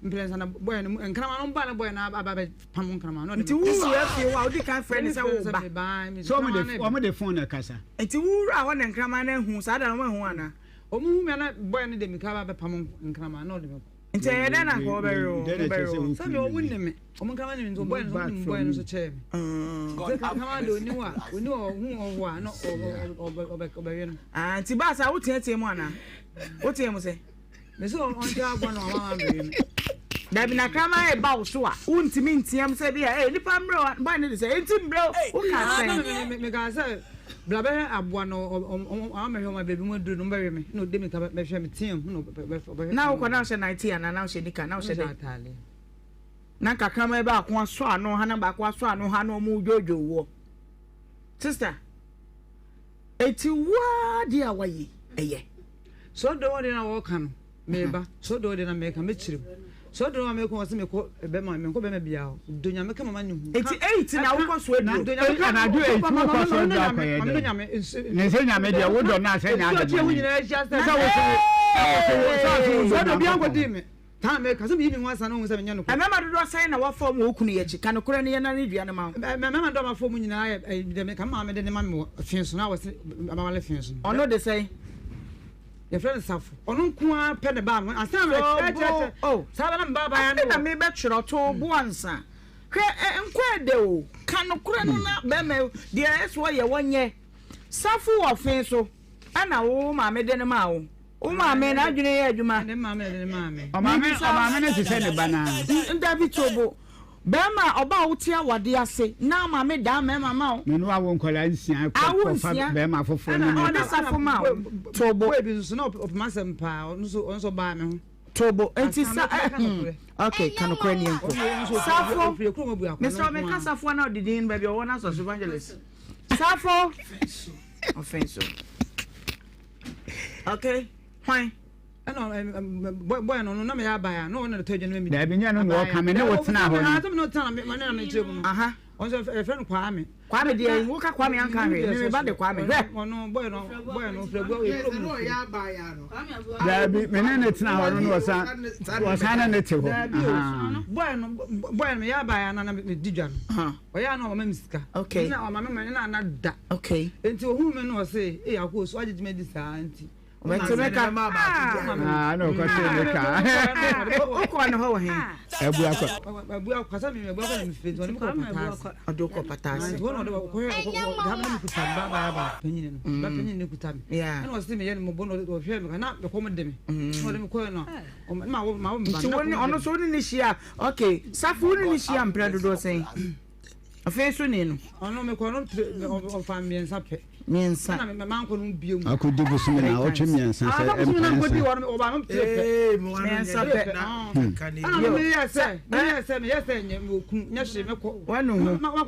Mprɛnsa na boy no nkraman no ba na boy no aba bɛ pam nkraman no. Nti wo wura fie hɔ a wodi kan frɛ ne sɛ wo ba. So ɔmo de phone na ɛkasa. Nti wo wura hɔ na nkraman no ahu saa da no wɔn ahu ana. Wɔn hu mi ana boy no de mirika ba bɛpam nkraman na ɔde me kɔ. Nti ɛyɛ dɛn na nka wɔbɛwe wo? Wɔbɛwe wo. Sɛdeɛ wɔn nim me, wɔn nkraman nim me nti boy no so wɔn nim boy no so kyɛɛ me. Sɛ nkraman de oni hɔ a, oni hɔ ɔhu ɔho a na ɔbɛwe no. Ah, nti baa saa woteatea mu anaa? Woteɛ mu sɛ? Mese ɔnkyɛ aboa no ɔma ma me. Dabi na kraman reba wo so a wontumi nteam sɛ bi a ee nipa mmerɛ o boy no de sɛ enti mmerɛ o woka sɛn. Meka sɛ bla bɛhwɛ aboa no ɔma mɛhwɛ ɔma baabi mu aduru no ɔmbɛwe me na ɔde mika bɛhwɛ me team na ɔbɛhwɛ. Na wokɔ na wohyɛ nightie anaa na wohyɛ nika na wohyɛ dɛn. Na nka kraman baako asɔ ano ha na baako asɔ ano ha na ɔmo dwoodwoo woɔ sister. Eti wo ara deɛ a wayɛ yi, ɛyɛ. Sɛ ɔdɔ wo deɛ na wɔka no, meba. Sɛ ɔdɔ wo deɛ na meka, mɛkyerɛ mu. Sɛ ɔdɔ ma mekɔ ɔsɛ mekɔ bɛma menkɔ bɛma bia hɔ. Dɔ nyame ka mama ne hu. Eti 8 na wokɔ so aduro. Anadwo 8 wokɔ so aduro akɔyɛ dɛn? Ne sɛ nyame deɛ wodɔ no a sɛ nyɛ ade bɔne. Sɛ wo so wo sɛ wo dɔ Nyankopɔn. Taa meka sɛ meyi me ho ansa na wohu sɛ menyɛ nokorɛ. Mmarima dodoɔ sɛn na wɔafa wɔn wɔ wo kunu yi akyi? Ka nokorɛ no yɛ na ne dua no ma wo. Mmarima dodoɔ a mafa wɔn nyinaa yɛ deɛ meka me maame de ne ma me wɔ fee so na wɔse mawale fee so no. Ɔno de sɛn? Yɛfrɛ no Safo. Ɔno nko ara pɛ na ɛbaa me ho ansa na kyerɛ oh. Saa bɛ na mebaa baeɛ no. Afei na mebɛtwerɛ to bo ansa. Hwɛ nkɔ ɛdɛ o. Ka nokorɛ no na bɛrima deɛ ɛsɛ ɔyɛ wɔnyɛ. Safo wɔ fee so ɛna wo maame de no maa wo. Wo maame n'adwene yɛ adwuma. Ne maame na ɛde ne maa me. Ɔmaame ɔmaame no te sɛ ne ba no ara. Dabi Tobo, bɛrima a ɔba a wote awadeɛ ase na maame daa mmarima ma wo. Me no awo nkwadaa nsia kɔ Awo kɔfa nsia. bɛrima foforɔ ne ne Ɔde ba. safo ma wo. Tobo. Boy bi nso na ɔpɛ m'asɛm paa, ɔno nso ɔno nso ɔbaa me ho. Tobo, nti Ansa sa mɛka eh hmm nokorɛ. ok ka nokorɛ nie nkɔ. Ɔno nso Safo, ɔfiri kurom abu akɔ mesrɛ no wo nko meka ara. safo a na ɔde din no baabi a ɔwɔ no asɔ so evangelist. Safo. Ɔfɛn so. Okay, hwan? Ɛna boy no na meyɛ abaya na ɔno na tɔ adwa no ma mi. Daabi nyɛ no na ɔka me ne wo tena hɔ no. Asɛm na ɔtena me ne na mekyerɛ mu no. Aha. Ɔno nso yɛfrɛ no Kwame. Kwame deɛ woka Kwame anka hwee me me ba de Kwame hwɛ. Ɔno boy no boy no ɔfrɛ bu yɛ kurom no. Daabi me ne ne tena hɔ no na ɔsan ɔsan ne ne te hɔ. Daabi o boy no boy no meyɛ abaya na na medi dwa no. Ɔyɛ a na ɔma me sika. Okay. Na ɔma me ma ne na na da. Okay. Nti ohun me no ɔse, "Ee akɔ osu agye gyima di saa nti." Ɔbɛte me ka. Ah, na ɔkɔte me ka. Wokɔ ne hɔ wɔ he? Abu akɔ. Abu akɔ sɛ me abu akɔ na me firi nti ɔde me kɔ pataase. Ɔde wokɔ pataase. Nti wɔn na ɔde ɔkɔhwɛ ɔkɔ ɔde na me kuta me ba ba ba panyin no. Ba panyin no kuta me. Yeah. Ɛna ɔse me yɛ no mɔbɔ na ɔhwɛ me ka na ɛkɔm de me. Na ɔde me kɔɛ no. Nti wo ne ɔno nso wo ne no hyia ok safo wo ne no hyia mprɛ dodoɔ sɛn afei nso ne no. Ɔno mekɔ no tire ɔfa mmiɛnsa pɛ. Mmiɛnsa. Ɛna mankɔ no bio mu. Akɔdi bosome na ɔtwe mmiɛnsa sɛ mprɛnsa. Mmiɛnsa pɛ. Ɛna meyɛ sɛ meyɛ sɛ meyɛ sɛ nyɛ mokun nyɛ hwee mekɔ. Wanu ho. Makɔ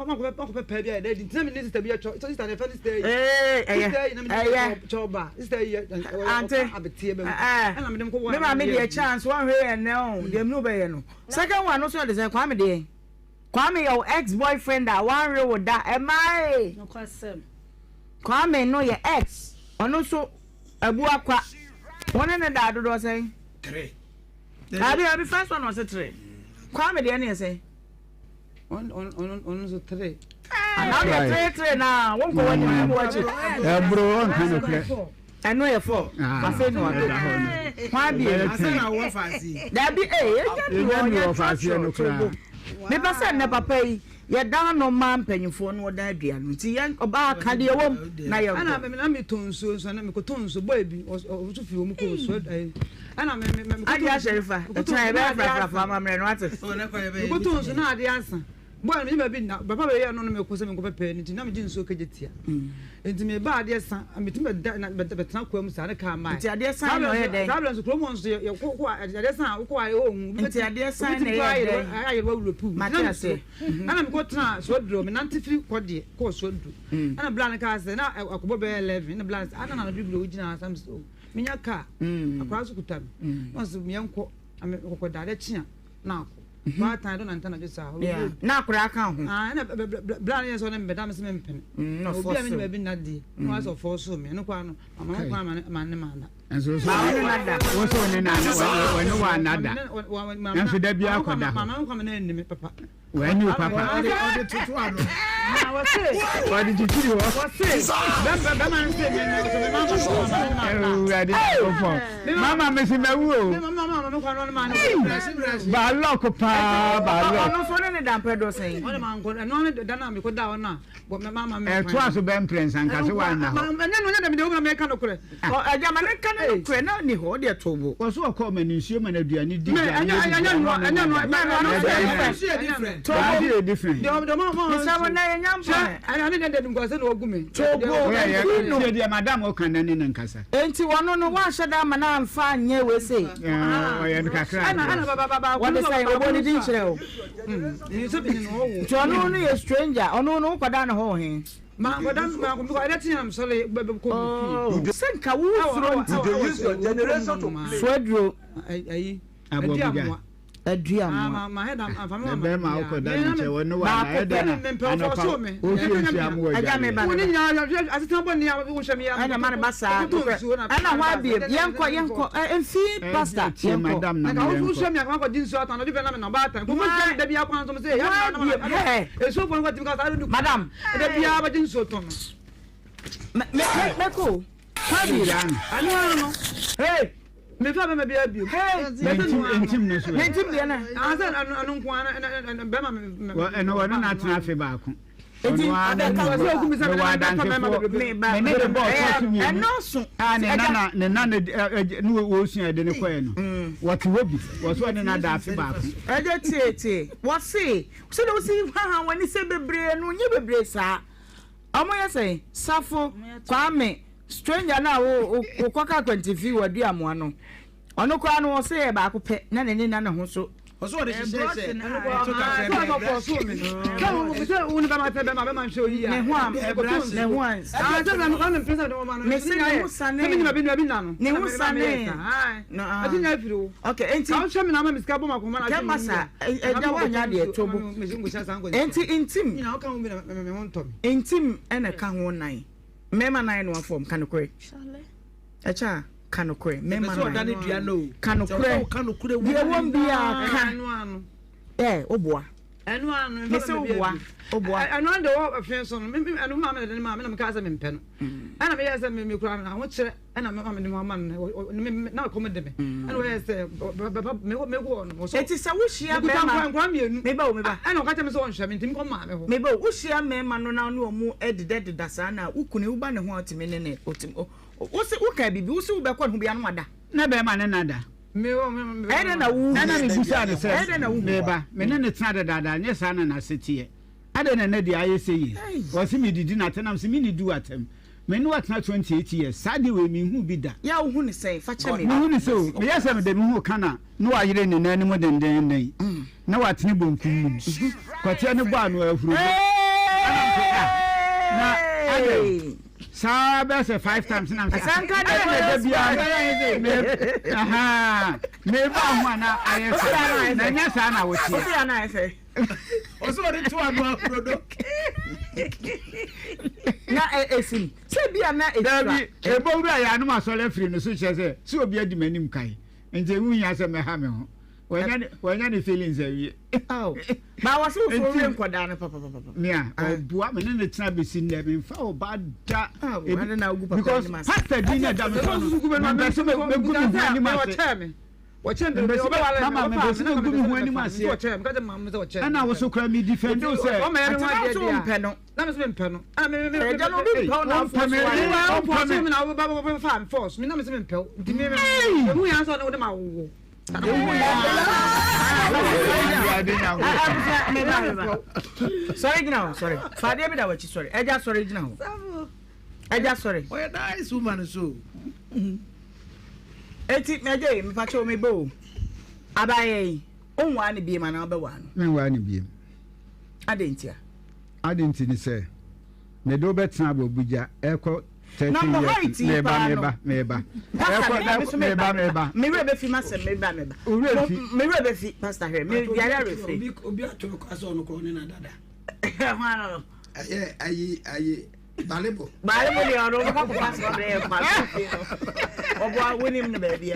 pɛ pɛ bi a ɛdɛ di ntina me ne sista bi atwa sista ne fɛ ne sista yi. Ee ɛyɛ ɛyɛ. Kyɛw ba sista yi yɛ Ante abeteɛ bɛ mu. ɛɛ Ɛna mede mekɔ wɔ me maame deɛ chance wanhwɛ yɛ nnɛ o deɛ mene wobɛyɛ no second one no so yɛ de sɛ Kwame deɛ Kwame yɛ wo ex boyfriend a wanwe wo da ɛmaa ee Kwame no yɛ ex ɔno nso abu akwa wo ne ne daa dodoɔ sɛn Three. Abi abi first one ɔse three Kwame deɛ ne yɛ sɛn. Ɔno nso tere. Anaa ɔdeɛ tere tere na wɔnkɔ w'anim ne w'akyi. Ɛboro ɔnka nokorɛ. Ɛno yɛ fɔ. Afei na wato. Hwan bie. Dabi ee yɛnya nuru wɔ yɛ no koraa. Mepɛ sɛ nnɛ papa yi yɛdan no ma mpanyinfoɔ no ɔdan adua no nti yɛn ɔbaa ka deɛ wɔm na yɛn kɔ. Ɛna na mi tɔn nsuo nso na mi kɔ tɔn nsuo bɔyɛ bi ɔso fi wɔn kɔ nsuo ɛyi. Ɛna me me me. Adi ahyɛrifa ɛkyɛn yɛ bɛyɛ frafrafa amammerɛ no ate. Mekɔtɔ nsu na ade asa. Bɔɔl no menya baabi nna papa bɛyɛ no no mekɔ sɛ menkɔ pɛpɛɛ no nti na megye nsuo kɛgye tia. Nti meba adeɛ sa metumi bɛda na bɛtena kwa mu saa ne kaa mae. Nti adeɛ san na ɔyɛ dɛn? Saa berɛ nso kurom hɔ nso yɛ kɔ kɔ adeɛ san a wokɔ a ɔhu. Nti adeɛ san na ɛyɛ dɛn? Ayɛ wawuro puu. Mate ase. Ɛna mekɔ tena Suaduro menante firi kɔdeɛ kɔɔ Suaduro. Ɛna bla no kaa sɛ na akɔbɔ bɛyɛ 11 ɛna bla no sɛ ana na anadwo bi wogyina ha sɛ menya kaa akwadaa nso kuta me na ɔsɛ yɛnkɔ kɔkɔ da adeɛ kye a na akɔ baatan do nante anadwo saa na akwadaa ka ho ɛna bla no yɛ sɛ ɔne mbɛda me sɛ mempene obi a mene baabi nna deɛ na wasɛ ɔfɔɔ so me ɛno koraa no mama ho kwan ma ne ma da nso so wo so ne na ɔne wa nada nso da bi akɔda hɔ mama ho kwan ma ne nni me papa W'ani wo papa. Ɔde toto ano. Na wɔse. Ɔde kyikyiri hɔ. Wɔse. Bɛma bɛma no se me me me mama mama ne ma. Awurade Nyankopɔn. Mama me se mawu o. Me mama mama me kwan no ma no. Baalɔk paa baalɔk. Ɔno nso ne ne da mpɛ do sɛn. Ɔne ma nkɔ ɛno ne da na mekɔ da hɔ na mama me. Ɛtoa so bɛ mprɛnsa nka se wanna hɔ. Ɛnyɛ no nyɛ dɛ mede wo na meka nokorɛ. Agya ma ne nka ne nokorɛ na ɔnni hɔ ɔde ɛto bo. Ɔso ɔkɔɔ ma ne nsuo ma no aduane di gya ne yɛ bibi ama ne nada. Dabi yɛ different. Mesɛ mo na yɛ nya mpa. Tobo nti deɛ madam ɔka na ne ne nkasa. Enti wɔno no wanhyɛ da ama no amfa anyɛ wei sei. Ɔyɛ no kakra kakra. Wɔde sɛn ɔbɔ ne din kyerɛ o. Nti ɔno no yɛ stranger ɔno no wokɔda ne hɔ wɔ he? Oh, sɛ nka wo suro nti. You dey use your generation to play. Soaduro. Aboabuga. Aduamoa. Na bɛrima a wokɔ da ne nkyɛn wɔ ne wa na ayɛ dɛ na anɔpa wohwie nsuo ama wɔ adwareɛ. Ɛna ma ne ba saa ɛna hɔ abiem yɛnkɔ yɛnkɔ mfi pastor yɛnkɔ. Madam na me yɛnkɔ. Madam. Mɛkɔ o. Hey. Mefa bɛma biara bio. Hey! Ntim no so. Ne ntim deɛ na. Ansa ɛno ɛno nko ara na bɛma me. Ɛno wɔne no atena afe baako. Eti Ɔno ara ɔbɛka ne wɔ sɛ okum sɛ mewɔ mene mɛfa mɛma adansefoɔ. bebrebe. Me ne de bɔɔ tɔ so mmienu. Ɛnɔɔso. A ne nana ne nana ne wɔsua de ne kɔɛ no. Wɔte hɔ bi. Wɔ so ɔne no ada afe baako. Ɛgya tie tie. Wɔse sɛdeɛ wosi haha w'ani sɛ bebree no nyɛ bebree saa. Ɔmo yɛ sɛn? Safo, Kwame, stranger no a wo wo kɔka akwantifi wɔ Aduamoa no, ɔno koraa no ɔse yɛ baako pɛ na n'ani nna ne ho so. Ɔsɛ ɔde hyehyɛ sɛ ɛto kakra bi ɛbrɛ. Ne ho a ne ho a mese ne ho sane ne ho sane no ah okay enti kɛma sa ɛgya wanya deɛ tobo enti ntim Ntim na ɛka ho nan. Mmarima nan noa fam, ka nokorɛ. Ɛkyɛ a, ka nokorɛ. Mmarima nan. Ka nokorɛ. Deɛ ɛwɔ mu biara ka. Ɛ woboa. Mese woboa. Woboa. Ɛno ano deɛ wɔ fɛn so no, ɛno maa me de ne maa me na meka sɛ mempɛ no. Ɛna meyɛ sɛ me kura ahokyerɛ. ɛna mama mede mo ama no na ɛkɔm de me mm. ɛna ɔyɛ sɛ bɛba mekɔ no so eti sɛ wohyia mmarima nkora mmienu meba o meba ɛna ɔka kyerɛ me sɛ ɔnhwɛ me nti mekɔ maame hɔ meba o wohyia mmarima no na ɔne ɔmo ɛdeda deda saa na wokunu woba ne ho a ɔtumi ne ne ɔtumi wose woka biribi wose wobɛkɔ ne ho bia no wada na bɛrima ne nada ɛdɛ na wo ɛna mebusaa ne sɛ meba me ne ne tena dedaada nyɛ saa na n'ase teɛ adɛn na ɛnɛ deɛ ayɛ sɛ yie ɔse medidi no atɛm nam sɛ menidi wo atɛm Me ne wo atena 28 years, saa adeɛ wei menhuu bi da. Yɛ a wohu no sɛn? Fa kyɛ me. Mehu no sɛ o, meyɛ sɛ mede me ho reka no a, na wayere ne nan no mu dendeenden, na watene bonkum no mu. Kɔteɛ no bɔ ano ahuro no. Ɛna mese ah, na adɛn? Saa bɛyɛ sɛ five times na mese ah, adɛn na da biara me, ahaa, meba ho a na ayɛ saa, na ɛnyɛ saa na woteɛ. Ɔsɛ ɔde to ano ahuro do. Na esim sɛ bi a na esua. Dabi, ebɔ wura yɛ anom asɔre afiri no so kyerɛ sɛ sɛ obi adi m'anim kan nti ehu hia sɛ mɛha me ho. Wanya ne wanya ne feelings awie. Aw. Ba wɔ so wofo wie nkɔdaa no papapapa. Mia, ɔboa me ne ne tena besi nnɛ memfa ɔba da. Aw, ade na ogu papa because anim ase. Pastor din na ɛda me so no, mempɛ sɛ mɛgu me ho anim ase. Mama mepɛ sɛ megu me ho anim aseɛ ɛna wo so kora me defend wo sɛ Atena wo so wompɛ no Ɛgya no obi mpɛ wo na afoɔ so ayɛ ɔmpɛ me Sɔre gyina hɔ sɔre fa adeɛ bi da w'akyi sɔre ɛgya sɔre gyina hɔ ɛgya sɔre. Ɔyɛ nice woman so. Eti mɛgye yi mepakyɛw me ba o. Abayɛ yi, wonwaa no biem anaa wobɛwaa no? Menwaa no biem. Adɛn ntia? Adɛn nti ne sɛ, mede wo bɛtena Abuja ɛkɔ 13 years. Meba, meba, meba. Pastor, me meba, meba. Me werɛ bɛfi m'asɛm, meba, meba. Wo werɛ fi? Me werɛ bɛfi, Pastor hwɛ, me yare awerɛfire. Obi ato no kwa sɛ ɔno korɔ ne na dada. Hwan no? Ɛyɛ ayi ayi. Balebo. Balebo deɛ ɔno ɔbɛkɔ akɔfa asɛm abrɛ yɛn kwa so fie no ɔboa wonim no baabi a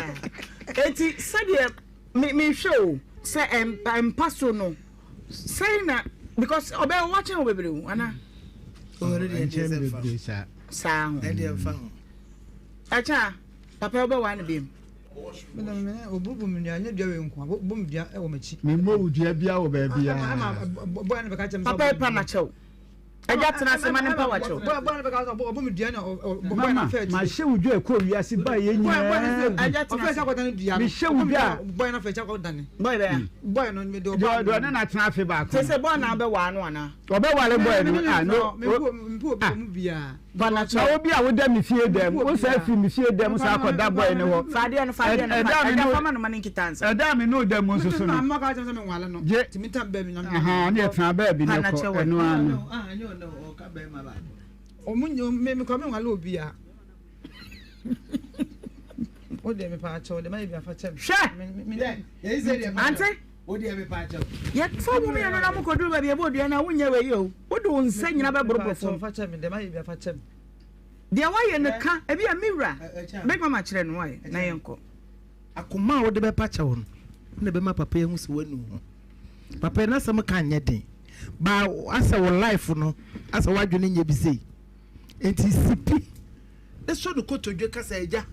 eti sɛdeɛ me mehwɛ o sɛ ɛmpa mpa so no sɛn na because ɔbɛ wakyɛn wo bebree o ana. Ɔno deɛ ɛnkyɛn bebree saa. Saa ho. Ɛdeɛ nfa ho. Ɛkyɛ a papa wobɛwa no biem. Obubu me dua, nyɛ dua wei nko a, obu me dua wɔ m'akyi. Memmɔ wo dua biara wɔ baabiara. Papa yi pa na kyɛw. Agya tena ase ma ne mpa wakyɛw. Mama, mahyɛ wo dwa ɛkɔ wiase ba yɛ nyinaa bi. Agya tena ase. Mehyɛ wo dwa. Boy bɛya. Deɛ ɔne na tena afe baako. Sɛ sɛ boy na abɛwaa no anaa. Ɔbɛware boy no a no. Na obi a woda me fie dɛm, wo saa firi me fie dɛm saa kɔda boy no hɔ. Fa adeɛ no, fa adeɛ no, fa agya fa ma no ma no nkita nsa. Ɛda a me ne wo da mu nso so no. Gye, ahaa, ne yɛtena baabi na ɛkɔ, ɛno ara no. Hwɛ! Ante! Yɛfa wo mmienu na mokɔduru baabi ɛbɔ dua no a wonyɛ wei o. Wode wo nsa nyina bɛboroboro fam. Deɛ woayɛ no ka ebi a me wura bɛtuma ma kyerɛ no wae na yɛnkɔ. Akoma a wode bɛpa kyɛw no na ɛbɛma papa yi ahu sɛ woanu wo ho. Papa yi n'asɛm ka nyɛ den. Ba asɛ wo life no asɛ w'adwene nyɛ bi sei. Nti si pi ne sɔ no kotodwe ka sɛ agya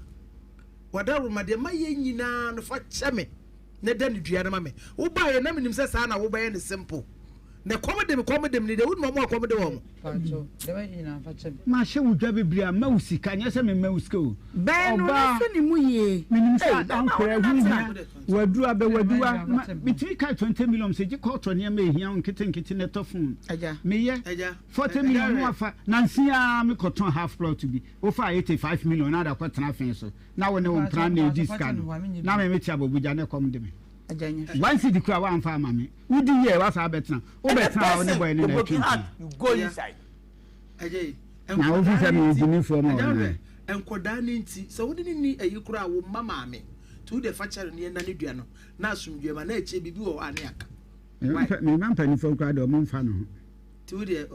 wadaworoma deɛ mayɛ nyinaa no fa kyɛ me na da ne dua no ma me. Wobaeɛ na menim sɛ saa na wobɛyɛ no simple. Na kɔm de me kɔm de me ne deɛ wonim ɔmo a kɔm de wɔn. Mahyɛ wo dwa bebree a, mma wo sika, nyɛ sɛ memma wo sika o. Bɛn no na sɔ ne mu yie. Menim sɛ ankorɛ ho hia, waduru abɛwaduwa, ma, metumi kae 20 million sɛ gye kɔtɔ nneɛma a ɛhia wo nketenkete na ɛtɔ phone. Meyɛ 40 million no afa, nansa yi ara mekɔtɔn half plot bi, wofaa 85 million na ade akɔtena afee so, na wo ne wo mpena na ɛredi sika no, na me mete abɔbugya na ɛkɔm de me. One cedi koraa woamfa amma me. Wodi yie wasa abɛtena. Wobɛtena a wo ne boy no na ɛtwe mpena. Na wofi sɛ meyɛ gyimifoɔ ma wɔn nan. Nkɔdaa no nti sɛ wode ne ni ayi koraa wo mma maame nti wode fa kyɛre no yɛnna ne dua no na asomdwoeɛ ma na akyire biribi wɔ hɔ a ne aka. Me mma mpanimfoɔ koraa deɛ ɔmo mfa ne ho. Nti wodeɛ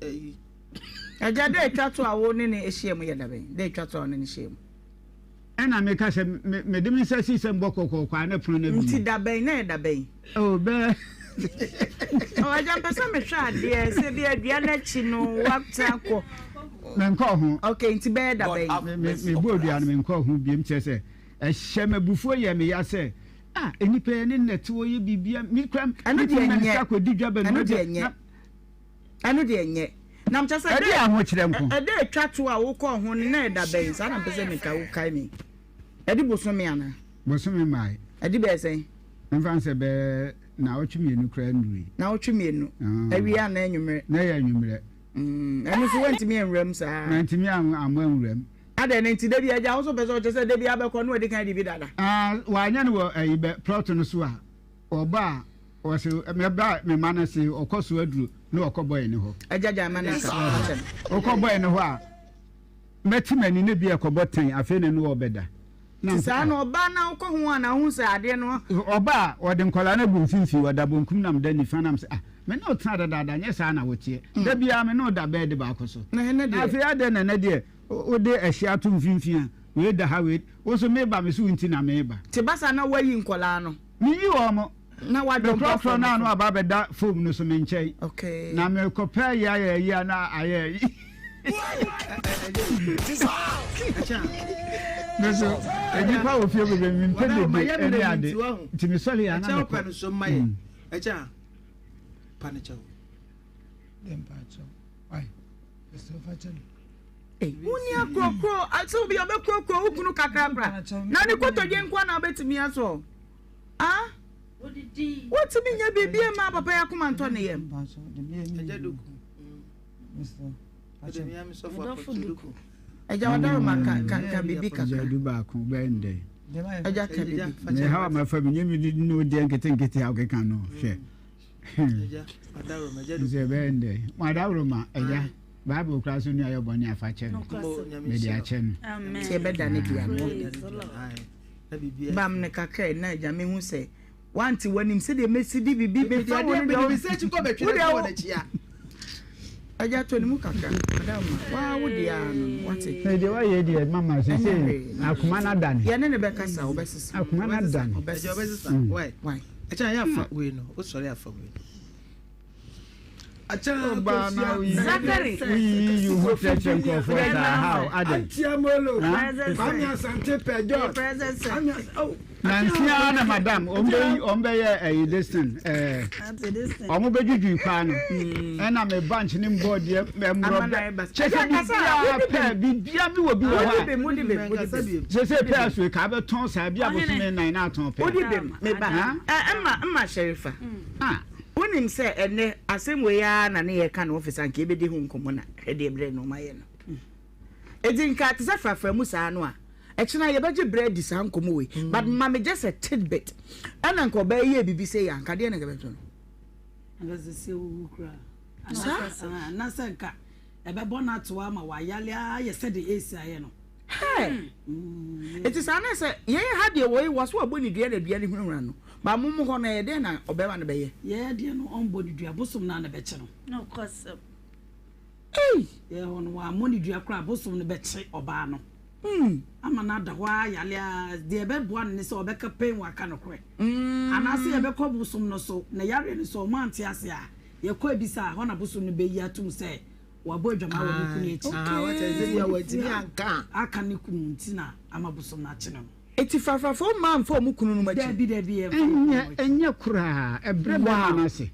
ayi. Agya da atwa to a wo ne ne ahyia mu yɛ da bɛn? Da atwa to a wo ne ne hyia mu. Ɛna meka sɛ, Mede me nsa sii sɛ mbɔ kɔkɔɔkɔ a na pono no abue. Nti da bɛn? Na ɛyɛ da bɛn? Oh, bɛɛ. Oh, agya mpɛ sɛ mehwɛ adeɛ sɛ bi adua no akyi no woatena kɔ. Menkɔɔ ho. Okay, nti bɛyɛ da bɛn? Mebɔɔ dua no menkɔɔ ho biom kyerɛ sɛ ɛhyɛ me abufuo yɛ me ya sɛ ah nnipa yɛ ne nnɛte wɔ yɛ biribia me kura metumi ma ne sika kɔdi dwa bɛnoa Ɛno deɛ nyɛ. Ɛno deɛ nyɛ. Na mekyɛ sɛ ɛde ahokyerɛ nko. Ɛda atwa to a wokɔɔ ho no na ɛda bɛn? Saa na mpɛ sɛ meka wokae me. Ɛde bosome anaa? Bosome mmae. Ɛde bɛyɛ sɛn? Mfa nsɛ bɛyɛ naawɔtwe mmienu koraa nnurui. Naawɔtwe mmienu. Ah. Awia anaa anwummerɛ? Na ɛyɛ anwummerɛ. Ɛno nso woantumi anwura mu saa? Mantumi ammɔ anwura mu. Adɛn nti da bi agya wo so pɛ sɛ ɔkyɛ sɛ da bi abɛkɔ na wadi kan de bi dada? Ah, wanyɛ no wɔ ayi bɛ plɔt no so a. Ɔba a, ɔse, mɛba me mma no se ɔkɔ so aduro na ɔkɔ bɔe no hɔ. Agya gyae ma no nka, fa kyɛ no. Ɔkɔ bɔe no hɔ a, mɛte m'ani na bi ɛkɔbɔ tɛn, afei na ɛne ɔbɛda. Na Nti saa no ɔba na wokɔ ho a na wohu sɛ adeɛ no. Ɔba a, ɔde nkwadaa no agu mfimfini, ɔda bonkum na meda nifa na mesɛ ah, me ne wo tena dadaada nyɛ saa na woteɛ. Da biara me ne wo da bɛɛde baako so. Na ɛnɛ deɛ. Na afei adɛn na ɛnɛ deɛ wode ɛhye ato mfimfini a, wei da ha wei, wo nso meba me so wo nti na meba. Nti ba saa na woayi nkwadaa no. Meyi wɔn. Na wadwo mpa Mekorɔkorɔ fam no a na so. waba abɛda fam no so me nkyɛn. Okay. Na mekɔpɛ ayi ayɛ ayi a na ayɛ ayi. Me so nnipa wɔ fie bebree mempɛ dede ne ade nti mesɔre a na mekɔ. Wonni akurokuro sɛ obi a ɔbɛkurokuro wo kunu kakrakra na ne kotodwe nko na wobɛtumi asɔ ah wotumi nyɛ biribi ma papa yi akoma ntɔ ne yam. Agya wadaroma ka ka ka biribi kakra. Agya du baako bɛyɛ ndɛ. Agya ka biribi. Na ɛha wa ma fa mi nye mi ne wo deɛ nketenkete a wokeka no hwɛ. Nso ɛbɛyɛ ndɛ. Wadaroma agya. Bible koraa so nua yɛ bɔne a fa kyɛ no. Mede akyɛ no. Nti ɛbɛda ne dua no. Bam ne kakra na agya mehu sɛ wante w'anim sɛdeɛ mɛsi de biribi bɛfa wo no deɛ wo deɛ agya tɔ ne mu kakra adama waa wo deɛ ano no wate. Deɛ wayɛ deɛ mama sɛ sɛ akoma no adane. Yɛne ne bɛkasa wobɛsesa. Akoma no adane. Wobɛsesa. Why? Ɛkyɛ ayɛ afa wei no wosɔre afa wei no. Zakari. Woyiyi wo ho kyerɛkyerɛ nkurɔfoɔ saa how adɛn? Nansi ara na madam wɔn bɛ wɔn bɛyɛ ɛyi this thing ɛɛ wɔn bɛ dwudwi kwaa no ɛna me bunch ne mbɔ deɛ ɛmurɔ bɛ kyɛ sɛ biribiara pɛ biribiara mi wɔ bi wɔ hɔ a sɛ sɛ pɛ aso ka abɛtɔn saa bi abosome nan na atɔn pɛ. Wodi bem me ba ɛma ɛma Sherifa. Wonim sɛ ɛnnɛ asɛm wei ara na ne yɛreka no office anka yɛbɛdi ho nkɔmmɔ na hwɛ deɛ berɛ no ɔmayɛ no. Enti nka te sɛ frafra mu saa no a, ɛkyena yɛbɛgye berɛ adi saa nkɔmmɔ wei. Mm. But ma me just a tidbit. Ɛna nka ɔbaa yɛ biribi sɛ yɛ anka deɛ na nka bɛto no. Anka sɛ sɛ wowu koraa. Saa? Anasɛ nka ɛbɛbɔ no ato ama wayale ayɛ sɛdeɛ ɛsi ayɛ no. Hey! Eti saa na sɛ yɛn ha deɛ wɔ yi wɔ so abɔ ne dua na dua ne hunahuna no. Ba mo mo hɔ no ɛyɛ dɛn na ɔbɛrima no bɛyɛ? Yɛɛ deɛ no ɔmbɔ ne dua bosom no ara na ɛbɛkye no. Nokwasɛm. Ei! Yɛɛ hɔ no wammɔ ne dua koraa bosom no bɛkye ɔbaa no ama no ada hɔ ara yale ara deɛ ɛbɛboa no ne sɛ ɔbɛka pain waka nokorɛ anaasɛ yɛbɛkɔ bosom no so na yareɛ no sɛ ɔmo ante ase a yɛkɔ abisa a hɔ na bosom no bɛyi atom sɛ wabɔ adwaman wɔ ne kunu akyi. Aha, wate sɛ bia wantumi anka a. Aka ne kunu nti na ama bosom no akye no no. Eti frafrafoɔ mmaa mfa wɔn kununom akyi? Dabi dabi yɛmfa yɛn kununom Ɛnyɛ akyi. ɛnyɛ koraa ɛbrɛ bɛrima no ase.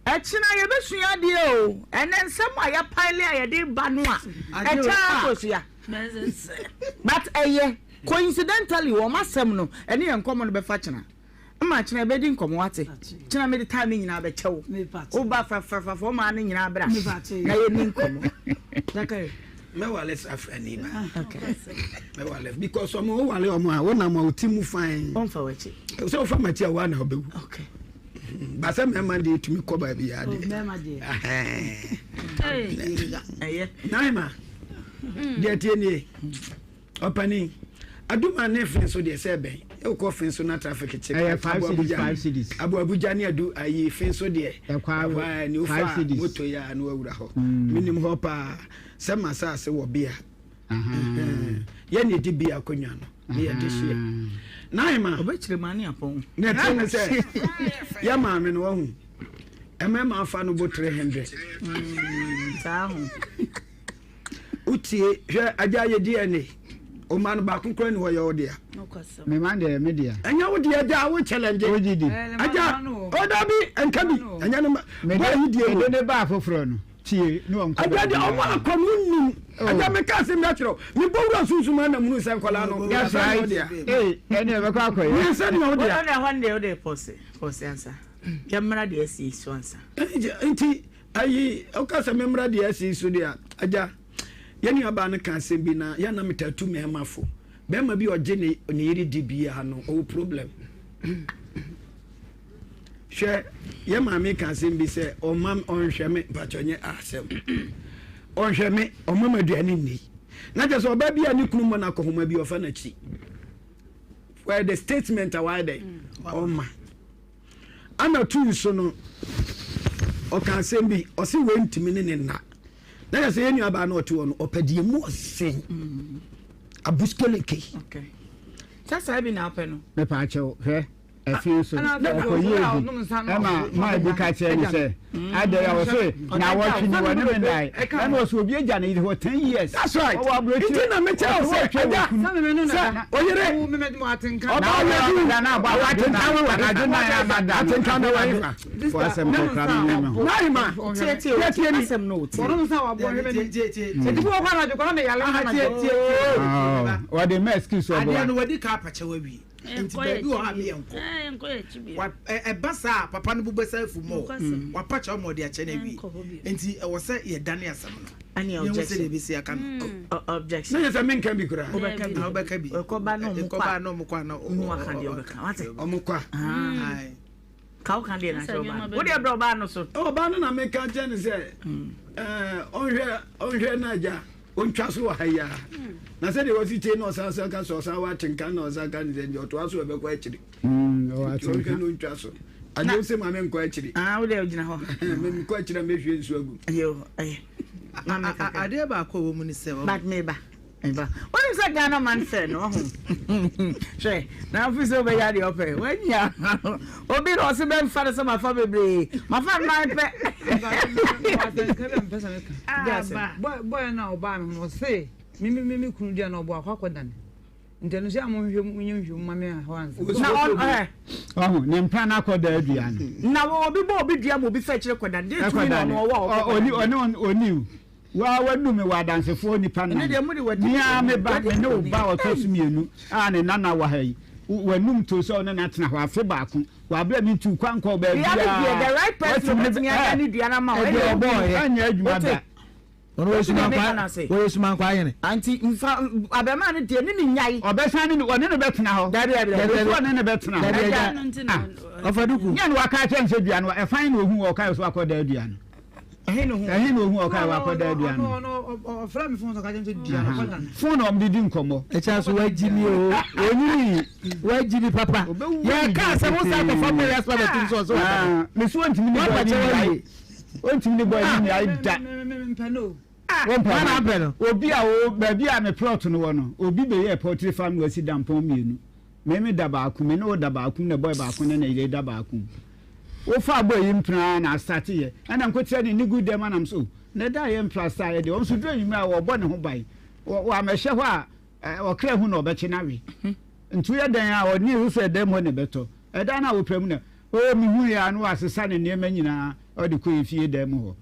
Ɛkyena yɛbɛsua adeɛ o. Ɛnɛ nsɛm a yɛpaele a yɛde ba no a ɛkyɛ ara kosua. But ɛyɛ coincidentally wɔn asɛm no ɛne yɛn nkɔmmɔ no bɛfa kyena. Mma kyena yɛbɛdi nkɔmmɔ wate. Kyena mede time no nyinaa bɛkyɛ wo. Woba frafrafoɔ maa no nyinaa bra na yɛni nkɔmmɔ. Mɛwale safrani ba. Mɛwale because ɔmo wowale ɔmo a wonam a oti mu fine. Ɔmfa w'akyi. Sɛ wofa m'akyi a woa na wobɛwu. Okay. Basɛ mmarima deɛ tumi kɔ baabi a deɛ. Mmarima deɛ. Ɛyɛ. Naima deɛ tie nie ɔpanin aduma ne fen so deɛ sɛ ɛbɛn wokɔ fen so na traffic kye ɛyɛ five cities five cities abu abuja ne adu ayi fen so deɛ ɛkɔ ɛhɔ a ne wofa moto yɛ a na wawura hɔ menim hɔ paa sɛ masaase wɔ bea yɛ ne ɛdi bea akonnwa no ne yɛde hyeɛ naima ɔbɛkyerɛ mu ane apɔn na ɛte ne sɛ yɛ maame no wahu ɛmɛma afa no bo 300 saa ho wotie hwɛ agya yɛ dna ɔma no baako kora ni hɔ yɛ wo dea mema deɛ me dea ɛnyɛ wo deɛ agya wo challenge wogye di agya ɔda bi ɛnka bi ɛnyɛ no ma bɔ ayi die mede ne baa foforɔ no tie ne wɔn kɔ agya deɛ ɔmo akɔ no nim oh. agya meka asɛm bi akyerɛ wo mebɔ wura sunsum ana munu sɛ nkɔlaa no that's right ee ɛne ɛbɛkɔ akɔyɛ mmiɛnsa ne wo dea ɔne ɛhɔ ne deɛ wode pɔse pɔse ansa yɛmmra deɛ asi so ansa nti ayi woka sɛ memmra deɛ asi so deɛ agya yɛn nuabaa no ka asɛm bi na yɛn na metaa tu mmarima fo bɛrima bi ɔgye ne ne yere di biara no ɔwɔ problem Hwɛ, yɛ maame ka asɛm bi sɛ ɔma ɔnhwɛ me mpakyɛ nyɛ asɛm ɔnhwɛ me ɔma ma aduane nni na kyɛ sɛ ɔba bi a ne kunu mmɔ no akɔhoma bi ɔfa n'akyi wɔyɛ the statement a wɔayɛ dɛ ɔma ana tu so no ɔka asɛm bi ɔse wei ntumi ne ne nna na kyɛ sɛ yɛn nuabaa no ɔte hɔ no ɔpɛ deɛ mu ɔsen abuskeleke sɛ saa bi na apɛ no mepaakyɛw hwɛ Afei nso, ɔkɔyɛɛ bi ɛma maa bi ka kyerɛ no sɛ, adɛn a ɔse naawɔtwe ni wɔne me nnae. Ɛna ɔse obi agya ne yere hɔ ten years. That's right. Ɔwɔ aburokyire. Nti na mekyerɛ wo sɛ agya sɛ oyere ɔbaa yɛ du ɔwɔ atenka wɔ anadwo nan ama da. Atenka na wɔ hefa. Fo asɛm kɔkora no nyɛ me ho. Naima tie tie ni asɛm no tie. Ɔde mɛ excuse ɔboa. Adeɛ no wadi ka apakyɛ wawie. Nti baabi wɔ hɔ a meyɛ nkɔ. Wa ɛba saa a papa no bo bɛsa afu mɔ. Wapa kyɛw ma ɔde akyɛ no awie. Nti ɛwɔ sɛ yɛdane asɛm no. Ɛne Yɛhu objection. sɛdeɛ ɛbɛsi aka no. Objection. Na yɛ sɛ menka bi koraa. Wobɛka bi. Wobɛka bi. Ɛkɔba na ɔmo kɔ a. Ɛkɔba na ɔmo kɔ a na Ɔmo aka deɛ ɔbɛka. Wate? Ɔmo kɔ a. Aye. Ka wo ka deɛ na kyerɛ ɔbaa no. Wo deɛ brɛ ɔbaa no so. Ɔbaa no na meka kyerɛ no sɛ ɔnhwɛ ɔnhwɛ na agya ɔntwa so wɔ ha yi ara. Na sɛdeɛ wɔsi tie na ɔsan san ka sɛ ɔsan wɔ atenka na ɔsan ka ne sɛ nti ɔtoa so ɛbɛkɔ akyiri. Nti ɔnhwɛ na ɔntwa so. Agye wo sɛ ma menkɔ akyiri. Ah, wo deɛ gyina hɔ. Menkɔ akyiri a mɛhwie nsuo agu. Yo, ɛyɛ. Adeɛ baako a ɛwɔ mu ne sɛ. But meba. Meba. Wonim sɛ Ghana man fɛ no ɔho. Hwɛ, na afi sɛ wobɛyɛ adeɛ ɔpɛ. Wanya. Obi na ɔse bɛmfa no sɛ mafa bebree. Mafa nnan pɛ. Bɔyɛ no a ɔbaa me ho no ɔse me me me kunu dua na ɔbɔ akɔ akɔdane. Nti ɛno nso yɛ a monhwehwɛ mu nyɛ nhwehwɛmu ma me hɔ ansa. Na ɔn ɛ. Ɔho, ne mpena no akɔda adua no. Na wɔ obi bɔ obi dua ma obi fa akyire kɔdane. Deɛ tumi na ɔno ɔwɔ a ɔkɔ kɔdane. Ɔne ɔni o. Wo ara w'anu me wɔ adansefoɔ nnipa nnan. Me ara me ba, me ne wo ba a ɔtɔ so mmienu a ne nana wɔ ha yi, w'anum too sɛ wo ne no atena hɔ afe baako wɔ aberɛ a mentuu kwan nkɔɔ baabiara. Watumi ne ɛ, ɛdeɛ ɔbɔɔeɛ anyɛ adwuma da. Ɔno wɔyɛ sumankwaa, wɔyɛ sumankwaa hene. Anti nfa abɛmaa no deɛ ne ne nyae. Ɔbɛsan ne ɔne no bɛtena hɔ. Dabi dabi dabi. Dabi ɔne no bɛtena hɔ. Dabi agya. Ɔfa duku. Nyɛ no waka akyerɛ no sɛ dua no ɛfan na ohu wɔ ɔka yɛ so akɔda dua no. Ɛhe na ohuu? Ɛhe na ohuu ɔkae wakɔda dua no? Ɔfrɛ me fon so ɔka kyerɛ me sɛ dua no kɔda no. Fon na wɔde di nkɔmmɔ. Ɛkyɛ so wagyi mi o. Onyini. Wagyi mi papa. Yɛ kaa sɛ wo sa akɔfa mo yɛ asoma bɛtum so ɔsɛ wada. Me so ontumi ne bɔɔ ne nyae. Ontumi ne bɔɔ ne nyae da. Mempɛ no o. Wompɛ no? Obi a o baabi a me plot no wɔ no, obi bɛyɛɛ poultry farm na wasi dampɔn mmienu. Me me da baako, me ne wo da baako mu na boy baako ne ne yere da baako mu. Wofaa boy yi mpena ara na astate yɛ. Ɛna nkokyerɛ ne ne gu dɛm anam so. Na ɛda a yɛ mplasta yɛ deɛ, wɔn nso duru anwummerɛ a wɔbɔ ne ho ban. Wɔamɛhyɛ hɔ a, ɔkra hu na ɔbɛkye no awe. Nti woyɛ dɛn a ɔne wo sɛ ɛdan mu hɔ na ɛbɛtɔ. Ɛdan no a wopɛ mu na, oh mehuiɛ a na wasesa ne nneɛma nyinaa ɔde kɔ efie dan mu hɔ.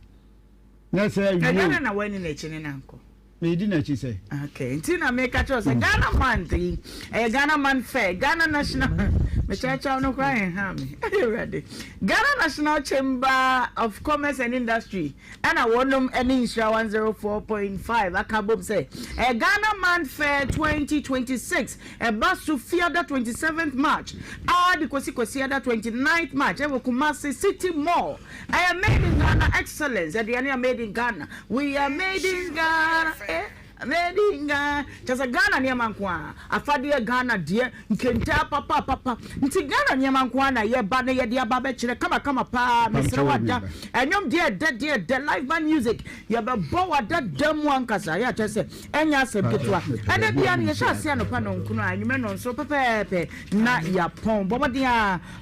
Na sɛ awie. Ɛda na wani n'akyi ne nankɔ. Medi n'akyi sɛ. Okay, nti na meka kyerɛ sɛ Ghana month yi ɛyɛ Ghana man fair, Ghana national mekyerɛkyerɛw no koraa ɛnha me. Awurade. Ghana National Chamber of Commerce and Industry ɛna wɔnom ɛne Nhyira 104.5 aka bom sɛ ɛyɛ Ghana Month Fair 2026 ɛba so Fiada 27th March a de kɔsi Kwasiada 29th March ɛwɔ Kumasi City Mall. Ɛyɛ made in Ghana excellence aduane a made in Ghana we are made in Ghana eh made in Ghana kyɛ sɛ Ghana nneɛma nko ara afadeɛ Ghana deɛ nkente apapa apapa nti Ghana nneɛma nko ara na yɛba na yɛde aba abɛkyerɛ kamakama paa mesrɛ wada ɛnwom deɛ ɛdɛ deɛ ɛdɛ live band music yɛbɛbɔ wada da mu ankasa yɛ akyɛ sɛ ɛnyɛ asɛm ketewa ɛnɛ bia no yɛhyɛ aseɛ anɔpa nɔnkono a anwummerɛ nɔnso pɛpɛɛpɛ na yɛapɔn bɔ mmɔden a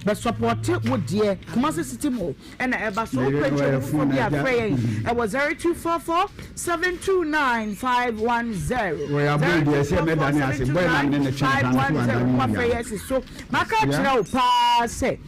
Bɛ sɔpɔte wo deɛ. Kumasi City Mall ɛna ɛba so. Wopɛ nkyɛmu foforɔ bi a frɛ yɛn ɛwɔ 0244 729 510. 0244 729 510. Wafrɛ yɛn asi so. Maka akyerɛ wo paa sɛ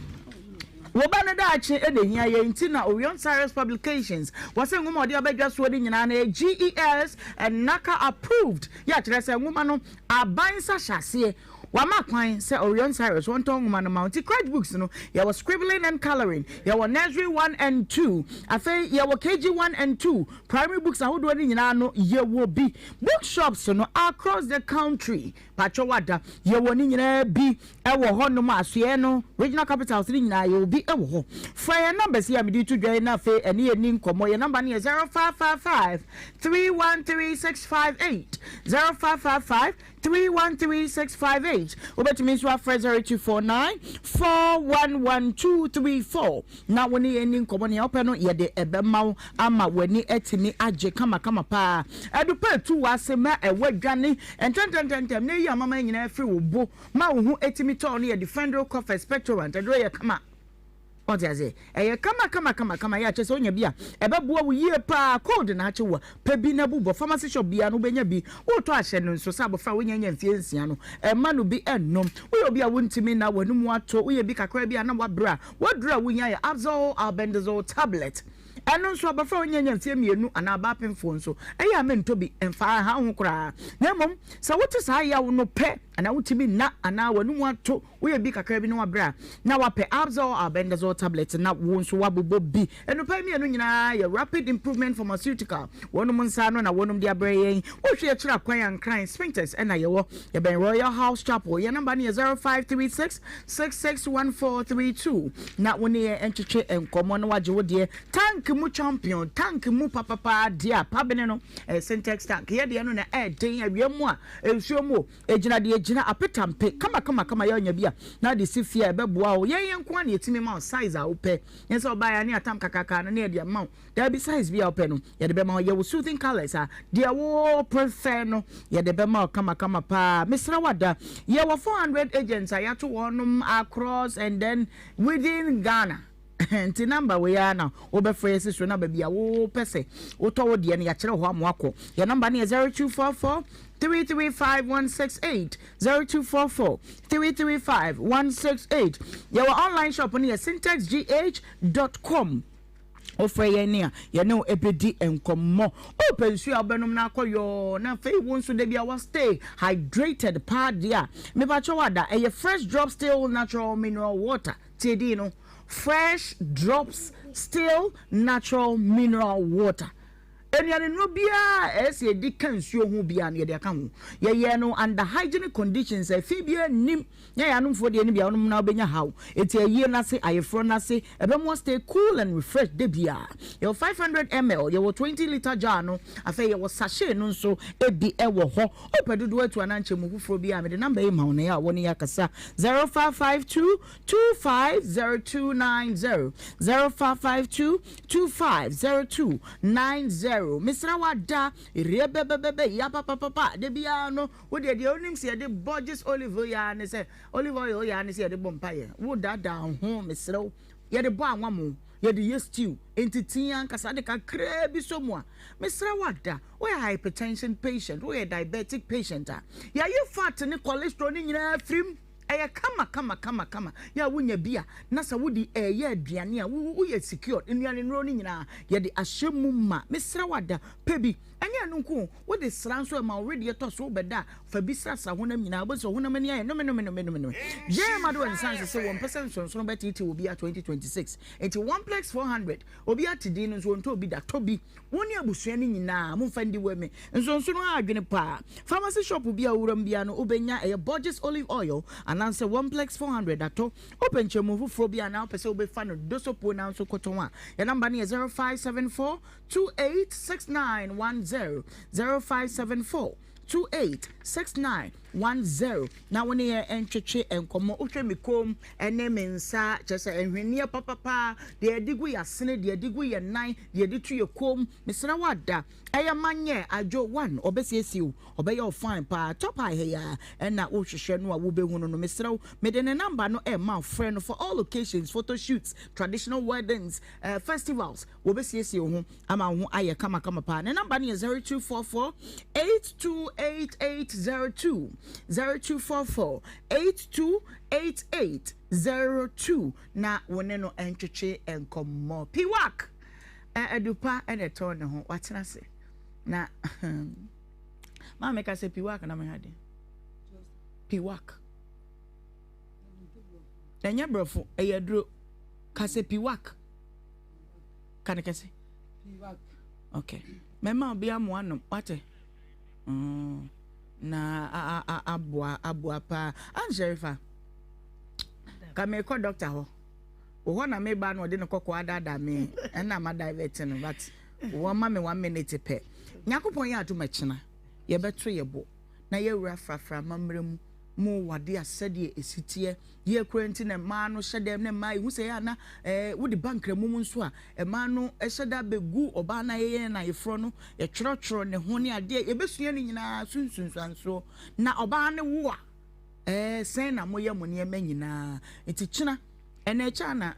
wo ba no daakye na ehia yɛn nti na Orion Cyrus Publications wɔse nwoma a ɔde aba dwa soɔ no nyinaa no ɛyɛ GES and NACA approved yɛ akyerɛ sɛ nwoma no aban nsa hyɛ aseɛ Wɔama kwan sɛ Orion Cyrus wɔntɔn nwoma no mma wo. Nti Crèche books no, yɛwɔ Scribbling and Colouring, yɛwɔ Nursery one and two, afei yɛwɔ KG one and two, Primary books ahodoɔ no nyinaa no yɛwɔ bi. Book shops no across the country, pakyɛ wada, yɛwɔ ne nyinaa bi wɔ hɔ nom. Asoɛɛ no, regional capitals no nyinaa yɛwɔ bi wɔ hɔ. Frɛ yɛn numbers yi a mede reto dwa yi na afei ɛne yɛn nni nkɔmmɔ. Yɛn number no yɛ 0555 313 658, 0555 313658 Wobɛtumi nso afrɛ 0249 411234 na wo ne yɛn nni nkɔmmɔ. Nea wopɛ no yɛde ɛbɛma wo ama w'ani atumi agye kamakama paa. Adupa etu w'ase ma ɛwɔ adwane ntɛntɛntɛntɛm na eyi amama nyinaa firi wo bo ma wo ho atumi tɔ wo no yɛ Defendryl Cough Expectorant. Aduro yɛ kama. Wate aseɛ? Ɛyɛ kama kama kama kama yɛ a kyerɛ sɛ wonya bi a ɛbɛboa wo yie paa. Cold na akye wo a, pɛ bi na bu bɔ. Pharmacy shop biara no wobɛnya bi. Woretɔ ahyɛ no nso sɛ abɔfra a wanya anya mfeɛ nsia no, mma no bi nnom. Woyɛ obi a wontumi nna, w'anum ato, woyɛ bi kakra bi a na woabrɛ a, w'aduro a wonya yɛ Abzol Albendazole Tablet. Ɛno nso abɔfra a wanya anya mfeɛ mmienu anaa abaapemfoɔ nso, ɛyɛ a mentɔ bi mfa nha wo ho koraa. Na mmom sɛ wote saa yaw no pɛ anaa wontumi nna anaa w'anum ato, Woyɛ bi kakra bi na wabrɛ a, na wapɛ Abzol Albendazole tablet na wo nso woabobɔ bi. Nnupaa yi mmienu nyinaa yɛ Rapid Improvement Pharmaceutical. Wɔnom nsa ano na wɔnom de abrɛ yɛn. Wohwɛ akyiri akwan a, Nkran, Spintex na yɛwɔ. Yɛbɛn Royal House Chapel. Yɛn namba no yɛ 0536 661432 na wo ne yɛn ntwetwe nkɔmmɔ na wagye wo deɛ. Tank mu champion, tank mu papapaa deɛ a pabene no, ɛyɛ Sintex tank. Yɛ deɛ no na ɛɛden awia mu a, nsuo mu o. Egyina deɛ egyina, apetampe, kama kama kama yɛ ɔnya bi a na de si fie a ɛbɛboa wo. Yɛn yɛn nko ara na yɛtumi ma wo size a wopɛ. Nyɛ sɛ ɔbaeɛ a ne atam kakraka no na yɛde ama wo. Daabi size bi a wopɛ no yɛde bɛma wo. Yɛwɔ soothing colours a deɛ wo prefer no yɛde bɛma wo kama kama paa. Mesrɛ wo ada, yɛwɔ 400 agents a yɛato wɔnom across and then within Ghana. Nti number wei ara na wobɛfrɛ yɛ si so na baabi a wopɛ sɛ wotɔ wo deɛ no yɛakyerɛ hɔ ama wakɔ. Yɛ number no yɛ 0244 335 168 0244 335 168. Yɛwɔ online shop no yɛ syntexgh dot com. Wofrɛ yɛn ne a yɛne wo ɛbɛdi nkɔmmɔ. Wopɛ nsuo a wobɛnom no akɔ yɔɔ na afei wo nso da bi a wa stay hydrated paa deɛ a mepakyɛw ada ɛyɛ fresh drop still natural mineral water. Tie din no, Fresh Drops Still Natural Mineral Water. Nnuanennuro biara a ɛyɛ sɛ yɛde ka nsuo ho biara no, yɛde aka ho. Yɛyɛɛ no under hygienic conditions a efi biara nnim. Nyɛ yɛn anomfoɔ deɛ no bi a wonom na wobɛnya haw. Enti ayie no ase, ayeforɔ no ase, ɛbɛma wo stay cool and refreshed da biara. Yɛwɔ 500 ml, yɛwɔ 20 litre jar no, afei yɛwɔ sachet no nso bi wɔ hɔ. Wopɛ dodoɔ atu anaa nkyɛmu foforɔ bi a, mede number yi ma wo na ɛyɛ a wo ne yɛn akasa, 0552 250290, 0552 250290. Mesrɛ wo ada, rebɛbɛbɛbɛ, yapapapapa, da biara no, Wo deɛ, deɛ wonim sɛ yɛde Borges olive oil ara ne sɛ, olive oil yɛ ara ne sɛ yɛde bɔ mpaeɛ. Wodaadaa wo ho, mesrɛ wo. Yɛde bɔ anwammo, yɛde yɛ stew, enti tea ankasa de kakraa bi sɔ mu a, mesrɛ wo ada. Woyɛ hypertension patient, woyɛ diabetic patient a, yɛayi fat ne cholesterol ne nyinaa afiri mu. Ɛyɛ kama kama kama kama. Yɛ a wonya bi a, na sɛ wode ɛreyɛ aduane a, woyɛ secured. Nnuane nnuro no nyinaa, yɛde ahyɛ mu ma. Mesrɛ wo ada, pɛ bi. Ɛnyɛ ɛno nko o, wode sra nso a, ɛma wo wedeɛ tɔ so. Wobɛda a, fa bi srasra honam nyinaa. Wobɛhu sɛ honam ani ayɛ nomenomenomenome. Jerry Mado and Sons se wɔmpɛ sɛ nsonsono bɛteetee obiara 2026. Enti Oneplex 400, obiara te din no nso ɔntɔɔ bi da. Tɔ bi. Wo ne abusua no nyinaa, momfa ndi wɔ me. Nsonsono ha adwene paa. Pharmacy shop bi a wowura mu biara no, wobɛnya ɛyɛ Borges Olive Oil anaasɛ Oneplex 400 atɔ. Wopɛ nkyerɛmu foforɔ bi anaa wopɛ sɛ wobɛfa no dosopuo na nso kɔtɔn a, yɛn namba no yɛ 0574 286910, 0574 286910 na wo ne yɛn ntwetwe nkɔmmɔ. Wohwɛ me kɔn mu ne me nsa, kyerɛ sɛ nhweneɛ papapa, deɛ yɛde gu yɛn asene, deɛ yɛde gu yɛn nan, deɛ yɛde to yɛn kɔn mu. Mesrɛ wo ada, ɛyɛ manyɛ adwo one, ɔbɛsiesie wo, ɔbɛyɛ wo fine paa. Top high ha yi ara ɛna wohwehwɛ no a wobɛhu no no. Mesrɛ wo, mede ne number no rema wo, frɛ no for all occasions, photo shoots, traditional weddings, eh, festivals. Wɔbɛsiesie wo ho ama wo ho ayɛ kamakama paa. Ne namba no yɛ 0244 828802, 0244 828802 na wo ne no ntwetwe nkɔmmɔ. Piwak adupa na ɛtɔn ne ho, watena ase na maame ka sɛ piwak na mehwɛ adeɛ. Piwak. Ɛnyɛ borɔfo, ɛyɛ aduro. Ka sɛ piwak. Ka no kɛse. Okay. Mɛma obi amoa nom, wate? Mm. Na a a aboa aboa paa. An Sherifa. Ka mekɔ doctor hɔ. Wɔ hɔ na meba na ɔde ne kɔkɔɔ adaadaa me. Ɛna ma divert no but wɔn ma me one minute pɛ. Nyankopɔn yɛ adom ɛkyena. Yɛbɛto yɛ bo na yɛawura frafra amammerɛ mu. Mo wade a sɛdeɛ ɛsi teɛ yɛ koraa nti na mmaa no hyɛ dɛm na mmaa ɛhu sɛ yɛ a na ɛɛ wode ba nkramu mu nso a mmaa no hyɛ da bɛgu ɔbaa no a yɛyɛ no ayeforɔ no yɛtwerɛtwerɛ ne ho ne adeɛ yɛbɛsua ne nyinaa so nsunsuansoɔ na ɔbaa no wo a ɛɛ sɛn na moyɛ mo nneɛma nyinaa nti kyena ɛna ɛkyɛ a na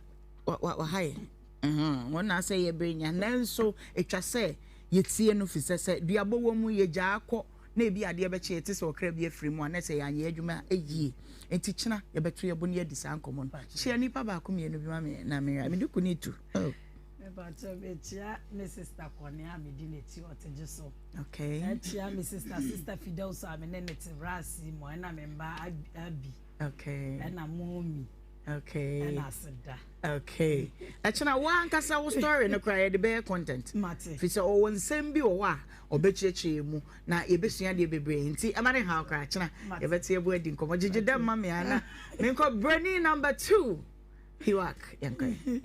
waha yɛ wɔn na asɛ yɛ bere nya nanso ɛtwa sɛ yɛtie no fi sɛ sɛ duabɔ wɔ mu yɛgyaa kɔ na ebi adeɛ bɛkye yɛte sɛ ɔkra bi afiri mu a na sɛ yɛanyɛ adwuma yie nti kyena yɛbɛto yɛbo ne yɛadi saa nkɔmmɔ no kyia nipa baako mmienu bi ma me na mewɛ me duku ne tu oh. Mepakyɛ mekyia me sister Kɔne a medi n'akyi ɔte gye so. Okay. Ɛkyia me sister sister Fidelis a me ne ne te brase mu ɛna me mba Abi. Okay. Ɛna mommy. Okay. Ɛna aseda. Okay. Ɛkyena wo ankasa wo story no koraa yɛde bɛyɛ content. Mate. Fi sɛ ɔwɔ nsɛm bi wɔ hɔ a ɔbɛkyerɛkyerɛ mu na yɛbɛsua adeɛ bebree nti ɛma ne haw koraa kyena yɛbɛte ɛbo adi nkɔmmɔ. Gyegye dɛm ma me ana menkɔ brani number two. Hiwak yɛnkɔ.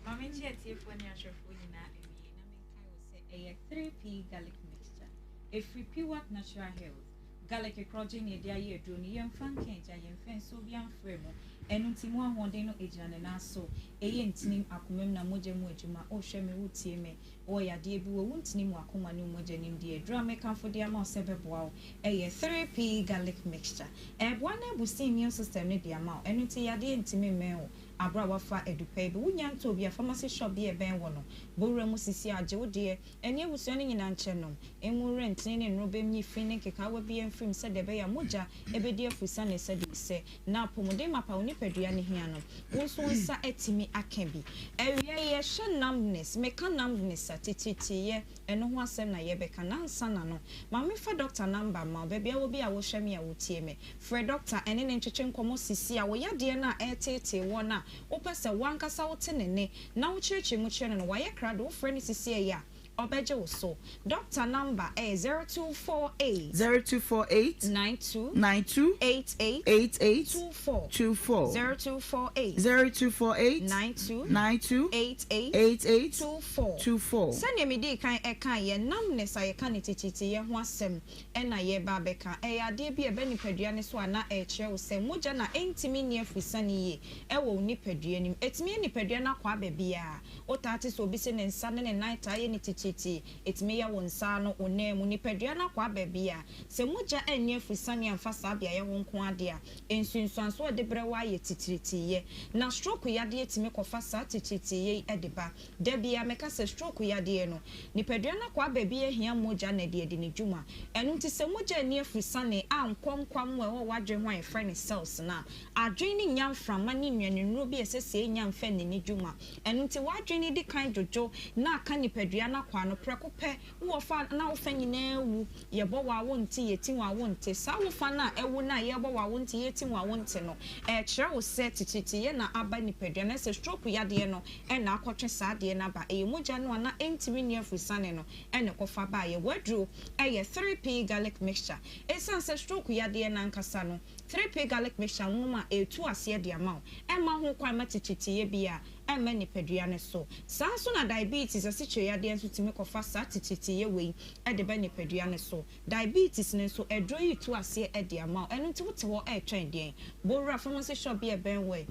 Maame nkyɛ atiefoɔ ne ahwɛfoɔ nyinaa awie na menkae wo sɛ ɛyɛ 3P garlic mixture. Ɛfiri Piwak Natural Health. Garlic korɔgye na yɛde ayɛ aduro no, yɛmfa nka agya, yɛmfa nsuo biara mfra mu. Ɛno nti mu ahoɔden no gyina ne nan so. Ɛyɛ ntinim, akomam na mogya mu adwuma. Wohwɛ me, wotie me, wowɔ yadeɛ bi wɔ wo ntini mu, akoma ne wo mogya nim deɛ. Aduro a mekamfo de ama wo sɛ ɛbɛboa wo yɛ 3P Garlic Mixture. Ɛreboa na abusti immune system no de ama wo. Ɛno nti yadeɛ ntumi mmɛn wo aberɛ a woafa adu pa yi bi. Wonya ntɔɔ bi a, pharmacy shop bi a ɛbɛn wo no, bɔ wura mu sisi a, gye wo deɛ. Ɛne abusua no nyinaa nkyɛ nom. Mmu werɛ ntene ne nnorobam nyi fi ne nkekaawa biara mfiri mu sɛdeɛ ɛbɛyɛ a mogya bɛdi afurusiane sɛdeɛ ɛsɛ, na apɔmuden mapa wo nipadua no hia no, wo nso wo nsa atumi aka bi. Awia yi yɛhwɛ numbness, meka numbness a, titiritiriyɛ, ɛno ho asɛm na yɛbɛka. Na ansa na no, ma memfa dɔkta number mma wo, baabi a wɔ biara a wohwɛ me a wotie me, frɛ dɔkta ɛne no ntwetwe nkɔmmɔ sisi a wo yadeɛ no a ɛreteetee woɔ no a wopɛ sɛ wo ankasa wote ne nne na wokyerɛkyerɛ mu kyerɛ no no, wayɛ krado, wofrɛ no sisi a yi a. Ɔbɛgye wo so. Dɔkta nɔmba yɛ 0248. 0248. 92. 92. 88. 88. 24. 24. 0248. 0248. 92. 92. 88. 88. 24. 24. Sɛdeɛ medii kan kaeɛ, numbness a yɛka no tititiyɛ ho asɛm na yɛreba abɛka. Ɛyɛ adeɛ bi a ɛba nipadua no so a na ɛrekyerɛ wo sɛ mogya no a ɛntumi nni afusane yie wɔ wo nipadua no mu. Ɛtumi yɛ nipadua no akwaa baabiara. Wotaa te sɛ obi se ne nsa ne ne nan taa yɛ no titiritii. Etumi yɛ wo nsa ano, wo nan mu, nipadua no akwaa baabi a. Sɛ mogya anni afurusane amfa saa beaeɛ hɔ nko ara deɛ a, nsunsuansoɔ a ɛde brɛ wo ara yɛ titiritiiyɛ. Na stroke yadeɛ tumi kɔfa saa titiritiiyɛ yi de ba. Da biara meka sɛ stroke yadeɛ no, nipadua no akwaa baabi ahia mogya na ɛde adi ne dwuma. Ɛno nti sɛ mogya anni afurusane ankɔ nkwammoa a ɛwɔ w'adwene ho a yɛfrɛ no cells no a, adwene no nnya mframa ne nnuanennuro bi a ɛsɛ sɛ ɛnya mfa nni ne dwuma. Ɛno nti w'adwene di kan dwodwo na aka nipadua no akwaa no prɛko pɛ. Wowɔ fa a na wo fa nyinaa awu. Yɛbɔ wo a wonte, yɛti wo a wonte. Saa wo fa no a awu no a yɛrebɔ wo a wonte, yɛreti wo a wonte no, ɛrekyerɛ wo sɛ tititiyɛ na aba nipadua no. Ɛsɛ stroke yadeɛ no na akɔtwe saa adeɛ no aba. Ɛyɛ mogya no a na ɛntumi nni afurusane no na ɛkɔfa baeɛ. W'aduro yɛ 3P garlic mixture. Ɛsiane sɛ stroke yadeɛ no ankasa no, 3P garlic mixture nwoma a ɛretu aseɛ de ama wo. Ɛmma ho kwan ma tititiyɛ biara mma nipadua no so. Saa ara nso na diabetes, asikyire yadeɛ nso tumi kɔfa saa tititiyɛ wei de ba nipadua no so. Diabetes no nso, aduro yi retu aseɛ de ama wo. Ɛno nti wote hɔ retwɛn deɛn? Bɔ wura pharmacy shop bi a ɛbɛn wo ɛ.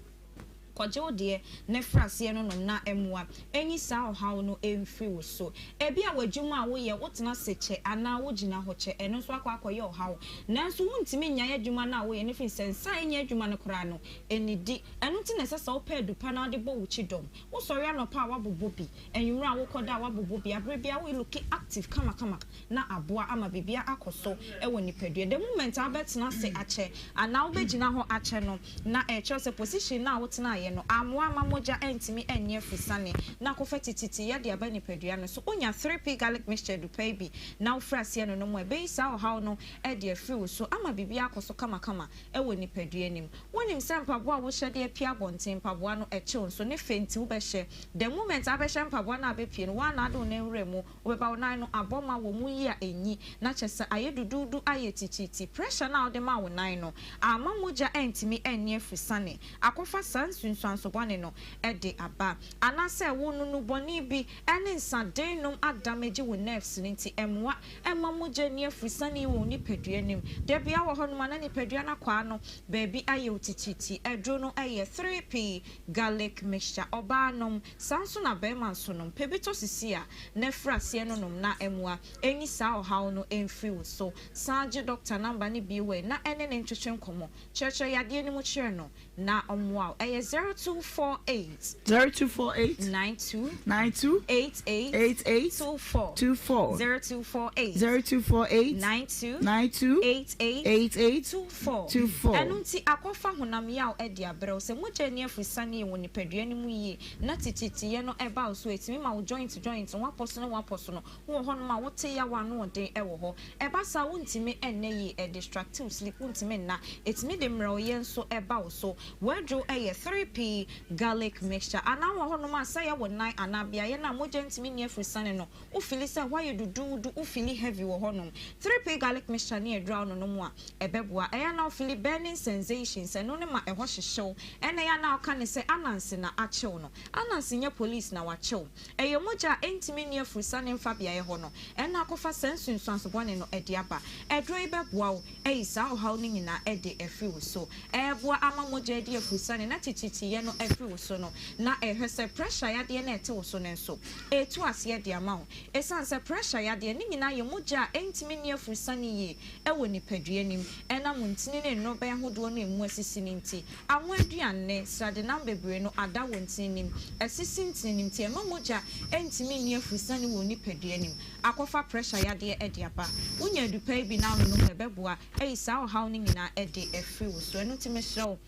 Kɔgye wo deɛ na firi aseɛ no nom na mmoa nyi saa ɔhaw no mfiri wo so. Ebia w'adwuma a woyɛ, wotena ase kyɛ anaa wogyina hɔ kyɛ, ɛno nso akɔ akɔyɛ ɔhaw. Nanso wontumi nnyae adwuma no a woyɛ no ɛfiri sɛ nsa a ɛnyɛ adwuma no koraa no, ɛnnidi. Ɛno nti na ɛsɛ sɛ wopɛ adu pa na wode bɔ wo kyidɔm. Wosɔre anɔpa a woabobɔ bi, anwummerɛ a wokɔda a woabobɔ bi, aberɛ biara wo looki active kamakama na aboa ama biribiara akɔ so wɔ nipadua. The moment a wobɛtena ase akyɛ anaa wobɛgyina hɔ akyɛ no, na ɛkyerɛ sɛ position no a wotenaeɛ no ammoa amma mogya antumi anni afusane na akɔfa tititiyɛ de aba nipadua no so. Wonya 3P garlic mixture dupaa bi na wofiri aseɛ nonom a, ɛbɛyi saa ɔhaw no de afiri wo so ama biribiara akɔ so kamakama wɔ nipadua no mu. Wonim sɛ mpaboa a wohyɛ de apue abɔnten, mpaboa no, ɛkyew nso, ne fɛ nti wobɛhyɛ. The moment a wobɛhyɛ mpaboa no a abɛpue no, wo ara na wode wo nan wura mu, wobɛba wo nan no abɔ ma wɔ mu yi a ɛnyi, na kyerɛ sɛ ayɛ duduudu ayɛ tititi. Pressure no a wode maa wo nan no amma mogya antumi anni afusane akɔfa saa nsunsuanso bɔne no de aba. Anaasɛ wo nnubɔne bi ne nsaden nom adamage wo nerves no nti ɛmmoa Ɛmma mogya nni afurusane wɔ wo nipadua no mu. Da biara wɔ hɔnom a na nipadua no akwaa no baabi ayɛ wo tititi. Aduro no yɛ 3P garlic mixture. Ɔbaa nom, saa nso na barima nso nom. Pɛ bi tɔ sisi a na firi aseɛ no nom na mmoa nyi saa ɔhaw no mfiri wo so. San gye dɔkta namba no bio ɛ na ɛne no ntwetwe nkɔmmɔ. Kyerɛkyerɛ yadeɛ no mu kyerɛ no. Na ɔmmoa wo. Ɛyɛ 0248. 0248. 92. 92. 88. 88. 24. 24. 0248. 0248. 92. 92. 88. 88. 24. 24. Ɛno nti akɔfa honam yaw de abrɛ wo. Sɛ mogya nni afurusane wɔ nipadua no mu yie na tititiyɛ no ba wo so a, ɛtumi ma wo joint joint no, w'apɔ so ne w'apɔ so no, Wowɔ hɔnom a wote yaw a ano ɔden wɔ hɔ. Ɛba saa a wontumi nna yie, ɛdistracte wo sleep, wontumi nna. Ɛtumi de mmerɛwyɛ nso ba wo so. W'aduro yɛ 3P garlic mixture. Anaa wowɔ hɔnom a sɛ ɛyɛ wo nan anaa beaeɛ no a mogya ntumi nni afurusane no, wo feeli sɛ hɔ ayɛ duduudu, wo feeli heavy wɔ hɔnom. 3P garlic mixture ne aduro a wononom a, ɛbɛboa. Ɛyɛ a na wo feeli burning sensations, ɛno no ma ɛhɔ hyehye wo. Ɛna ɛyɛ a na woka no sɛ ananse na akye wo no. Ananse nyɛ police na wakye wo. Ɛyɛ mogya a ɛntumi nni afurusane mfa beaeɛ hɔ no na akɔfa saa nsunsuanso bɔne no de aba. Aduro yi bɛboa wo ayi saa ɔhaw no nyinaa de afiri wo so. Ɛreboa ama mogya adi afurusane na tititiyɛ no afiri wo so no, na ɛrehwɛ sɛ pressure yadeɛ no a ɛte wo so no nso, ɛretu aseɛ de ama wo. Ɛsiane sɛ pressure yadeɛ no nyinaa yɛ mogya a ɛntumi nni afurusane yie wɔ nipadua no mu ɛnam ntini ne nnorobɛn ahodoɔ no a ɛmu asisi no nti, Anwa aduane, sradenam bebree no ada wɔ ntini no mu, asisi ntini no mu nti ɛmma mogya ntumi nni afurusane wɔ wo nipadua no mu, akɔfa pressure yadeɛ de aba. Wonya adupa yi bi na wononom a ɛbɛboa ayi saa ɔhaw no nyinaa de afiri wo so. Ɛno nti mesrɛ wo,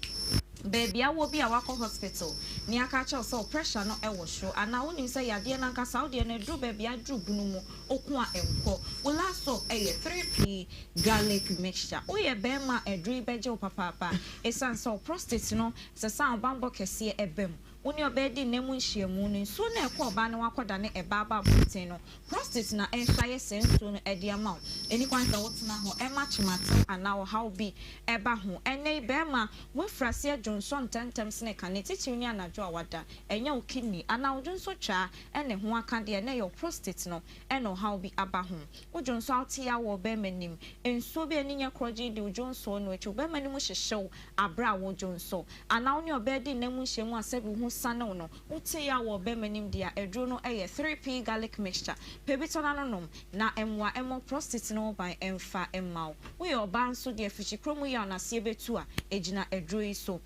baabi a wowɔ bi a woakɔ hospital na yɛaka akyerɛ wo sɛ wo pressure no wɔ soro anaa wonim sɛ yadeɛ no ankasa wo deɛ no aduru baabi a aduru bunu mu, Oko a ɛnkɔ. Wo last stop yɛ 3P garlic mixture. Woyɛ barima a aduru yi bɛgye wo papaapa. Esiane sɛ wo prostate no sɛ sɛ ahobammɔ kɛseɛ ba mu. Wo ne ɔbaa di nna mu nhyiamu no, nsuo no a ɛkɔ ɔbaa no ho akɔdane ɛbaa aba abɔnten no, prostate na ɛresa ayɛ saa nsuo no de ama wo. Ɛnni kwan sɛ wotena hɔ ma kyematew anaa ɔhaw bi ba ho. Ɛnnɛ yi, barima, woafiri aseɛ dwonsɔ ntɛmntɛm sene kane, titiriw ne anadwo a woada. Ɛnyɛ wo kidney anaa wo dwonsɔtwaa na ɛho aka deɛ, na ɛyɛ wo prostate no na ɔhaw bi aba ho. Wo dwonsɔ a wote yaw wɔ ɔbarima anim. Nsuo bi a ani nyɛ korɔgyenn di wo dwonsɔ no akyi. Wo barima no mu hyehye wo bere a woredwonsɔ. Anaa wo ne ɔbaa di nna mu nhyiam a sɛbe wo ho siane wo no, wote yaw wɔ ɔbarima anim de a, aduro no yɛ 3P Garlic Mixture. Pɛ bi tɔ na no nom, na mmoa mmɔ prostate no ho ban mfa mma wo. Woyɛ ɔbaa nso de afikyikuro mu yaw na aseɛ bɛtu a, ɛgyina aduro yi so.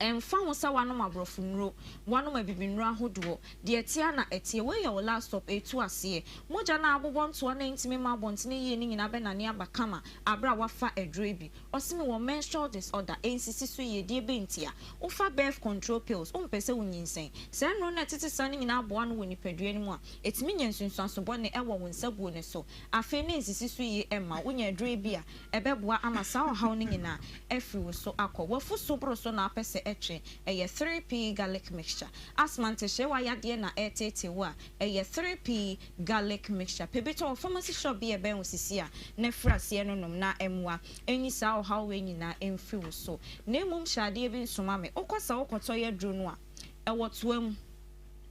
Ɛmfa ho sɛ woanom aborɔfo nnuro, woanom abibinuro ahodoɔ, deɛ ɛteɛ ara na ɛteɛ. Wei yɛ wo last stop, ɛretu aseɛ. Mogya no a abobɔ ntoa no a ɛntumi mma abɔntene yie no nyinaa bɛnane aba kama aberɛ a woafa aduro yi bi. Ɔse me wɔ menstrual disorder, ɛnsisi so yie, deɛ bɛn ntia? Wofa birth control pills, wompɛ sɛ wonyinsɛn. Saa nnuro no a ɛtete saa no nyinaa boa ano wɔ nipadua no mu a, ɛtumi nya nsunsuanso bɔne wɔ wo nsabuo no so. Afei na ɛnsisi so yie mma wo. Wonya aduro yi bi a, ɛbɛboa ama saa ɔhaw no nyinaa afiri wo so akɔ. W'afu so boro so na wopɛ sɛ ɛtwe, ɛyɛ 3P Garlic Mixture. Asthma ntehyeewa yadeɛ na ɛreteetee wo a, ɛyɛ 3P Garlic Mixture. Pɛ bi tɔ wɔ pharmacy shop bi a ɛbɛn wo sisi a na firi aseɛ no nom na mmoa nyi saa ɔhaw wei nyinaa mfiri wo so. Na mmom hyɛ adeɛ bi nso ma me, wokɔ sɛ wokɔtɔ yɛ aduro no a, ɛwɔ toa mu.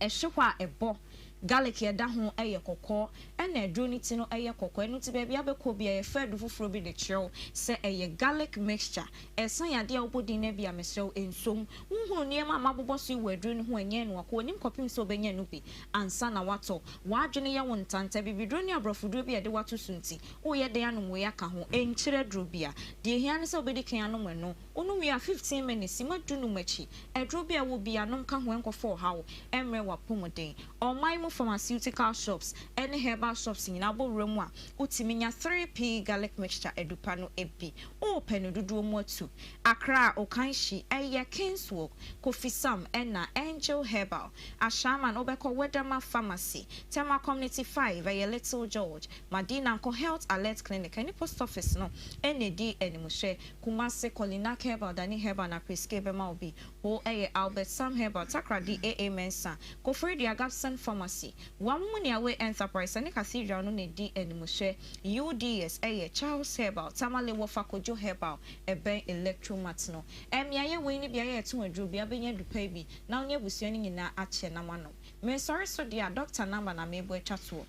Ɛhye hɔ a ɛbɔ. Garlic a ɛda ho yɛ kɔkɔɔ, ɛna aduro no ti no yɛ kɔkɔɔ. Ɛno nti baabi a wobɛkɔ biara yɛfa adu foforɔ bi de kyerɛ wo sɛ ɛyɛ garlic mixture. Ɛsan yɛ adeɛ a wobɔ din no bi a mesrɛ wo nso mu. Wonhunu nneɛma a mabobɔ so yi wɔ aduro no ho a ɛnyɛ ɛno a, kɔ w'anim kɔpem sɛ wobɛnya ɛno bi ansa na woatɔ. W'adwene yɛ wo ntanta, bibiduro ne aborɔfoduro bi a yɛde wo ato so nti, woreyɛ dɛn anom wei aka ho? Ɛnkyerɛ aduro biara. Deɛ ɛhia ne sɛ wobɛdi kan anom ɛno. Wonom wie a, 15 minutes, simma dunum akyi, aduro bi a ɛwɔ bi a nom ka ho ɛnkɔfa ɔhaw ɛmmrɛ w'apɔmuden. Ɔman mu pharmaceutical shops ɛne herbal shops nyinaa bɔ wura mu a, wotumi nya 3P garlic mixture adupa no bi. Wopɛ no dodoɔ mu atu. Accra, Okaishie, ɛyɛ Kingswalk, Kofi Sam ɛna Angel Herbal. Ashaiman wobɛkɔ Wedama Pharmacy. Tema Community 5, ɛyɛ Little George. Madina nkɔ Health Alert Clinic ɛne Post Office no ɛna ɛdi animhwɛ. Kumasi, Kolinak Herbal, Dani Herbal na Priske bɛma wo bi. Ho yɛ Albert Sam Herbal, Takoradi, AA Mensah, Koforidua Gabson Pharmacy, Wamumuni Away Enterprise ne Cathedral no na ɛdi animhwɛ. UDS yɛ Charles Herbal, Tamale Wɔfa Kojo Herbal, ɛbɛn Electromat no. Mmeaeɛ wei ne beaeɛ a yɛtɔn aduro biara wobɛnya adu pa yi bi na wo ne abusua no nyinaa akyɛ na moanom. Mesɔre so deɛ a, dɔkta number na merebɔ atwa toɔ.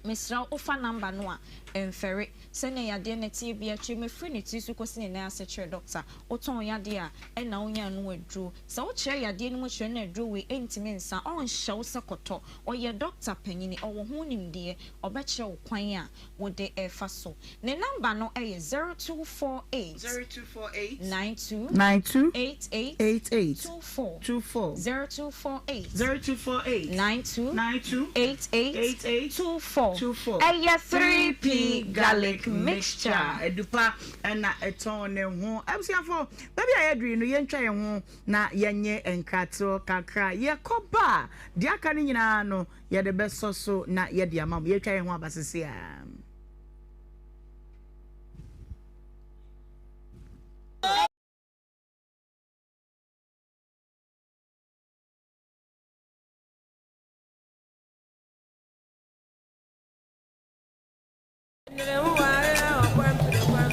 Mesrɛ wo, wofa number no a, mfɛre. Sɛnea yadeɛ no teɛ biara, kyerɛ mu firi ne tiri so kɔsi ne nan ase kyerɛ dɔkta. Wotɔn yadeɛ a, ɛna wonya ano aduro. Sɛ wokyerɛ yadeɛ no mu kyerɛ no aduro wei ntumi nsa, ɔnhyɛ wo sɛ kɔtɔ. Ɔyɛ dɔkta panyini, ɔwɔ ho nimdeɛ, ɔbɛkyerɛ wo kwan a wode refa so. Ne number no yɛ 0248 0248 92 92 88 88 24 24 0248 0248 92 92 88 88 24 24 Ɛyɛ 3P Garlic Mixture. Adupa na ɛtɔn ne ho. Abusuafo, baabi a yɛaduru yi no, yɛntwa yɛn ho na yɛnyɛ nkratoɔ kakra. Yɛkɔba a, deɛ aka no nyinaa no, yɛde bɛsɔ so na yɛde ama mo. Yɛtwa yɛn ho aba sese a.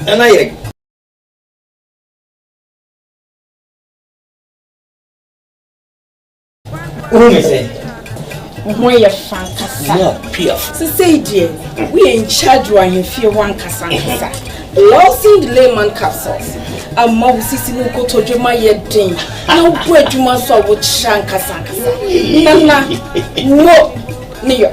Nana yɛ Wohu me sɛ? Wo ho yɛ fa ankasa. More piaf. Sesei deɛ, woyɛ in charge wɔ ahemfie hɔ ankasa ankasa. Lawson Layman capsules ama wo sisi ne wo kotodwe ma yɛ den na wobɔ adwuma nso a wokyerɛ ankasa ankasa. Nana, mo ne yɔ.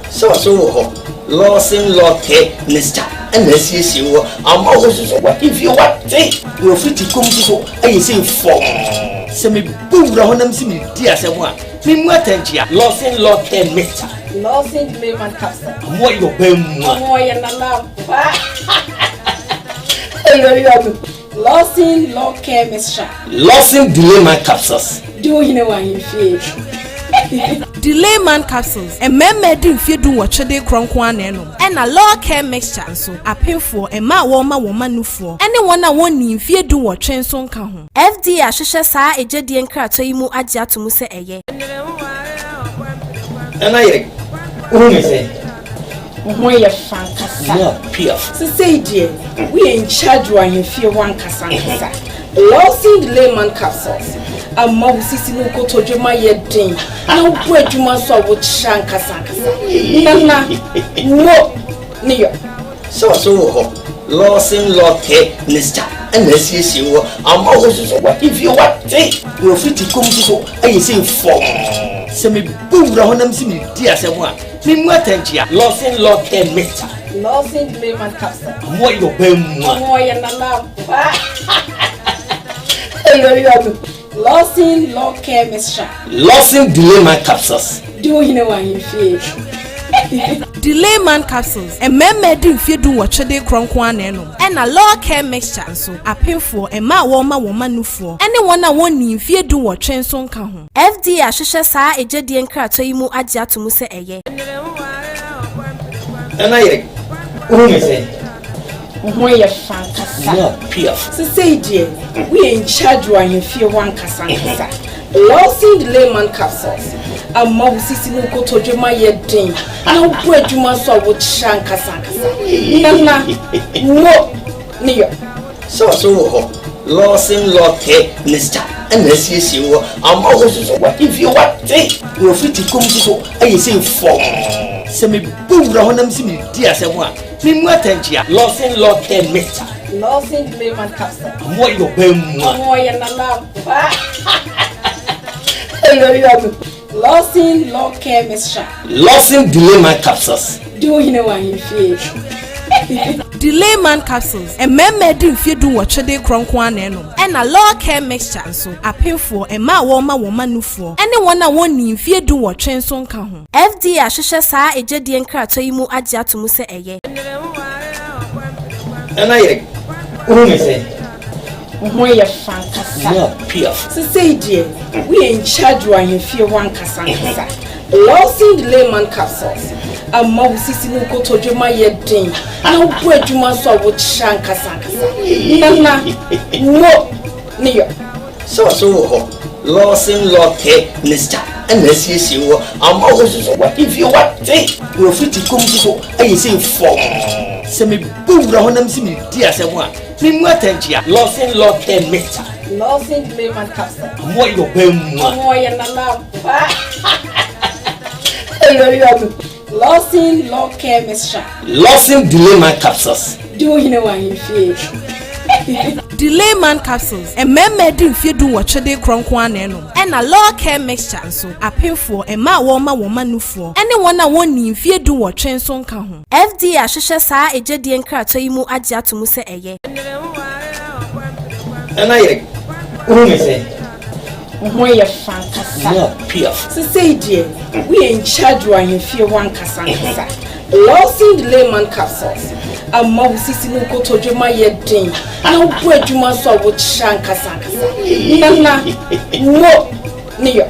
Sɛ ɔso wɔ hɔ, Lawson Law Care Mixture ɛna asiesie wɔ ama wo soso w'ahemfie wate na ofiti kom soso ayɛ sɛ fɔmm. Sɛ mebɔ wura hɔ na mese meredi asɛm a, memmu atɛnkyea. Lawson Law Care Mixture. Lawson Layman capsule. Ɔmo ayɛ ɔbaa mu a. Ɔmo ayɛ nana ampa. Lawson Law Care Mixture. Lawson Layman capsules. Di wo hene wɔ ahemfie. Delayman capsules, mmarima adi mfeɛ dunwɔtwe de rekorɔ nko ara na ɛnom. Ɛna Law Care Mixture nso, apemfoɔ, mmaa a wɔrema wɔn mma nufoɔ, ne wɔn a wɔnnii mfeɛ dunwɔtwe nso nka ho. FDA ahwehwɛ saa egyedie nkratoɔ yi mu agye ato mu sɛ ɛyɛ. Nana yere, wohu me sɛn? Wo ho yɛ fɛ ankasa. Mo piaf. Sesei deɛ, woyɛ in charge wɔ ahemfie hɔ ankasa ankasa. Lawson Layman Capsules ama wo sisi ne wo kotodwe mu ayɛ den na wobɔ adwuma nso a wokyerɛ ankasa ankasa. Nana, mo ne yɔ. Sɛ ɔso wɔ hɔ, Lawson Lɔkɛ Mixture na asiesie wɔ ama wo nso so w'ahemfie wate na wafiti kɔm nso so ayɛ sei fɔmm. Sɛ mebɔ wura hɔ na mese meredi asɛm a, memu atɛnkyea. Lawson Lɔkɛ Mixture. Lawson Layman Capsule. Ɔmo ayɛ ɔbaa mua. Ɔmo ɔyɛ nana ampa. Lawson Lɔkɛ Mixture. Lawson Delayman Capsules. Di wo hene wɔ ahemfie. Delayman Capsules, mmarima adi mfeɛ dunwɔtwe de rekorɔ nko ara na ɛnom. Ɛna Law Care Mixture nso, apemfoɔ, mmaa a wɔrema wɔn mma nufoɔ, ne wɔn a wɔnnii mfeɛ dunwɔtwe nso nka ho. FDA ahwehwɛ saa egyedie nkratoɔ yi mu agye ato mu sɛ ɛyɛ. Nana yere, wohu me sɛn? Wo ho yɛ fɛ ankasa. Mo piaf. Sesei deɛ, woyɛ in charge wɔ ahemfie hɔ ankasa ankasa. Lawson Layman Capsules ama wo sisi ne wo kotodwe mu ayɛ den na wobɔ adwuma nso a wokyerɛ ankasa ankasa. Nana, mo ne yɔ. Sɛ ɔso wɔ hɔ, Lawson Lɔkɛ Mixture na asiesie wɔ ama wo nso so w'ahemfie wate na wafiti kɔm nso so ayɛ sei fɔmm. Sɛ mebɔ wura hɔ na mese meredi asɛm a, memu atɛnkyea. Lawson Lɔkɛ Mixture. Lawson Layman Capsule. Ɔmo ayɛ ɔbaa mua. Ɔmo ɔyɛ nana Lawson Law Care Mixture. Lawson Delayman Capsules. Di wo hene wɔ ahemfie. Delayman Capsules, mmarima adi mfeɛ dunwɔtwe de rekorɔ nko ara na ɛnom. Ɛna Law Care Mixture nso, apemfoɔ, mmaa a wɔrema wɔn mma nufoɔ, ne wɔn a wɔnnii mfeɛ dunwɔtwe nso nka ho. FDA ahwehwɛ saa egyedie nkratoɔ yi mu agye ato mu sɛ ɛyɛ. Nana yere, wohu me sɛn? Wo ho yɛ fɛ ankasa. Mo piaf. Sesei deɛ, woyɛ in charge wɔ ahemfie hɔ ankasa ankasa. Lawson Layman Capsules ama wo sisi ne wo kotodwe mu ayɛ den na wobɔ adwuma nso a wokyerɛ ankasa ankasa. Nana, mo ne yɔ. Sɛ ɔso wɔ hɔ, Lawson Lɔkɛ Mixture na asiesie wɔ ama wo nso so w'ahemfie wate na wafiti kɔm nso so ayɛ sei fɔmm. Sɛ mebɔ wura hɔ na mese meredi asɛm a, Memu atɛnkyea. Lawson Lɔkɛ Mixture. Lawson Layman Capsule. Ɔmo ayɛ ɔbaa mua. Ɔmo ɔyɛ nana ampa. Lawson Lɔkɛ Mixture. Lawson Delayman Capsules. Di wo hene wɔ ahemfie. Delayman Capsules, mmarima adi mfeɛ dunwɔtwe de rekorɔ nko ara na ɛnom. Ɛna Law Care Mixture nso, apemfoɔ, mmaa a wɔrema wɔn mma nufoɔ, ne wɔn a wɔnnii mfeɛ dunwɔtwe nso nka ho. FDA ahwehwɛ saa egyedie nkratoɔ yi mu agye ato mu sɛ ɛyɛ. Nana yere, wohu me sɛn? Wo ho yɛ fɛ ankasa. Mo piaf. Sesei deɛ, woyɛ in charge wɔ ahemfie hɔ ankasa ankasa. Lawson Layman Capsules ama wo sisi ne wo kotodwe mu ayɛ den na wobɔ adwuma nso a wokyerɛ ankasa ankasa. Nana, mo ne yɔ.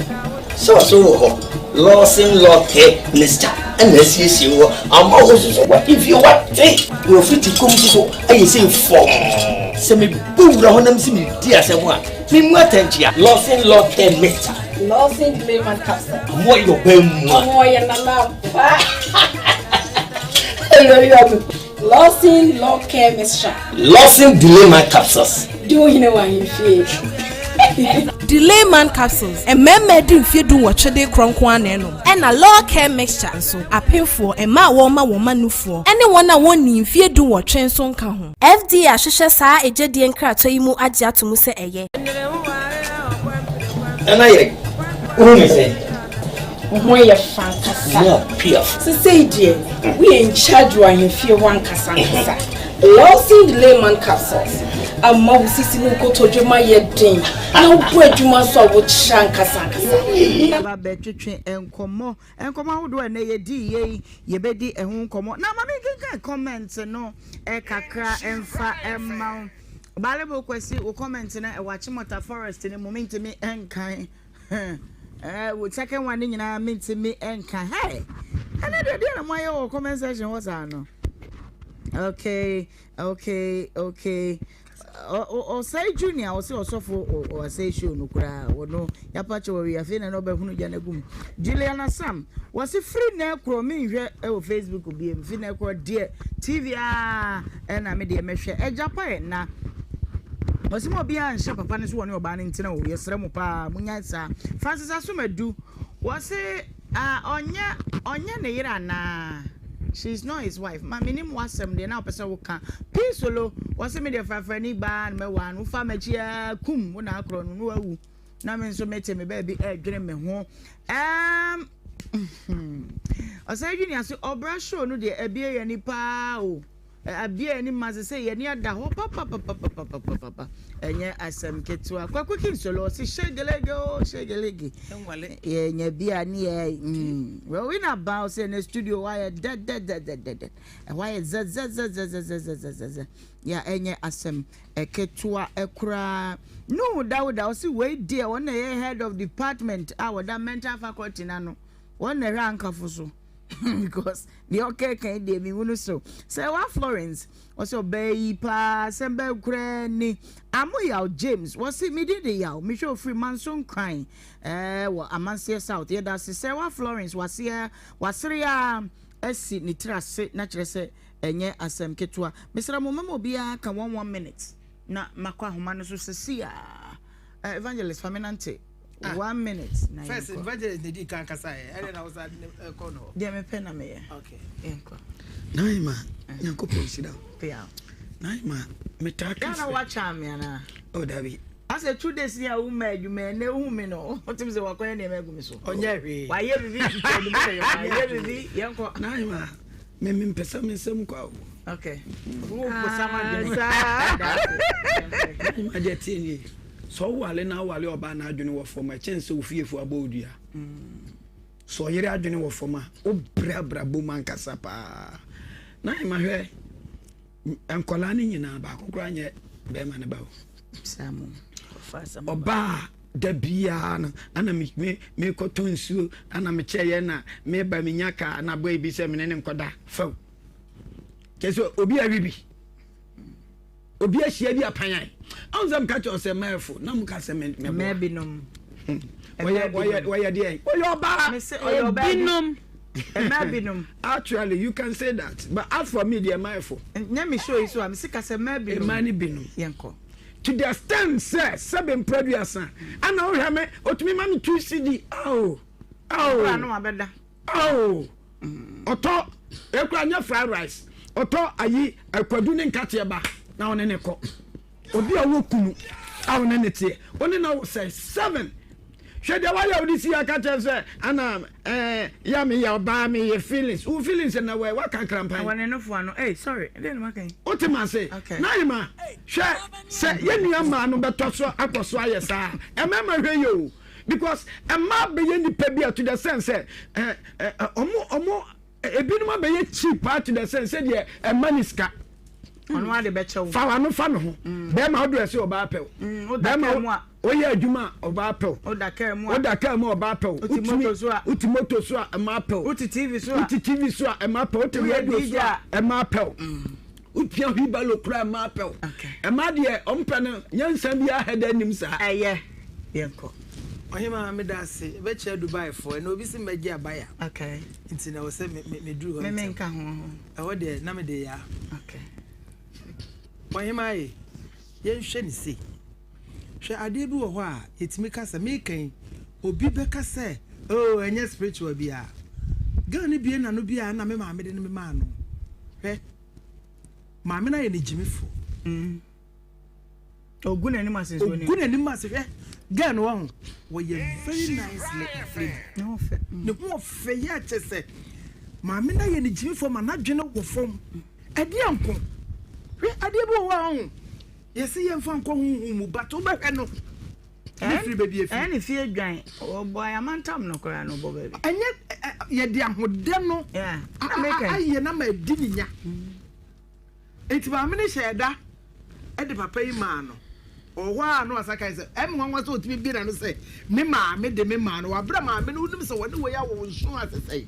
Sɛ ɔso wɔ hɔ, Lawson Lɔkɛ Mixture na asiesie wɔ ama wo nso so w'ahemfie wate na wafiti kɔm nso so ayɛ sei fɔmm. Sɛ mebɔ wura hɔ na mese meredi asɛm a, memu atɛnkyea. Lawson Lɔkɛ Mixture. Lawson Layman Capsule. Ɔmo ayɛ ɔbaa mua. Ɔmo ɔyɛ nana ampa. Lawson Lɔkɛ Mixture. Lawson Delayman Capsules. Di wo hene wɔ ahemfie. Delayman Capsules, mmarima adi mfeɛ dunwɔtwe de rekorɔ nko ara na ɛnom. Ɛna Law Care Mixture nso, apemfoɔ, mmaa a wɔrema wɔn mma nufoɔ, ne wɔn a wɔnnii mfeɛ dunwɔtwe nso nka ho. FDA ahwehwɛ saa egyedie nkratoɔ yi mu agye ato mu sɛ ɛyɛ. Nana yere, wohu me sɛn? Wo ho yɛ fɛ ankasa. Mo piaf. Sesei deɛ, woyɛ in charge wɔ ahemfie hɔ ankasa ankasa. Lawson Layman Capsules ama wo sisi ne wo kotodwe mu ayɛ den na wobɔ adwuma nso a wokyerɛ ankasa ankasa. Ba bɛtwetwe nkɔmmɔ. Nkɔmmɔ ahodoɔ a ɛnnɛ yɛdiiɛ yi, yɛbɛdi ɛho nkɔmmɔ. Na ma menkenkan comment no kakra mfa mma wo. Balebo Kwasi, wo comment no ɛwɔ Achimota Forest no mu, mentumi nkan. Eh, wo second one ne nyinaa mentumi nka. Hey! Ɛnɛ deɛ deɛ na moayɛ wɔ comment section hɔ saa no. Okay, okay, okay. Ɔsɛe Junior ɔsɛ ɔsɔfo ɔsɛe show no koraa ɔno yapa kyɛ wɔwi afei na na ɔbɛhunu gya no agum. Juliana Sam wɔse firi nɛ korɔ menhwɛ ɛwɔ Facebook biem firi nɛ korɔ deɛ TV a ɛna me deɛ mɛhwɛ ɛgya pa ɛ na ɔse ma obiara nhyɛ papa no so wɔne ɔbaa no ntena o yɛsrɛ mo paa monyae saa. Francis Asomadu wɔse Ah ɔnyɛ ɔnyɛ ne yere anaa she is not his wife ma menim w'asɛm deɛ na wopɛ sɛ woka pii solo wɔse me deɛ frafrani baa na mɛwaa no wofa m'akyi aa kum wo na akorɔ no na wawu na me nso mete me baabi ɛredwene me ho ɛɛm ɔsɛ junior se ɔbra show no deɛ abie yɛn ani paa o. Abia yɛn anim ase sɛ yɛn ani ada hɔ papapapapapapa. Ɛnyɛ asɛm ketewa. Kwaku Kinsolo ɔse shegelege o shegelege. Yɛnya bi a ne yɛ mm. Rowena ba ɔse ɛnɛ studio hɔ ayɛ dɛdɛdɛdɛdɛdɛ. Ɛhɔ ayɛ zɛzɛzɛzɛzɛzɛzɛzɛ. Ya ɛnyɛ asɛm ketewa koraa. Nuhu Dawuda ɔse wei deɛ wɔn na ɛyɛ head of department a wɔda mental faculty no ano. Wɔn na ɛhwɛ ankafo so. Because Deɛ ɔkɛka yi deɛ mehu no so. Sɛ wa Florence ɔsɛ ɔbaa yi paa asɛm bɛn koraa ni. Amo Yaw James wɔse me din de Yaw mehwɛ ofiri Manso Nkran ɛɛ wɔ Amanseɛ South yɛda ase sɛ wa Florence waseɛ wasere a asi ne tiri ase na kyerɛ sɛ ɛnyɛ asɛm ketewa. Mesrɛ mo mɛma obiara ka one one minute na makɔ ahoma no so sɛsi a. Evangelist fa me nante. Ah, one minute na yɛnkɔ. First evangelist na di kan kasa yɛ. Ɛdɛ na wosa kɔ no. Deɛ mepɛ na meyɛ. Okay. Yɛnkɔ. Naima, Nyankopɔn nhyira wo. Yeah. Naima, metaa ka sɛ. Yana wakyɛ me anaa? Oh, dabi. Asɛ 2 days ni a wo ma adwuma ɛnɛ wohu me no wotim sɛ wakɔyɛ nneɛma agu me so. Ɔnyɛ hwee. Wayɛ bibi twitwa ne mu sɛ wayɛ bibi yɛnkɔ. Naima, me mempɛ sɛ me nsɛm kɔ o. Okay. Wo kɔ sama dwene. Naima deɛ tie nie. Sɛ ɔwale na awale ɔbaa na adwene wɔ fam a, ɛkyɛn sɛ ofiefo abɔ wo dua. Sɛ ɔyere adwene wɔ fam a, wobrɛ abrabɔ mu ankasa paa. Na ɛma hwɛ, nkwadaa no nyinaa baako koraa nyɛ bɛrima no ba o. Ɔbaa da biara no, ana me me mekɔtɔ nsuo, ana mekyɛeɛ na meba menya kaa na bɔe bi sɛ mene ne nkɔda fam. Kyɛ sɛ obi awi bi. Obi ahyia bi apanyan. Ahun sɛ mka kyerɛ sɛ mɛɛfo na mo ka sɛ mɛboa. Mmaa binom. Hmm. Wɔyɛ wɔyɛ wɔyɛ deɛ wɔyɛ ɔbaa. Mese ɔyɛ ɔbaa binom. Mmaa binom. Actually you can say that but as for me deɛ mɛɛfo. Nyɛ mi show yi so a mese ka sɛ mmaa binom. Mmaa ni binom. Yɛn kɔ. To the extent sɛ sɛbi mpiraduasa ana wohwɛ me otumi ma me 2 cedi awo awo. Ɔkura no abɛda. Oh, ɔtɔ ekura nyɛ fried rice ɔtɔ ayi akwadu ne nkateɛ ba na ɔne ne kɔ obi a ɔwɔ kunu a ɔne ne teɛ ɔne na wɔ sɛ seven hwɛ deɛ wayɛ ɔde si aka kyerɛ sɛ ana ɛɛ ya mi yɛ ɔbaa mi yɛ feelings wo feelings na wɔ waka krampan. Wɔ ne nofo ano ee sorry ɛdɛ na maka yi. O te ma se na ayɛ ma hwɛ sɛ yɛn nua maa no bɛtɔ so akɔ so ayɛ saa ɛmɛɛma hwɛ yɛ o. Because mmaa bɛyɛ nipa bi a to the sense sɛ ɛ ɛ ɔmo ɔmo ebinom abɛyɛ cheap paa to the sense sɛ deɛ ɛma ne sika. Ɔno ade bɛkyɛ wo. Fa w'ano fa ne ho. Mm. Bɛrima ɔdo ɛsɛ ɔbaa pɛ wo. Mm, Bɛrima woyɛ adwuma a ɔbaa pɛ wo. Woda kaa mu a. Woda kaa mu a ɔbaa pɛ wo. Wote moto so a. Wote moto so a ɛmaa pɛ wo. Wote TV so a. Wote TV so a ɛmaa pɛ wo. Wote radio so a ɛmaa pɛ wo. Mm. Wopia wheelbarrow koraa mmaa pɛ wo. Mmaa deɛ ɔmpɛ no nyansa biara hɛda nnim saa. Ɛyɛ yɛnkɔ. Ɔhemaa meda ase bɛkyerɛ Dubai foɔ ɛnɛ obi se mɛgye abaya okay. Nti na ɛwɔ sɛ me duru hɔ ntɛm. Me menka ho. Ɛhɔ deɛ na mede yaa. Okay. Ɔhemaa ye yɛnhwɛ ne sei. Hwɛ adeɛ bi wɔ hɔ a yɛtumi ka sɛ meka yi obi bɛka sɛ oh ɛnyɛ spiritual biara. Girl no bie n'ano bi a na me maame de no memaa no. Hwɛ maame no ayɛ no gyimifo. Mm. Ogu n'anim ase nso Ogu n'anim ase hwɛ girl no wahu wɔyɛ very nice lady. Ne ho fɛ. Ne ho ɔfɛ yɛ akyɛ sɛ maame no ayɛ no gyimifo ma n'adwene wɔ fam. Ɛdeɛ nko. Hwɛ adeɛ bi wɔ hɔ a ɔho. Yɛse yɛmfa nkɔ honhom mu but wobɛhwɛ no ne firi baabi afiri. Ɛyɛ ne fie dwan ɔbɔ ayamantam no koraa no ɔbɔ baabi. Ɛnyɛ yɛde ahodɛ no ayɛ na ma adi ne nya. Nti maame no hyɛɛ da de papa yi maa no. Ɔwɔ hɔ a na wasan kae sɛ, Ɛyɛ me nwanwa sɛ otumi bue n'ano sɛ me maame de me maa no wɔ bere a maame no wonim sɛ wɔne wei awo nson asesɛe.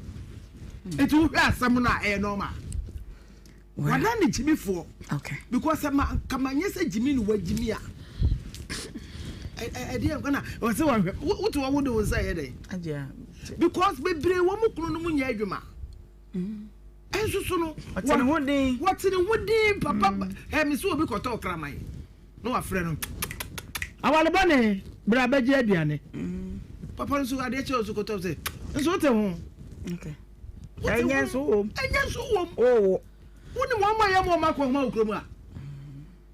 Enti wohwɛ asɛm no a, ɛyɛ normal. Wadan ne gyimifoɔ. Because sɛ ma nka ma nyɛ sɛ gyimi na wagyimi a, ɛdeɛ nkwa na ɔsɛ wɔhwɛ wote wɔn wo de wo nsa yɛ dɛn? Because bebree wɔn mu kunu no mu nyɛ adwuma. Nso so no, wɔte ne ho den. Wɔte ne ho den papa. Ɛ me sɛ obi kɔtɔ ɔkraman na wafrɛ no awale bɔne bra bɛgye aduane. Papa no nso adeɛ kyɛ nso kɔtɔ sɛ nso wote ho. Ɛnyɛ nso wom. Ɛnyɛ nso wom. Owo. Wonim wɔn a yɛ ma wɔn akɔ nhoma wɔ kurom a.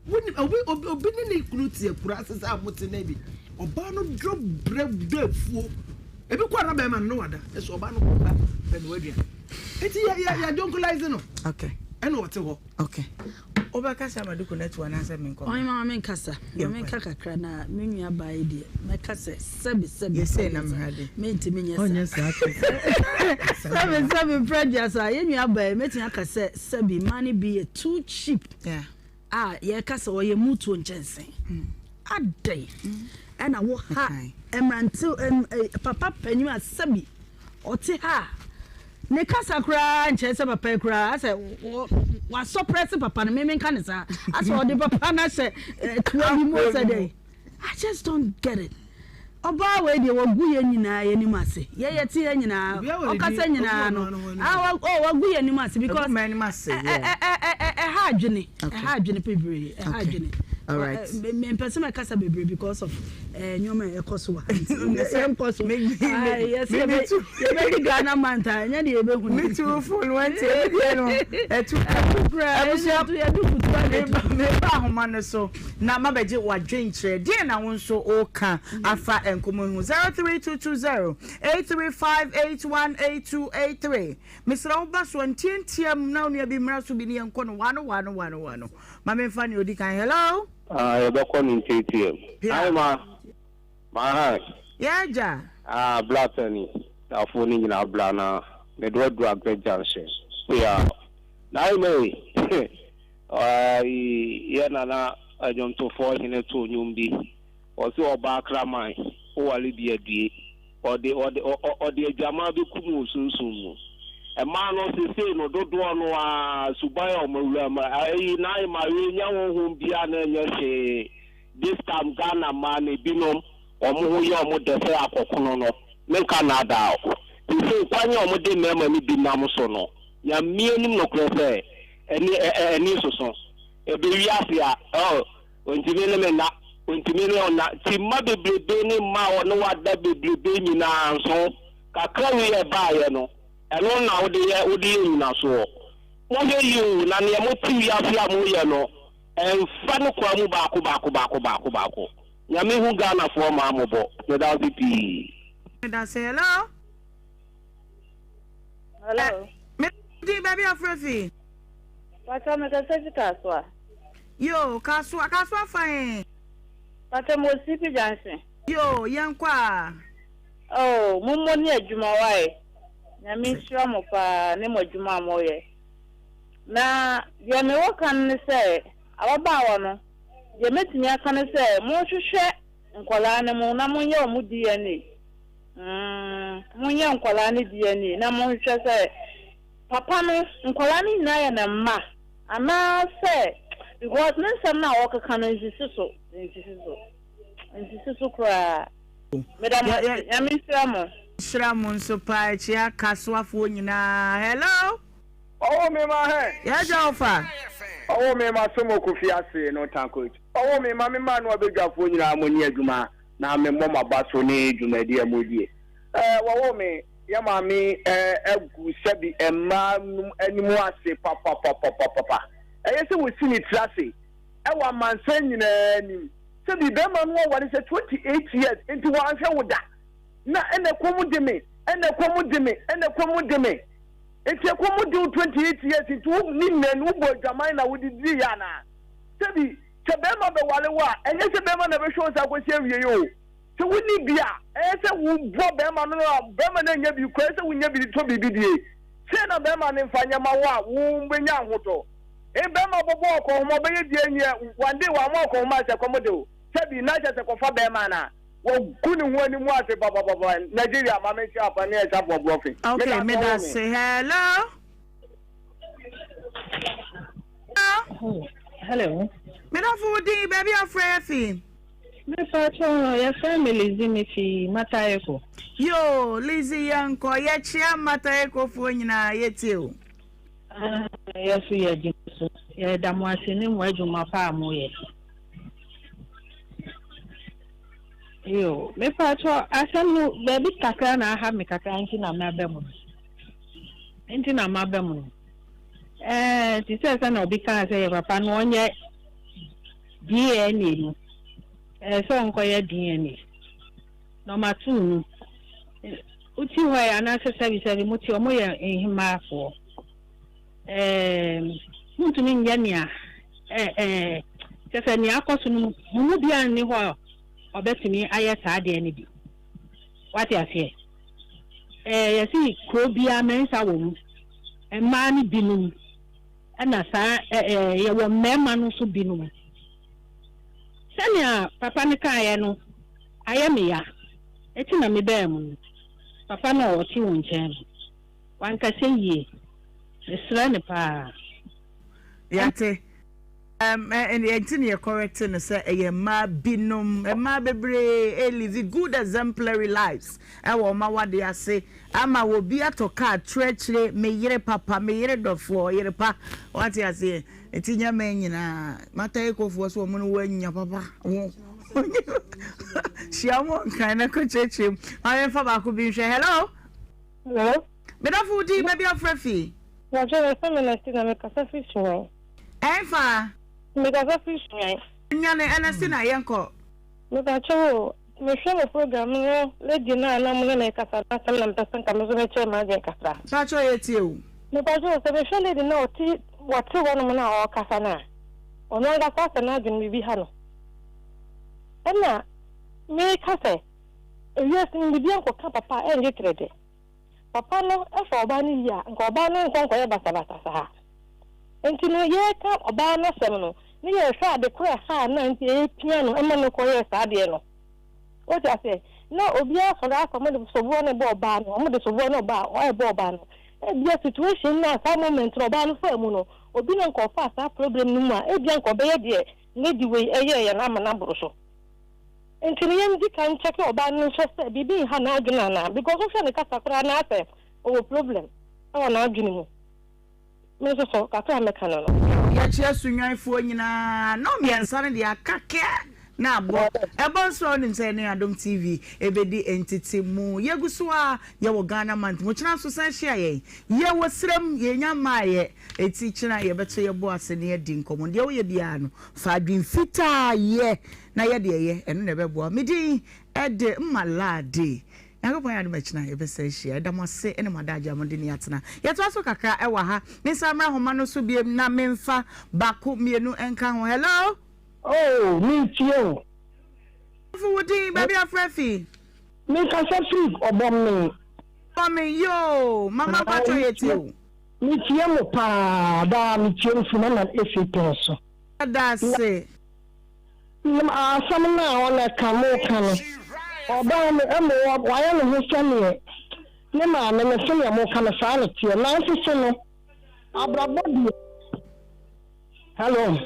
Wonim obi obi obi ne ne kunu te akura ase sɛ a mote na bi. Ɔbaa no dɔ brɛ dɔ afuo. Ebi kɔ na bɛrima no ne wada. Ɛso ɔbaa no kɔ ba bɛnoa aduane. Eti yɛ yɛ yɛ jonkolaize no. Okay. Ɛna ɔte hɔ. Okay. Wobɛkasa ama duku no atu anaasɛ menkɔ? Ɔhene ma menkasa. Ma menka kakra na me nua baa yi deɛ mɛka sɛ sɛbi sɛbi Yɛsei na mehwɛ de. Mentumi nyɛ Ɔnyɛ saa. saa Sɛbi sɛbi mprɛ aduasa yɛn nua baa yi mɛtumi aka sɛ sɛbi mmaa no bi yɛ too cheap. Yeah. A yɛka sɛ ɔyɛ mutuo nkyɛnse. Adɛn ɛna wo ha mmerante papa panyin a sɛbi ɔte ha a ne kasa koraa nkyerɛ sɛ papa yi koraa asɛ wasɔ prɛse papa no meme nka ne saa asɛ ɔde papa no ahyɛ toa bi mu sɛ dɛn. I just don't get it. Ɔbaa wei deɛ wagu yɛn nyinaa yɛn anim ase. Yɛ yɛte yɛn nyinaa ɔkasa nyinaa no. Ah wa oh wagu yɛn anim ase because ɛha adwene ɛha adwene bebree ɛha adwene. Mempɛ sɛ mɛkasa bebree because of nneɛma a ɛkɔ so wɔ ha nti. Yɛnkɔ so. Yɛsɛ yɛbɛdi Ghana month a ɛnyɛ deɛ yɛbɛhu. Me too phone wɔn ti ebi deɛ no ɛtu ɛtu koraa ɛtu yɛdu kutu a ɛtu. Meba ahoma no so. Na mabɛgye w'adwenkyerɛ. Deɛn na wo nso woka afa nkɔmmɔ yi ho? 03220 83581 8283. Mesrɛ wo ba so a ntiantia mu na wo nua bi mmra so bi ne yɛnkɔ no wano wano wano wano. Ma memfa nea ɔdi kan. Hello? Ah, yɛbɛkɔ no ntiantia mu. Pia. Hi ma, ma hi. Yeah, agya. Ah, bla tani, dafoɔ no nyinaa bla na mede wo aduru Aggrey Junction. Pia. Na ayi ma ei. Yɛ nana nnwomtofoɔ hene too nnwom bi. Ɔse ɔbaa kraman, woware bi a due. Ɔde ɔde ɔde adwaman bɛkum wo sunsum mu. Mmaa no sesei no dodoɔ no ara suban a wɔn awura mu ayi na mmayewa nya honhom biara na ɛnyɛ hwee. This time Ghana mmaa no ebinom wɔn ho yɛ wɔn dɛ sɛ akɔkono no. Menka nnaadaa wo. Sesei kwan a wɔde mmarima no bi nam so no, Nyame anim nokorɛ sɛ Ɛne ɛ ɛ ani soso. Ɛbɛ wiase a, oh, ontumi ne me nna, ontumi ne wo nna. Nti mma bebrebe ne mma a ɔne wo ada bebrebe nyinaa nso, kakra wei a ɛbaeɛ no, ɛno na wode yɛ wode yɛ nnyinasoɔ. Monhwɛ yie o, na neɛ mote wiase a moyɛ no, ɛmfa ne kwan mu baako baako baako baako baako. Nyame hu Ghanafoɔ maa mobɔ. Medase pii. Medase hello. Hello. Me din baabi afrɛ fi. Pacho me kasa fi Kasoa. Yo, Kasoa, Kasoa fa he? Pacho mo CP Junction. Yo, yɛn kɔ a. Oh, mo mo ne adwuma wae. Nyame nhyira mo paa ne mo adwuma a moyɛ. Na deɛ me wɔ ka no ne sɛ ababaawa no deɛ mɛtumi aka ne sɛ monhwehwɛ nkwadaa no mu na monyɛ wɔn DNA. Mm, monyɛ nkwadaa no DNA na monhwɛ sɛ papa no, nkwadaa no nyinaa yɛ ne mma anaasɛ because ne nsɛm no a ɔkeka no nsisi so, nsisi so, nsisi so koraa. Meda mo ase, Nyame nhyira mo. Nhyira mo nso paa ɛkyea kasoafoɔ nyinaa hello. Ɔwo me ma hɛn. Yɛagya wo fa. Ɔwo me ma som Kofi ase no tankoch. Ɔwo me ma me ma no abadwafoɔ nyinaa mo ni adwuma. Na me mmɔ m'aba so ne dwumadi a modie. Eh, wɔwoo me, yɛ maame eh, agu sɛbi mmaa nom anim ase papapapapapa. Ɛyɛ sɛ wɔsi ne tiri ase ɛwɔ amansan nyinaa anim. Sɛbi bɛrima no aware sɛ 28 years nti wanhwɛ wo da. Na ɛna ɛkɔm de me, ɛna ɛkɔm de me, ɛna ɛkɔm de me. Nti ɛkɔm de wo 28 years nti wo ne nyinaa ni wobɔ adwaman na wode didi yɛ anaa? Sɛbi Sɛ barima bɛware wo a, ɛnyɛ sɛ barima na ɛbɛhwɛ wo saa kɔsi awiei o. Sɛ wonni bi a, ɛyɛ sɛ woboa barima no na barima no annya bi koraa, ɛyɛ sɛ wonya bi de tɔ biribi die. Sei na barima no mfa nyɛ ma wo a, wobɛnya ahotɔ. Ee, barima bɔbɔ wo akɔnhoma, ɔbɛyɛ deɛ nyɛ, one day wamma wo akɔnhoma a, sɛ ɛkɔm de wo. Sɛbi na kyɛ sɛ kɔfa bɛɛma anaa? Wagu ne ho anim ase papapapa Nigeria ma me nhyɛ afa ne ɛhyɛ afɔ brɔfe. Okay, meda ase. Hello. Hello. Medafo wo din baabi afrɛ yɛ fi. Mepa kyɛw yɛfrɛ me Lizzy me fi Matayeko. Yoo Lizzy yɛnkɔ yɛkyea Matayekofoɔ nyinaa yɛtie o. Ah, yɛso yɛ adwuma so yɛda mo ase ne mo adwuma pa a moyɛ. Yoo, mepaatwɔ asɛm no baabi kakra na aha me kakra nti na maba mu no. Nti na maba mu no. Ɛɛ, te sɛ sɛ na obi kaa sɛ yɛ papa no ɔnyɛ DNA no. Ɛɛ sɛ ɔnkɔyɛ DNA. Nɔma tuu no. Wote hɔ yi anaasɛ sɛbisɛbi mote ɔmo yɛ nhemaafoɔ. Ɛɛm, montumi nyɛ nea ɛ ɛ kyerɛ sɛ nea akɔ so no mu, mo mu biara nni hɔ a ɔbɛtumi ayɛ saa adeɛ no bi. Wate aseɛ? Ɛɛ, yɛse kuro biara mɛnsa wɔ mu. Mmaa no binom, ɛna saa ɛ ɛ yɛwɔ mmarima no nso binom. Sɛnea papa no kaeɛ no, ayɛ me ya. Eti na mebaa mu no. Papa no a ɔte wo nkyɛn no. Wankasa yie. Mesrɛ no paa. Yɛate. Um, ɛnti na yɛ correct no sɛ ɛyɛ mmaa binom, mmaa bebree ɛlive good exemplary lives ɛwɔ ɔma wade ase ama wɔ bi atɔ kaa kyerɛkyerɛ me yere papa, me yere dɔfoɔ, yere pa, wate aseɛ, ɛti nyɛ mmaa nyinaa, mata ekofoɔ so wɔn no wɔanya papa, wo hyia wɔn nkran na kɔ kyerɛkyerɛ mu, ma yɛmfa baako bi nhwɛ, hello. Hello. Me dɔfo wo din baabi a wofrɛ fi. Mpakyɛ yɛfrɛ me Ernestina me kasa firi Sunyani. Ɛnfa? Me kasa firi Sunyani. Sunyani Ernestina yɛnkɔ. Mepakyɛw o, me hwɛ mo program no lady no a na mo ne no rekasa no asɛm na mepɛ sɛ nka me nso me kyerɛ m'adwene kakra. Mpakyɛw yɛtie o. Mepakyɛw o, sɛ me hwɛ lady no a ɔte ɔte hɔ nom no a ɔrekasa no a, ɔno ankasa asɛ n'adwene biribi ha no. Ɛna meka sɛ. Ewiase no biribiara nkɔka papa a ɛngye trɛdɛ. Papa no fa ɔbaa no yie a, nka ɔbaa no nkɔ nkɔyɛ basabasa saa. Nti no yɛreka ɔbaa no asɛm no, ne yɛrehwɛ ade korɔ a ɛhaa no a nti ɛrepia no ma no kɔyɛɛ saa adeɛ no. Wote aseɛ? Na obiara sɔre asɛ wɔde soboɔ no rebɔ ɔbaa no, wɔde soboɔ no rebɔ a ɛrebɔ ɔbaa no. Ebia situation no a saa moment no ɔbaa no faa mu no, obi na nka ɔfaa saa problem no mu a, ebia nka ɔbɛyɛ deɛ lady wei ɛyɛeɛ no ama no aboro so. Nti no yɛn di kan kyɛke ɔbaa no nhwɛ sɛ biribi nha n'adwene anaa because wohwɛ ne kasa koraa na asɛ ɔwɔ problem wɔ n'adwene mu. Me nso so kakra a mɛka no no. Yɛkyerɛ Sunyanifoɔ nyinaa no mmiɛnsa no deɛ aka kɛ na abɔ. Ɛbɔ nso a wonim sɛ yɛne Adom TV ɛbɛdi ntete mu. Yɛgu so ara yɛwɔ Ghana month mu. Kyena nso san hyia yɛn. Yɛwɔ serem, yɛnya mmaeɛ. Enti kyena yɛbɛto yɛbo ase na yɛadi nkɔmmɔ. Deɛ woyɛ biara no, fa adwene fitaa yɛ. Na yɛ deɛ yɛ, ɛno na ɛbɛboa wo. Me din de Mma Lade. Nyankopɔn yɛ adom a kyena yɛbɛsan ahyia. Yɛda mo ase ne mo adagyeɛ a mode ne atena. Yɛtoa so kakra wɔ ha. Mensan mmra nhoma no so biom na memfa baako mmienu nka ho. Hello? Oh, meretie wo. Fo wo din, baabi a frɛ fi. Mekasa firi Ɔbɔmme. Ɔbɔmme, yoo, mama mpakyɛw yɛtie wo. Metie mo paa, daa metie mo firi Nana Efe pɛn so. Yɛda ase. Nim asɛm no a ɔna ka mo ka no ɔbaa no ɛmo wayɛ ne ho sɛneɛ ne maame no sɛneɛ mo ka no saa na teɛ nanso so no abrabɔ deɛ hello.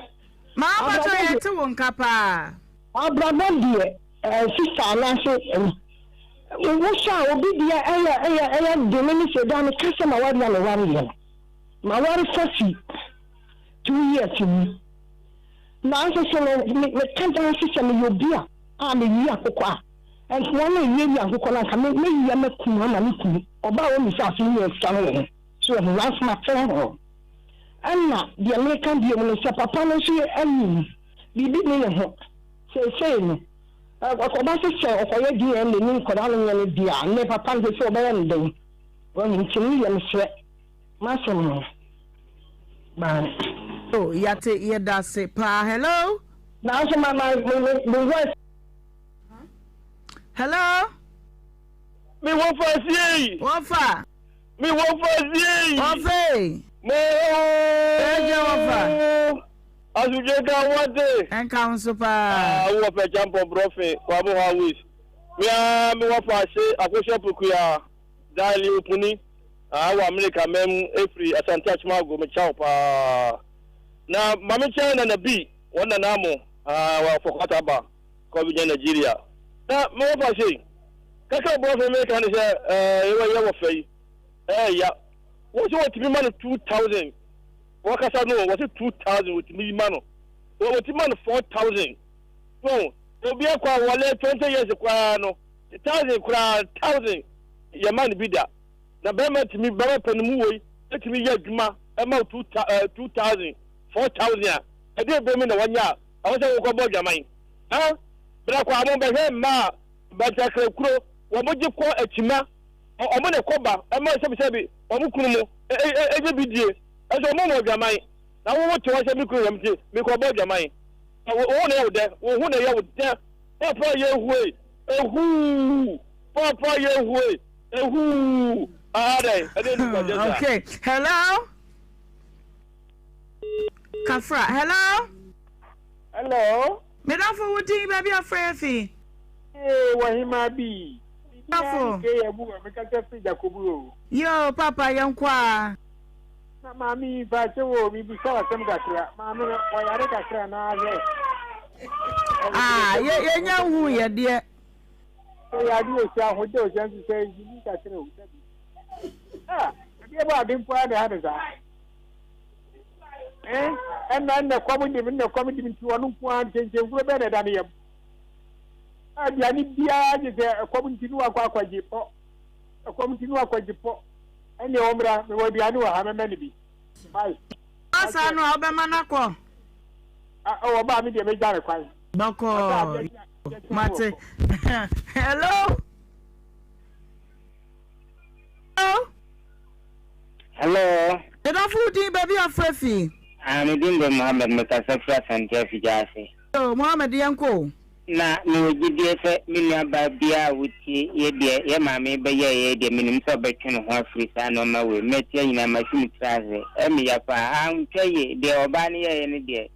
Maa mpakyɛ yɛ te wo nka paa. Abrabɔ deɛ ɛɛ sista anaase wohwɛ a obi deɛ ɛyɛ ɛyɛ ɛyɛ de ne ne sɛ daa me ka sɛ ma wari a me wari yɛ no ma wari fa fi 2 years mu. Nanso so no, me, meka danse sɛ meyɛ obi a, a mewia akokɔ a, nkoa no a ewiawia nkokɔ no anka me, mewia makum ama me kunu. Ɔbaa a ɔmmisa ase no nyɛ asiane wɔ ho. So wahu? Nanso matene ho. Ɛna deɛ meka bio no sɛ papa no nso anyin, biribi nni ne ho. Seesei no, ɔkɔba so sɛ ɔkɔyɛ DNA ne nkwadaa no nyɛ ne dea a, nnɛ papa no seesei ɔbɛyɛ no dɛn? Wahu? Nti me deɛ mesrɛ. M'asɛm no bye. Oh yate yɛdase paa hello. Nanso ma ma me me me voice. Hello. Me wɔfa siei. Wɔfa. Me wɔfa siei. Wɔfa. Mo. Ɛgya wɔfa. Asomdwe nka wo wate. Ɛnka wo nso paa. Ah, wowɔ pɛ kyampɔn brɔfe, kwamo highways. Me ara me wɔ faase akosua pokuya, Daily Opuni. Ah, wɔ Amerika man mu efiri Asante Akyemago, me kyɛw paa. Na ma me kyɛn nana bi, wɔn nana mo, ah, wɔ fɔkwata ba, kɔ bi gyina Nigeria. Na me wɔ faase, kaka brɔfe me ka ne sɛ, eh, yɛwɔ yɛwɔ fɛ yi, eh, ya. Wɔn sɛ wɔtumi ma no 2000. Wɔkasa no wɔsi 2000 wɔtumi yi ma no. Wɔtumi ma no 4000. So obi akɔ awɔle 20 years koraa no, thousand koraa thousand yɛ ma no bi da. Na bɛrima tumi bɛrima pɛ no mu wei etumi yɛ adwuma ɛma wo 2000 4000 a ɛde ebe mu na wɔnyɛ a ɛwɔ sɛ wɔkɔ bɔ adwaman. Ha bra kɔ a mo bɛhwɛ mmaa bɛntakra kuro wɔn gye kɔ akyima wɔn na ɛkɔ ba ɛma sɛbisɛbi wɔn kunu mu ɛgye bi die ɛsɛ wɔn mɔ adwaman na wo te hɔ sɛ me kunu yam ti mekɔ bɔ adwaman wo ho na ɛyɛ wo dɛ wo ho na ɛyɛ wo dɛ papa yɛ hue ehuu papa yɛ hue ehuu adɛn ɛdɛ ni kɔjɛ sa. Okay, hello. Kafra, hello. Hello. Medafo wo din baabi afrɛ yɛ fi. Ee, wɔhema bi. Medafo. Ke yɛ bu mekasa firi Jakobu o. Yo, papa yɛn kɔ a. Na maame yi mpa kyɛ wo mebisa asɛm kakra. Maame no ɔyare kakra na ahwɛ. Ah, yɛ yɛnya nhu yɛ deɛ. Sɛ yɛ ade osi ahokyɛ osi nso sɛ yi kakra o. Ah, adeɛ bɔ ade mpo ara na ɛha ne saa. Eh, ɛnna ɛnna kɔm de me, ɛnna kɔm de me nti ɔno nko ara nkyenkyenkuro bɛn na ɛda ne yam. Aduane biara gye sɛ ɛkɔm nti ne wakɔ akɔgye pɔ. Ɛkɔm nti ne wakɔgye pɔ. Ɛnneɛ ɔmmra, mewɔ aduane wɔ ha, mɛma no bi. Bye. Ɔsaa no a, wobɛma no akɔ? Ɔwɔ ba a, me deɛ mɛgya no kwan. Bɔkɔɔ. Mate. Hello? Hello. Hello. Medafo wo din baabi a frɛ fi. Ah, me din de Mohammed, mekasa firi Asante Afigya ase. Yo, Mohammed yɛnkɔ o. Na mewɔ gyidie sɛ me nua baa biara a wotie yɛ deɛ yɛ maame yi bɛyɛɛ yɛ yi deɛ menim sɛ ɔbɛtwe ne ho afiri saa nnoɔma wei mu. Mɛtia nyinaa masi me tiri ase. Ɛyɛ me ya paa. Antwa yie. Deɛ ɔbaa no yɛeɛ no deɛ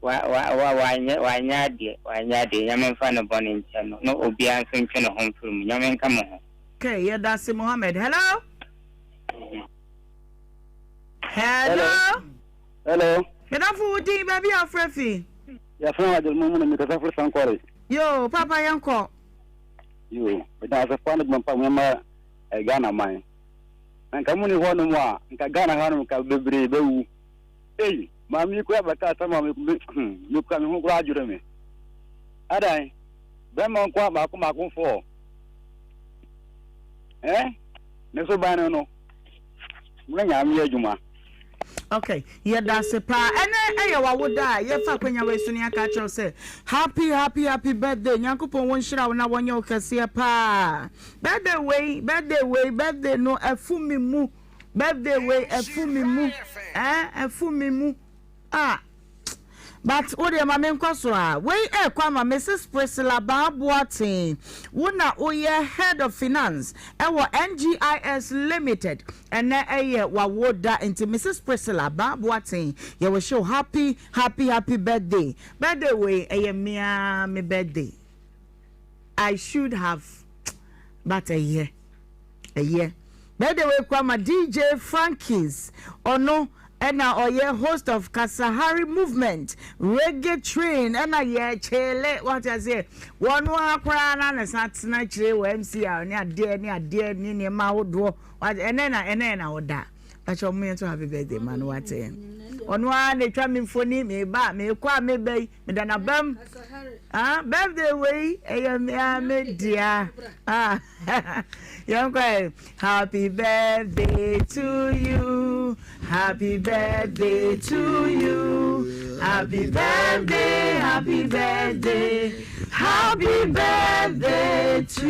wa wa wa wanyɛ wanyɛ adeɛ wanyɛ adeɛ. Nyame mfa ne bɔne nkyɛ no na obiara nso ntwe ne ho mfiri mu. Nyame nka mo ho. Okay, yɛda ase Mohammed. Hello. Hello. Hello. Medafo wo din baabi a wofrɛ fi. Yɛfrɛ me Adel Mumuni mekasa firi Sankore. Yoo papa yɛnkɔ. Yoo meda ase paa ne dwuma pa mo ma eh, Ghana man. Na nka mo ni hɔ nom a nka Ghana ha nom nka bebree bɛwu. Ei maame yi kura bɛka asɛm a me hmm, me kura me ho kura adwere me. Adan bɛrima nko a baako baako fɔɔ. Eh ne so ban no no. Mo na nyame yɛ adwuma. Okay, yɛda ase paa. Ɛnɛ ɛyɛ w'awoda a yɛfa akwanya wei so ne aka akyerɛ wo sɛ happy happy happy birthday. Nyankopɔn wɔnhyira wo na wɔnyɛ wo kɛseɛ paa. Birthday wei, birthday wei, birthday no ɛfo me mu. Birthday wei ɛfo me mu. Eh, ɛfo me mu. Ah. But wo deɛ ma me nkɔ so a. Wei ɛrekɔ ama Mrs Priscilla Baa Boateng. Wo na woyɛ Head of Finance ɛwɔ NGIS Limited. Ɛnɛ ɛyɛ w'awoda nti Mrs Priscilla Baa Boateng yɛ wish wo happy happy happy birthday. Birthday wei ɛyɛ me ara me birthday. I should have but ɛyɛ. Ɛyɛ. Birthday wei kɔ ama DJ Frankies. Ɔno ɛna ɔyɛ host of Kasahari Movement Reggae Train ɛna yɛ kyele wate aseɛ. Wɔn ara koraa na ne san tena akyire wɔ MCR ne adeɛ ne adeɛ ne nneɛma ahodoɔ. Wate ɛnɛ na ɛnɛ na ɔda. Pakyɛ ɔmo yɛn to happy birthday ma no wate. Ɔno ara na etwa me mfoni meba mekɔ a meba yi. Meda n'abam. Ah, birthday wei ɛyɛ me a me dea. Ah, yɛn kɔ ɛ. Happy birthday to you. Happy birthday to you. Happy birthday, happy birthday. Happy birthday to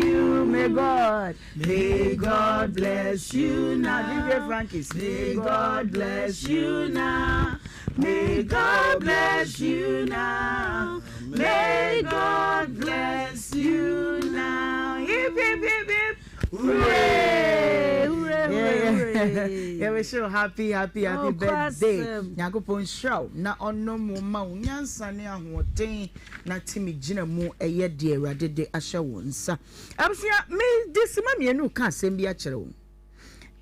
you. May God, may God bless you now. DJ Frankie, may God bless you now. May God bless you now. May God bless you now. Hip, hip, hip, hip. Hooray! Hooray, hooray, hooray. Yɛwish wo happy happy happy birthday. Nyankopɔn nhyira wo na ɔnom wo ma wo nyansa ne ahoɔden na tumi gyina mu ɛyɛ deɛ Awurade de ahyɛ wo nsa. Abusua, mede sima mmienu reka asɛm bi akyerɛ wo.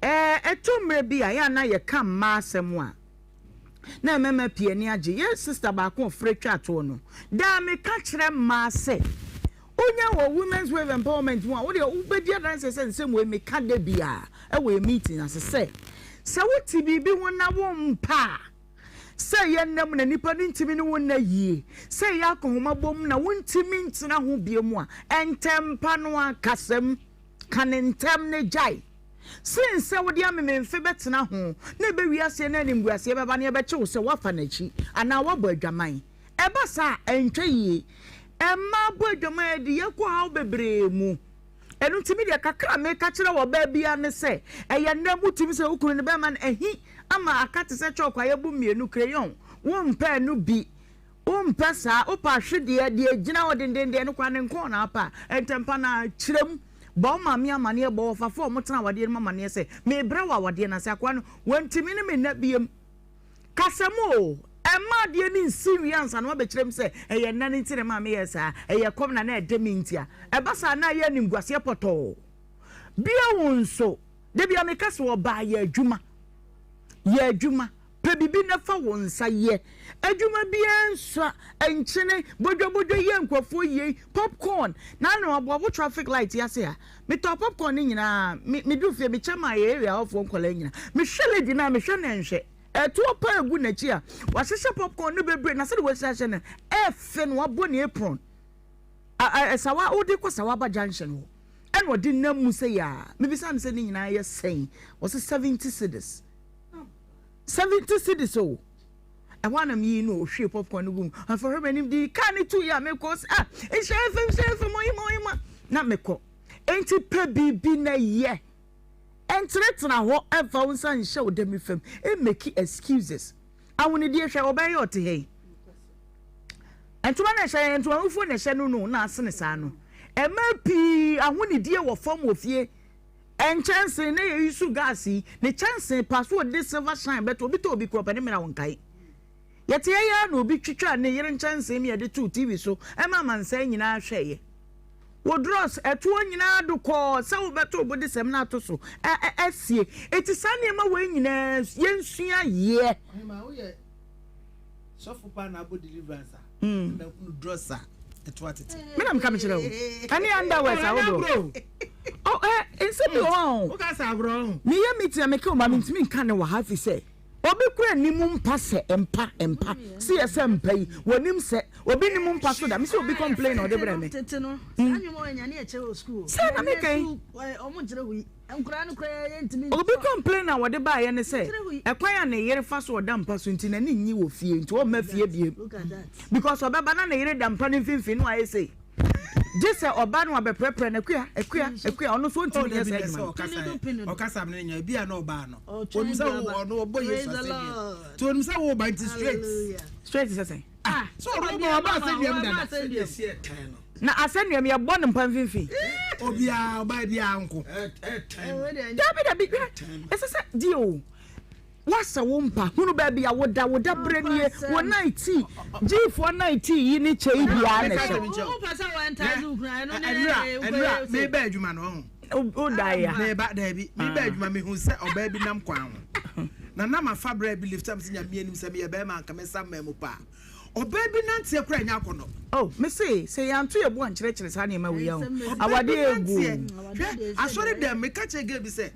Ɛɛ, ɛtɔ mmerɛ bi a, yɛ a na yɛka mmaa asɛm a, na mmarima pii ani agye. Yɛ sista baako a ɔfrɛ twa toɔ no, daa meka kyerɛ mmaa sɛ, wonya wɔ Women's Wave Empowerment mu a, wo deɛ wobɛdi adanseɛ sɛ nsɛm wei meka da biara wɔ yɛ meeting ase sɛ, sɛ wote biribi ho na wompɛ a, sɛ ɛyɛ nna mu na nnipa no ntumi ne wo nna yie, sɛ ɛyɛ akɔnhoma mu na wontumi ntena ho bio mu a, ntɛmpa no ara kasa mu, ka no ntɛm na gyae. Sen sɛ wode amememfe bɛtena ho na ɛbɛwie aseɛ na animguaseɛ bɛba na yɛbɛkye wo sɛ woafa n'akyi anaa woabɔ adwaman. Ɛba saa a, ɛntwa yie. Mmaa bɔ adwaman a, ɛde yɛn kɔ haw bebree mu. Ɛno nti me deɛ kakra a meka kyerɛ ɔbaa biara ne sɛ, ɛyɛ nnɛ wotumi sɛ wo kunu ne bɛrima no ahi ama aka te sɛ chalk a yɛbu mmienu, crayon, wompɛ ɛno bi, wompɛ saa, wopɛ ahwedeɛ, deɛ ɛgyina hɔ dendenden, ɛno koraa ne nkɔn na wopɛ a, ntɛmpa no ara kyerɛ mu. Bɔ wo maame amaneɛ, bɔ wɔfafoɔ a wɔtena awadeɛ no mu amaneɛ sɛ, merebrɛ wɔ awadeɛ no ase, akoa no, wantumi ne me nna biam. Kasa mu oo, ɛmma adeɛ no nsi nwie ansa na woabɛkyerɛ mu sɛ ɛyɛ nna no nti na ɛmaa meyɛɛ saa, ɛyɛ kɔm na na ɛde me nti a. Ɛba saa a, na ayɛ animguaseɛ pɔtɔɔ. Bio nso, da biara meka sɛ ɔbaa yɛ adwuma, yɛ adwuma, pɛ biribi na fa wo nsa yɛ. Adwuma biara nsua, nkyene, bodwabodwa yi a nkurɔfoɔ yei, popcorn, na ano aboabo traffic light yi ase ha. Metɔɔ popcorn no nyinaa, me meduru fie mekyɛ maa yɛn area hɔfoɔ nkwadaa nyinaa. Mehwɛ lady no a, mehwɛ no nhwɛ. Ɛtoɔ paa gu n'akyi a, wahyehyɛ popcorn no bebree na sɛdeɛ wasi ahyɛ no, ɛɛfɛ na wabɔ ne apron. A, a, sawa, wode kɔ Sawaba junction hɔ. Ɛna ɔde nam mu sɛ yaa. Mebisa no sɛ ne nyinaa yɛ sɛn? Ɔse 70 cedis. 70 cedis o. Ɛhɔ a na meyi no ohwie popcorn no gu mu. Afei ɔhwɛ m'anim di kaa ne tu yɛ a mekɔ sɛ ah nhyɛ fam nhyɛ fam ɔyima ɔyima na mekɔ. Enti pɛ biribi na yɛ. Ɛntenatena hɔ ɛmfa wo nsa nhyɛ wo dɛm fam mmeki excuses. Ahonidie hwɛ ɔbaa yi a ɔte ha yi. Ntoma na ɛhyɛ yɛn ntoma fufuo na ɛhyɛ no no na asene saa no. Mmaa pii ahonidie wɔ fam wɔ fie. Nkyɛnsee na yɛyi so gas yi ne kyɛnsee pa so ɔde silver shine bɛto obi tɔ obi korɔ pɛ ne mena wo nkae. Yɛte ha yi ara na obi twitwaa ne yere nkyɛnsee ma yɛde too TV so ma amansan nyinaa hwɛeɛ. Wo drɔs ɛtoɔ nyinaa do kɔɔ sɛ wobɛto wo bodesɛm no ato so asie. Enti saa nneɛma wei nyinaa yɛnsua yɛ. Ɔhemaa woyɛ sɔfo paa na abɔ deliverance a mm. na hunu drɔs a ɛto atete. Me na meka mekyerɛ wo. Ɛne underwears ahodoɔ. Oh, eh, nsɛm bi wɔ hɔ. Woka sɛ agorɔ ho. Meyɛ meeting a meka wo ma mentumi nka ne wɔ ha fi sɛ Obi kura nim mpa sɛ mpa mpa si yɛ sɛ mpa yi wɔnim sɛ obi nim mpa so da me sɛ obi complain na ɔde brɛ me sɛ na meka yi obi complain na wɔde baayɛ ne sɛ ɛkwan a ne yere fa so ɔda mpa so nti n'ani nyi wɔ fie nti ɔmma fie biem because ɔbɛba na ne yere da mpa no mfimfini no ayɛ sei gye sɛ ɔba no abɛprɛprɛ no akua akua akua ɔno nso ɔntumi nyɛ saa adwuma no ɔkasa no nya ebi a na ɔbaa no onim sɛ wo ɔno ɔbɔ yesu asɛnnua nti onim sɛ wo ba nti straight straight sɛ sɛn ah so ɔno ba ɔba asɛnnua mu dada na asɛnnua mu yɛbɔ no mpa mfimfini obiara ɔbaa biara nko dabi dabi ɛsɛ sɛ di o Woasɛ wo mpa, hunu baabi a woda, wo daberɛ nie, wo nightie, Gfoɔ nightie yi ne kyɛ yi biara na ɛhyɛ wo. Ɛnura meba adwuma no ɔho. Wo da ya. Meba daabi meba adwuma mehu sɛ ɔbaa bi nam kwan ho. Na na mafa berɛ bi lift am sɛ nyame anim sɛ meyɛ bɛrima anka mɛsa mmaa mu paa. Ɔbaa bi nanteɛ koraa ɛnyɛ akɔnnɔ. Oh, me se, sɛ yɛanto yɛn bo ankyerɛkyerɛ saa nneɛma wei a, awadeɛ egu o. Hwɛ, asɔre dɛm, meka kyerɛ girl bi sɛ,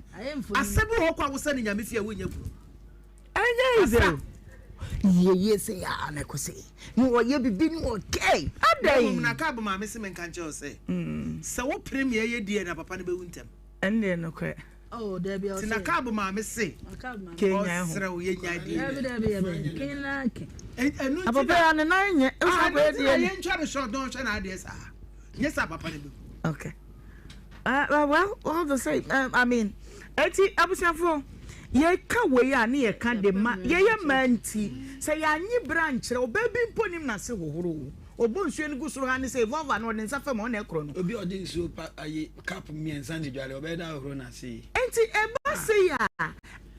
asɛm bi wɔ hɔ kɔ a wosa ne nyame fie a wonnya kunu. Ɛnyɛ easy o. Yɛyɛ sɛ yɛ a na ɛkɔ sɛ na ɔyɛ bibi na ɔkɛe. Adɛn? Mmom na ka maame se menka nkyerɛ wo sɛ, sɛ wopere me ɛyɛ deɛ na papa no bɛwu ntɛm. Ɛndeɛ nokorɛ. Oh, dabi ɔsɛ. Tina kaabo maame se. Ɔsrɛ wo yɛ nya di. Dabi dabi dabi. Kena ke. Ɛnu ti na. Papa ne nan nyɛ. Ah, ɛnu ti na yɛn twa ne short na ɔhwɛ n'adeɛ saa. Nyɛ saa papa ne bɛ. Okay. Uh, well, all the same, I mean, eti abusuafo yɛka wei a ne yɛka de ma yɛyɛ mmaa nti sɛ yɛanye bra nkyerɛ ɔbaa bi mpo nim n'ase hohoro o ɔbɔ nsuo no gu soro ha ne sɛ vɔva no ɔde nsa fam ɔna ɛkorɔ no. Obi a ɔde nsuo pa ayi cup mmiɛnsa na edware ɔbɛyɛ dɛ ahohoro n'ase yi. Enti ɛba. sei a,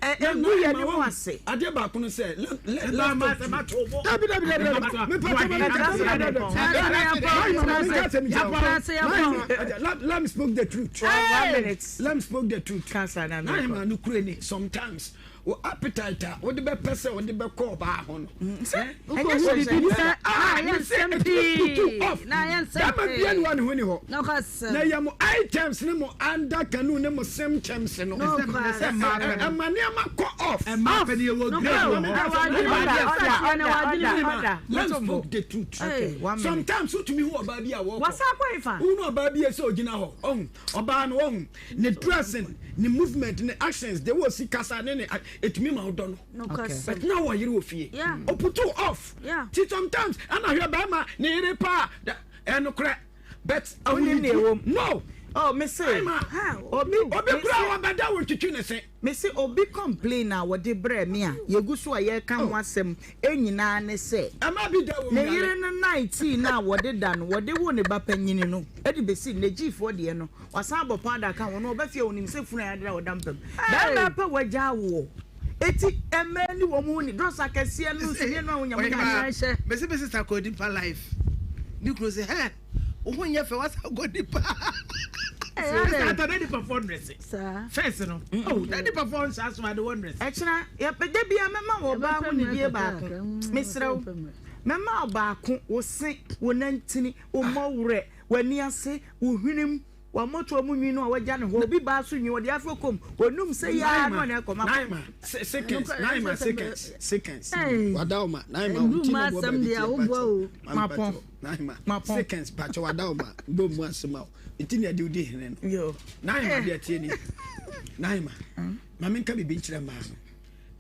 ɛgu yɛn anim ase. Adeɛ baako no sɛ, last talk to. Dabi dabi dabi dabi. Me pa kyɛ me ka sɛ dabi dabi. Let me spoke the truth. One minute. Let me spoke the truth. Nahima no kure ni sometimes wo appetite a wode bɛpɛ sɛ wode bɛkɔ ɔbaa ho no. Ɛnyɛ biribi sɛ na yɛ nsɛm pii na yɛ nsɛm pii. Bɛma bia ne wa ne ho ni hɔ. Na ɛyɛ mo items ne mo under canoe ne mo symptoms no. Ɛma nneɛma kɔ off. Ɛma pɛ ne yɛwɔ grade wɔ hɔ. Let's spoke the truth. Sometimes wotumi hu ɔbaa bi a wɔkɔ. Wohu ɔbaa bi a sɛ ogyina hɔ. Ɔhu ɔbaa no ɔhu ne dressing, ne movement, ne actions, de wɔ si kasa ne ne etumi ma ɔdɔ no. But na wɔ yere wɔ fie. Oputu off. Ti sometimes ɛna hwɛ bɛrima ne yere paa ɛnokorɛ. But Wonim nea ɛwɔ mu? No. Oh, me se. Obi obi kura wɔbɛda wo twitwi ne se. Me se obi complain a wɔde brɛ me a yɛgu so a yɛreka ho asɛm nyinaa ne sɛ Ɛma bi da wɔ ne yere no 19 no a wɔde da no wɔde wo ne ba panyini no de bɛsi nnɛ Gfoɔ deɛ no wasan abɔ powder aka ho no ɔba fie a ɔnim sɛ funu a yɛadeda ɔda mpa mu bɛrima pɛ wagya awoɔ eti mmaa ni wɔn ho ni drɔs akɛseɛ no nsunie no a wonya mo nya Mese me sister kɔ nipa life ne kunu se hɛ wo ho nyɛ fɛ wasa kɔ nipa sɛ ata na nipa fɔ ndrɛse fɛs no oh na nipa fɔ nhyɛ aso ade wɔ ndrɛse. Ɛkyena yɛpɛ da bia mɛma wɔ ɔbaa ho nidie baako mesrɛ wo mɛma wo baako wo se wo nantini wo mmɔwerɛ w'ani ase wo hwenem W'amotoa mu nwi no a wagya no hɔ, obi baa so nwi, ɔde afro kɔm, onum sɛ yi ara na ɔne akɔ ma. Naima, seconds, Naima, seconds, seconds. Wadaoma, Naima, wo ti na bɔ baabi tiɛ pakyɛ. Mapɔn, Naima, mapɔn. Seconds, pakyɛ wadaoma, bɔ mu asɛm a, nti na ɛde wodi hene no. Yo. Naima deɛ tie ni. Naima, ma menka biribi nkyerɛ mmaa no.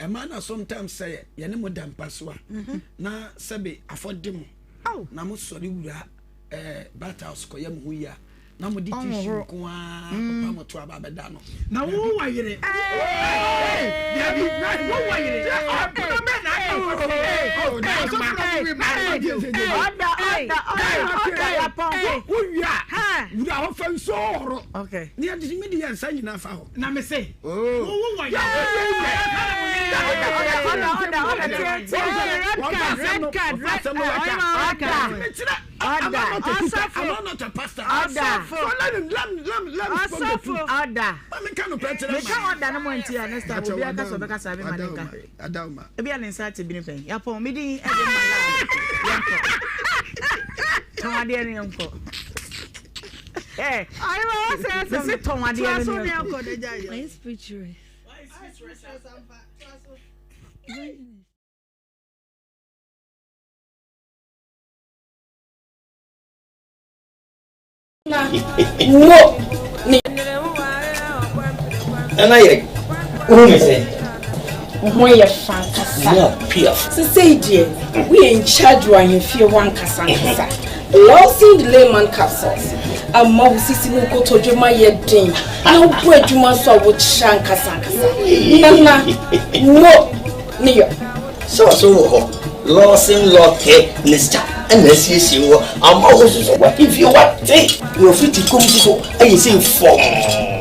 Ɛmaa na sometimes sɛ yɛne mo da mpa so a, na sɛbe afɔde mo, na mo sɔre wura eh, bath house kɔyɛ mo ho yie a, na mo de tissue nko ara pepa mo to aba abɛda no. Na wo wa yere. Dabi, wo wa yere. Ɔbɛn bɛ na aka fɔ sɛ. Ɔda ɔda ɔda ɔda yapɔn. Wo wia wura hɔ fɛ nsuo horo. Okay. Ne yɛ de mi de yɛn nsa nyinaa fa hɔ. Na me se. Wo wo wa yere. Ɔda ɔda ɔda tie tie. Red card red card red card. Ɔda. Ɔda. Ɔsɔfo. Ɔda. Ɔsɔfo. Ɔda. Meka ɔda no mo nti a next time obi aka sɛ ɔbɛka saa mema ne nka hwee. Ebi a ne nsa ate bini pɛn. Yapɔn me din ɛde ma la. Yɛnkɔ. Tɔn adeɛ no yɛnkɔ. Mese tɔn adeɛ no yɛnkɔ. Why speechless? Mo ne. Nana yɛ wohu me sɛ. Wo ho yɛ fa ankasa. Mo piaf. Sesei deɛ woyɛ in charge wɔ ahemfie hɔ ankasa ankasa. Lawson Layman capsules ama wo sisi ne wo kotodwe ma yɛ den na wobɔ adwuma nso a wokyerɛ ankasa ankasa. Nana mo ne yɔ. Sɛ ɔso wɔ hɔ, Lawson Lɔkɛ mixture ɛna asiesie wɔ ama wo nso so w'ahemfie wate na wafiti kɔm nso so ayɛ sɛ fɔmm.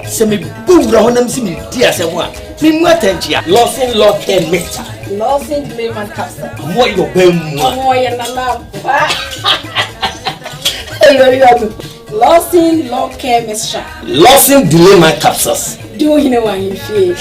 Sɛ mebɔ wura hɔ na mese meredi asɛm a, memmu atɛnkyea. Lawson Lɔkɛ mixture. Lawson Layman capsule. Ɔmo ayɛ ɔbaa mua. Ɔmo ayɛ nana ampa. Lawson Lɔkɛ mixture. Lawson Delayman capsules. Di wo hene wɔ ahemfie.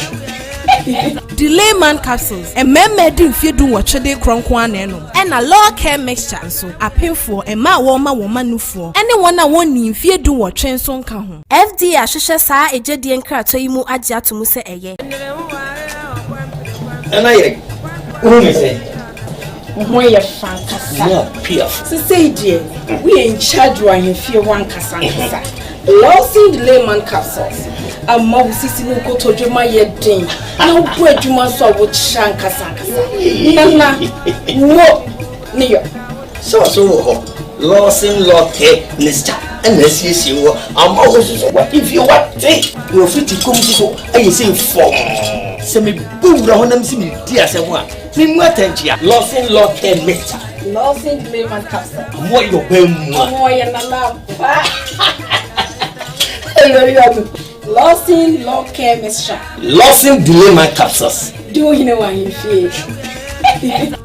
Delayman capsules, mmarima adi mfeɛ dunwɔtwe de rekorɔ nko ara na ɛnom. Ɛna Law Care Mixture nso, apemfoɔ, mmaa a wɔrema wɔn mma nufoɔ, ne wɔn a wɔnnii mfeɛ dunwɔtwe nso nka ho. FDA ahwehwɛ saa agyadie nkratoɔ yi mu agye ato mu sɛ ɛyɛ. Nana yɛ wohu me sɛ. Wo ho yɛ fa ankasa. Mo piaf. Sesei deɛ woyɛ in charge wɔ ahemfie hɔ ankasa ankasa. Lawson Layman capsules ama wo sisi ne wo kotodwe ma yɛ den na wobɔ adwuma nso a wokyerɛ ankasa ankasa. Nana mo ne yɔ. Sɛ ɔso wɔ hɔ Lawson Lɔkɛ mixture ɛna asiesie wɔ ama wo nso so w'ahemfie wate na wafiti kɔm nso so ayɛ sɛ fɔmm. Sɛ mebɔ wura hɔ na mese meredi asɛm a memmu atɛnkyea. Lawson Lɔkɛ mixture. Lawson Layman capsule. Ɔmo ayɛ ɔbaa mua. Ɔmo ayɛ nana ampa. Lawson Law Care Mixture. Lawson Delayman Capsules. Di wo hene wɔ ahemfie.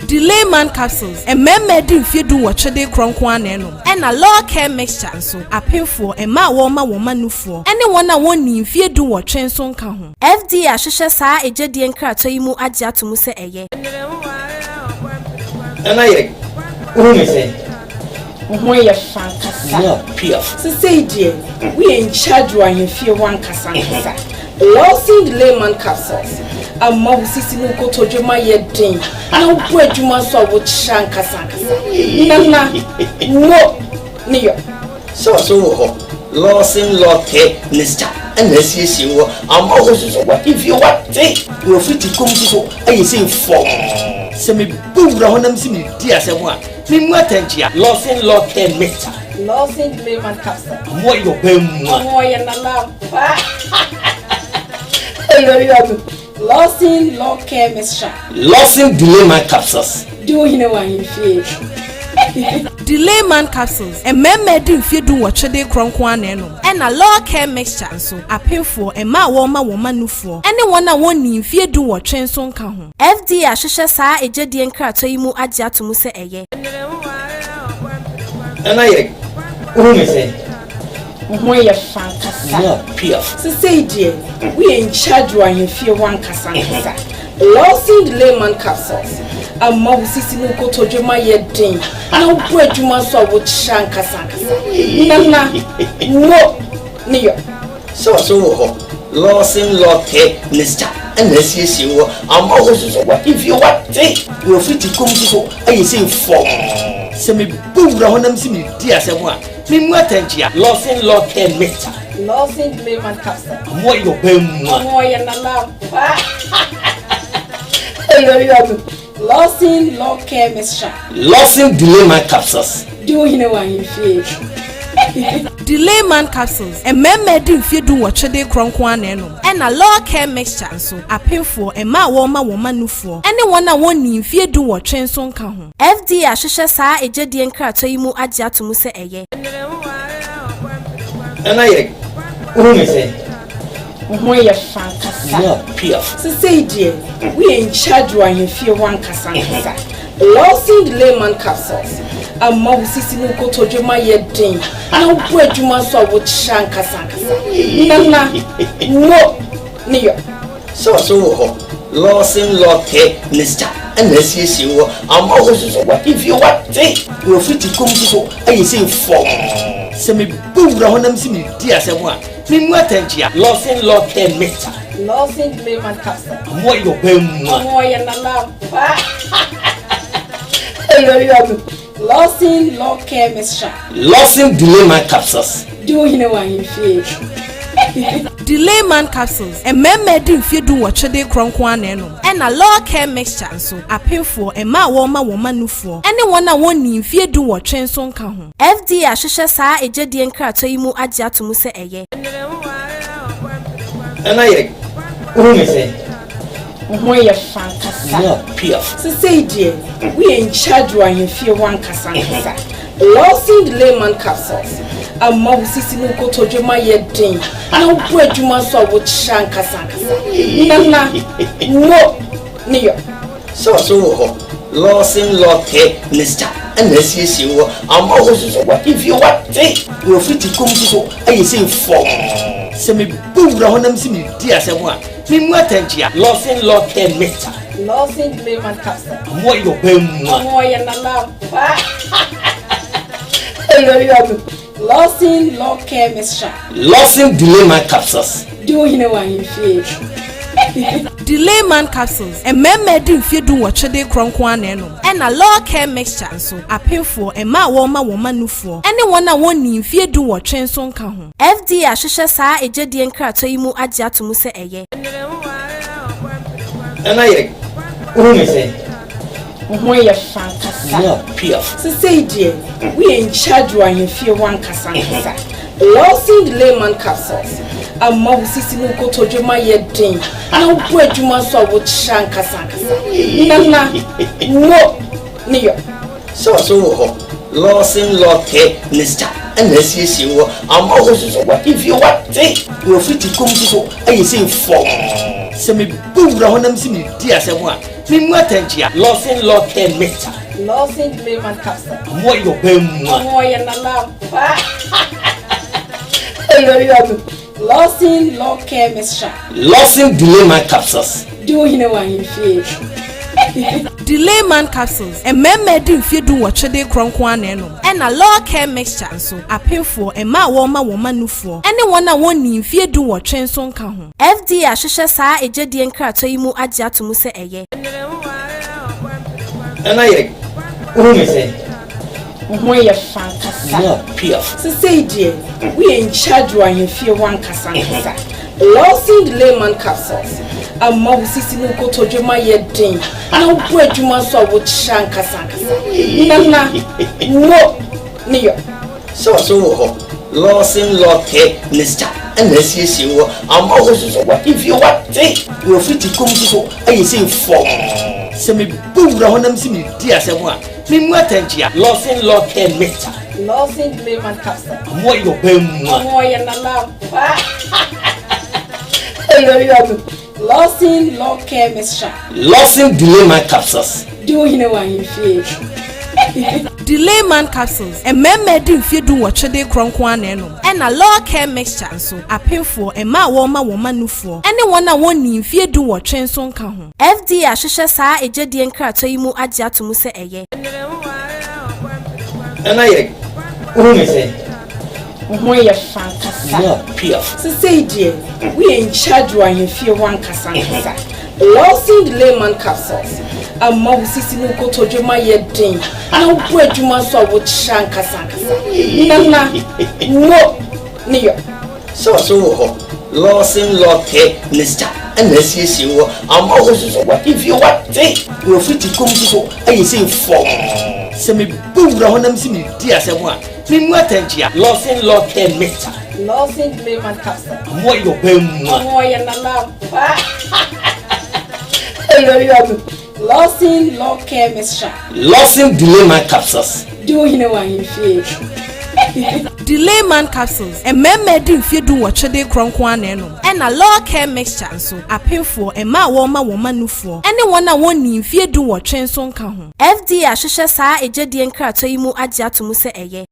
Delayman Capsules, mmarima adi mfeɛ 18 de rekorɔ nko ara na ɛnom. Ɛna Law Care Mixture nso, apemfoɔ, mmaa a wɔrema wɔn mma nufoɔ, ne wɔn a wɔnnii mfeɛ 18 nso nka ho. FDA ahwehwɛ saa egyedie nkratoɔ yi mu agye ato mu sɛ ɛyɛ. Nana yere, wohu me sɛn? Wo ho yɛ fɛ ankasa. Mu apiaf. Sesei deɛ, woyɛ in charge wɔ ahemfie hɔ ankasa ankasa. Lawson Layman Capsules ama wo sisi ne wo kotodwe mu ayɛ den na wobɔ adwuma nso a wokyerɛ ankasa ankasa. Nana, mo ne yɔ. Sɛ ɔso wɔ hɔ, Lawson Lɔkɛ Mixture na asiesie wɔ ama wo nso so w'ahemfie wate na wafiti kɔm nso so ayɛ sei fɔmm. Sɛ mebɔ wura hɔ na mese meredi asɛm a, Memu atɛnkyea. Lawson Lɔkɛ Mixture. Lawson Layman Capsule. Ɔmo yɛ ɔbaa mua. Ɔmo yɛ nana ampa. Lawson Lɔkɛ Mixture. Lawson Delayman Capsules. Di wo hene wɔ ahemfie. Delayman Capsules, mmarima adi mfeɛ 18 de rekorɔ nko ara na ɛnom. Ɛna Law Care Mixture nso, apemfoɔ, mmaa a wɔrema wɔn mma nufoɔ, ne wɔn a wɔnnii mfeɛ 18 nso nka ho. FDA ahwehwɛ saa egyedie nkratoɔ yi mu agye ato mu sɛ ɛyɛ. Nana yere, wohu me sɛn? Wo ho yɛ fɛ ankasa. Mu apiaf. Sesei deɛ, woyɛ in charge wɔ ahemfie hɔ ankasa ankasa. Lawson Layman Capsules ama wo sisi ne wo kotodwe mu ayɛ den na wobɔ adwuma nso a wokyerɛ ankasa ankasa. Nana, mo ne yɔ. Sɛ ɔso wɔ hɔ, Lawson Lɔkɛ Mixture na asiesie wɔ ama wo nso so w'ahemfie wate na wafiti kɔm nso so ayɛ sei fɔmm. Sɛ mebɔ wura hɔ na mese meredi asɛm a, memu atɛnkyea. Lawson Lɔkɛ Mixture. Lawson Layman Capsule. Ɔmo yɛ ɔbaa mua. Ɔmo yɛ nana ampa. Lawson Lɔkɛ Mixture. Lawson Delayman Capsules. Di wo hene wɔ ahemfie. Delayman Capsules, mmarima adi mfeɛ 18 de rekorɔ nko ara na ɛnom. Ɛna Law Care Mixture nso, apemfoɔ, mmaa a wɔrema wɔn mma nufoɔ, ne wɔn a wɔnnii mfeɛ 18 nso nka ho. FDA ahwehwɛ saa egyedie nkratoɔ yi mu agye ato mu sɛ ɛyɛ. Nana yere, wohu me sɛn? Wo ho yɛ fɛ ankasa. Mu apiaf. Sesei deɛ, woyɛ in charge wɔ ahemfie hɔ ankasa ankasa. Lawson Layman Capsules ama wo sisi ne wo kotodwe mu ayɛ den na wobɔ adwuma nso a wokyerɛ ankasa ankasa. Nana, mo ne yɔ. Sɛ ɔso wɔ hɔ, Lawson Lɔkɛ Mixture na asiesie wɔ ama wo nso so w'ahemfie wate na wafiti kɔm nso so ayɛ sei fɔmm. Sɛ mebɔ wura hɔ na mese meredi asɛm a, memu atɛnkyea. Lawson Lɔkɛ Mixture. Lawson Layman Capsule. Ɔmo yɛ ɔbaa mua. Ɔmo yɛ nana ampa. Lawson Lɔkɛ Mixture. Lawson Delayman Capsules. Di wo hene wɔ ahemfie. Delayman Capsules, mmarima adi mfeɛ 18 de rekorɔ nko ara na ɛnom. Ɛna Law Care Mixture nso, apemfoɔ, mmaa a wɔrema wɔn mma nufoɔ, ne wɔn a wɔnnii mfeɛ 18 nso nka ho. FDA ahwehwɛ saa egyedie nkratoɔ yi mu agye ato mu sɛ ɛyɛ. Nana yere, wohu me sɛn? Wo ho yɛ fɛ ankasa. Mu apiaf. Sesei deɛ, woyɛ in charge wɔ ahemfie hɔ ankasa ankasa. Lawson Layman Capsules ama wo sisi ne wo kotodwe mu ayɛ den na wobɔ adwuma nso a wokyerɛ ankasa ankasa. Nana, mo ne yɔ. Sɛ ɔso wɔ hɔ, Lawson Lɔkɛ Mixture na asiesie wɔ ama wo nso so w'ahemfie wate na wafiti kɔm nso so ayɛ sei fɔmm. Sɛ mebɔ wura hɔ na mese meredi asɛm a, memu atɛnkyea. Lawson Lɔkɛ Mixture. Lawson Layman Capsule. Ɔmo yɛ ɔbaa mua. Ɔmo yɛ nana ampa. Lawson Lɔkɛ Mixture. Lawson Delayman Capsules. Di wo hene wɔ ahemfie. Delayman Capsules, mmarima adi mfeɛ 18 de rekorɔ nko ara na ɛnom. Ɛna Law Care Mixture nso, apemfoɔ, mmaa a wɔrema wɔn mma nufoɔ, ne wɔn a wɔnnii mfeɛ 18 nso nka ho. FDA ahwehwɛ saa egyedie nkratoɔ yi mu agye ato mu sɛ ɛyɛ. Nana yere, wohu me sɛn? Wo ho yɛ fɛ ankasa. Mu apiaf. Sesei deɛ, woyɛ in charge wɔ ahemfie hɔ ankasa ankasa. Lawson Layman Capsules ama wo sisi ne wo kotodwe mu ayɛ den na wobɔ adwuma nso a wokyerɛ ankasa ankasa. Nana, mo ne yɔ. Sɛ ɔso wɔ hɔ, Lawson Lɔkɛ Mixture. na asiesie woɔ ama wo nso so w'ahemfie wate na wafiri kom nso so ayɛ sei fɔmm. Sɛ mebɔ wura hɔ na mese meredi asɛm a, memmu atɛnkyea. Lawson Law Care Mixture. Lawson Layman Capsule. Ɔmo yɛ ɔbaa mua. Ɔmo yɛ nana ampa. Lawson Law Care Mixture. Lawson Delayman Capsules. Di wo hene wɔ ahemfie. Delayman Capsules, mmarima adi mfeɛ dunwɔtwe de rekorɔ nko ara na ɛnom. Ɛna Law Care Mixture nso, apemfoɔ, mmaa a wɔrema wɔn mma nufoɔ, ne wɔn a wɔnnii mfeɛ dunwɔtwe nso nka ho. FDA ahwehwɛ saa egyedie nkratoɔ yi mu agye ato mu sɛ ɛyɛ. Nana yɛ wohu me sɛ. Wo ho yɛ fɛ ankasa. Mo apiafo. Sesei deɛ woyɛ in charge wɔ ahemfie hɔ ankasa ankasa. Lawson Delayman Capsules ama wo sisi ne wo kotodwe mu ayɛ den na wobɔ adwuma nso a wokyerɛ ankasa ankasa. Nana, wo ne yɔ. Sɛ ɔso wɔ hɔ, Lawson Law Care Mixture na asiesie woɔ ama wo nso so w'ahemfie wate na w'afiriti kom nso so ayɛ sei fɔmm. Sɛ mebɔ wura hɔ na mese meredi asɛm a, memmu atɛnkyea. Lawson Law Care Mixture. Lawson Delayman Capsule. Ɔmo yɛ ɔbaa mua. Ɔmo yɛ nana ampa. Lawson Law Care Mixture. Lawson Delayman Capsules. Di wo hene wɔ ahemfie. Delayman Capsules, mmarima adi mfeɛ dunwɔtwe de rekorɔ nko ara na ɛnom. Ɛna Law Care Mixture nso, apemfoɔ, mmaa a wɔrema wɔn mma nufoɔ, ne wɔn a wɔnnii mfeɛ dunwɔtwe nso nka ho. FDA ahwehwɛ saa egyedie nkratoɔ yi mu agye ato mu sɛ ɛyɛ. Nana yɛ wohu me sɛ. Wo ho yɛ fɛ ankasa. Mo apiafo. Sesei deɛ woyɛ in charge wɔ ahemfie hɔ ankasa ankasa. Lawson Delayman Capsules ama wo sisi ne wo kotodwe mu ayɛ den na wobɔ adwuma nso a wokyerɛ ankasa ankasa. Nana, wo ne yɔ. Sɛ ɔso wɔ hɔ, Lawson Law Care Mixture na asiesie woɔ ama wo nso so w'ahemfie wate na w'afiriti kom nso so ayɛ sei fɔmm. Sɛ mebɔ wura hɔ na mese meredi asɛm a, memmu atɛnkyea. Lawson Law Care Mixture. Lawson Delayman Capsule. Ɔmo yɛ ɔbaa mua. Ɔmo yɛ nana ampa. Lawson Law Care Mixture. Lawson Delayman Capsules. Di wo hene wɔ ahemfie. Delayman Capsules, mmarima adi mfeɛ dunwɔtwe de rekorɔ nko ara na ɛnom. Ɛna Law Care Mixture nso, apemfoɔ, mmaa a wɔrema wɔn mma nufoɔ, ne wɔn a wɔnnii mfeɛ dunwɔtwe nso nka ho. FDA ahwehwɛ saa egyedie nkratoɔ yi mu agye ato mu sɛ ɛyɛ.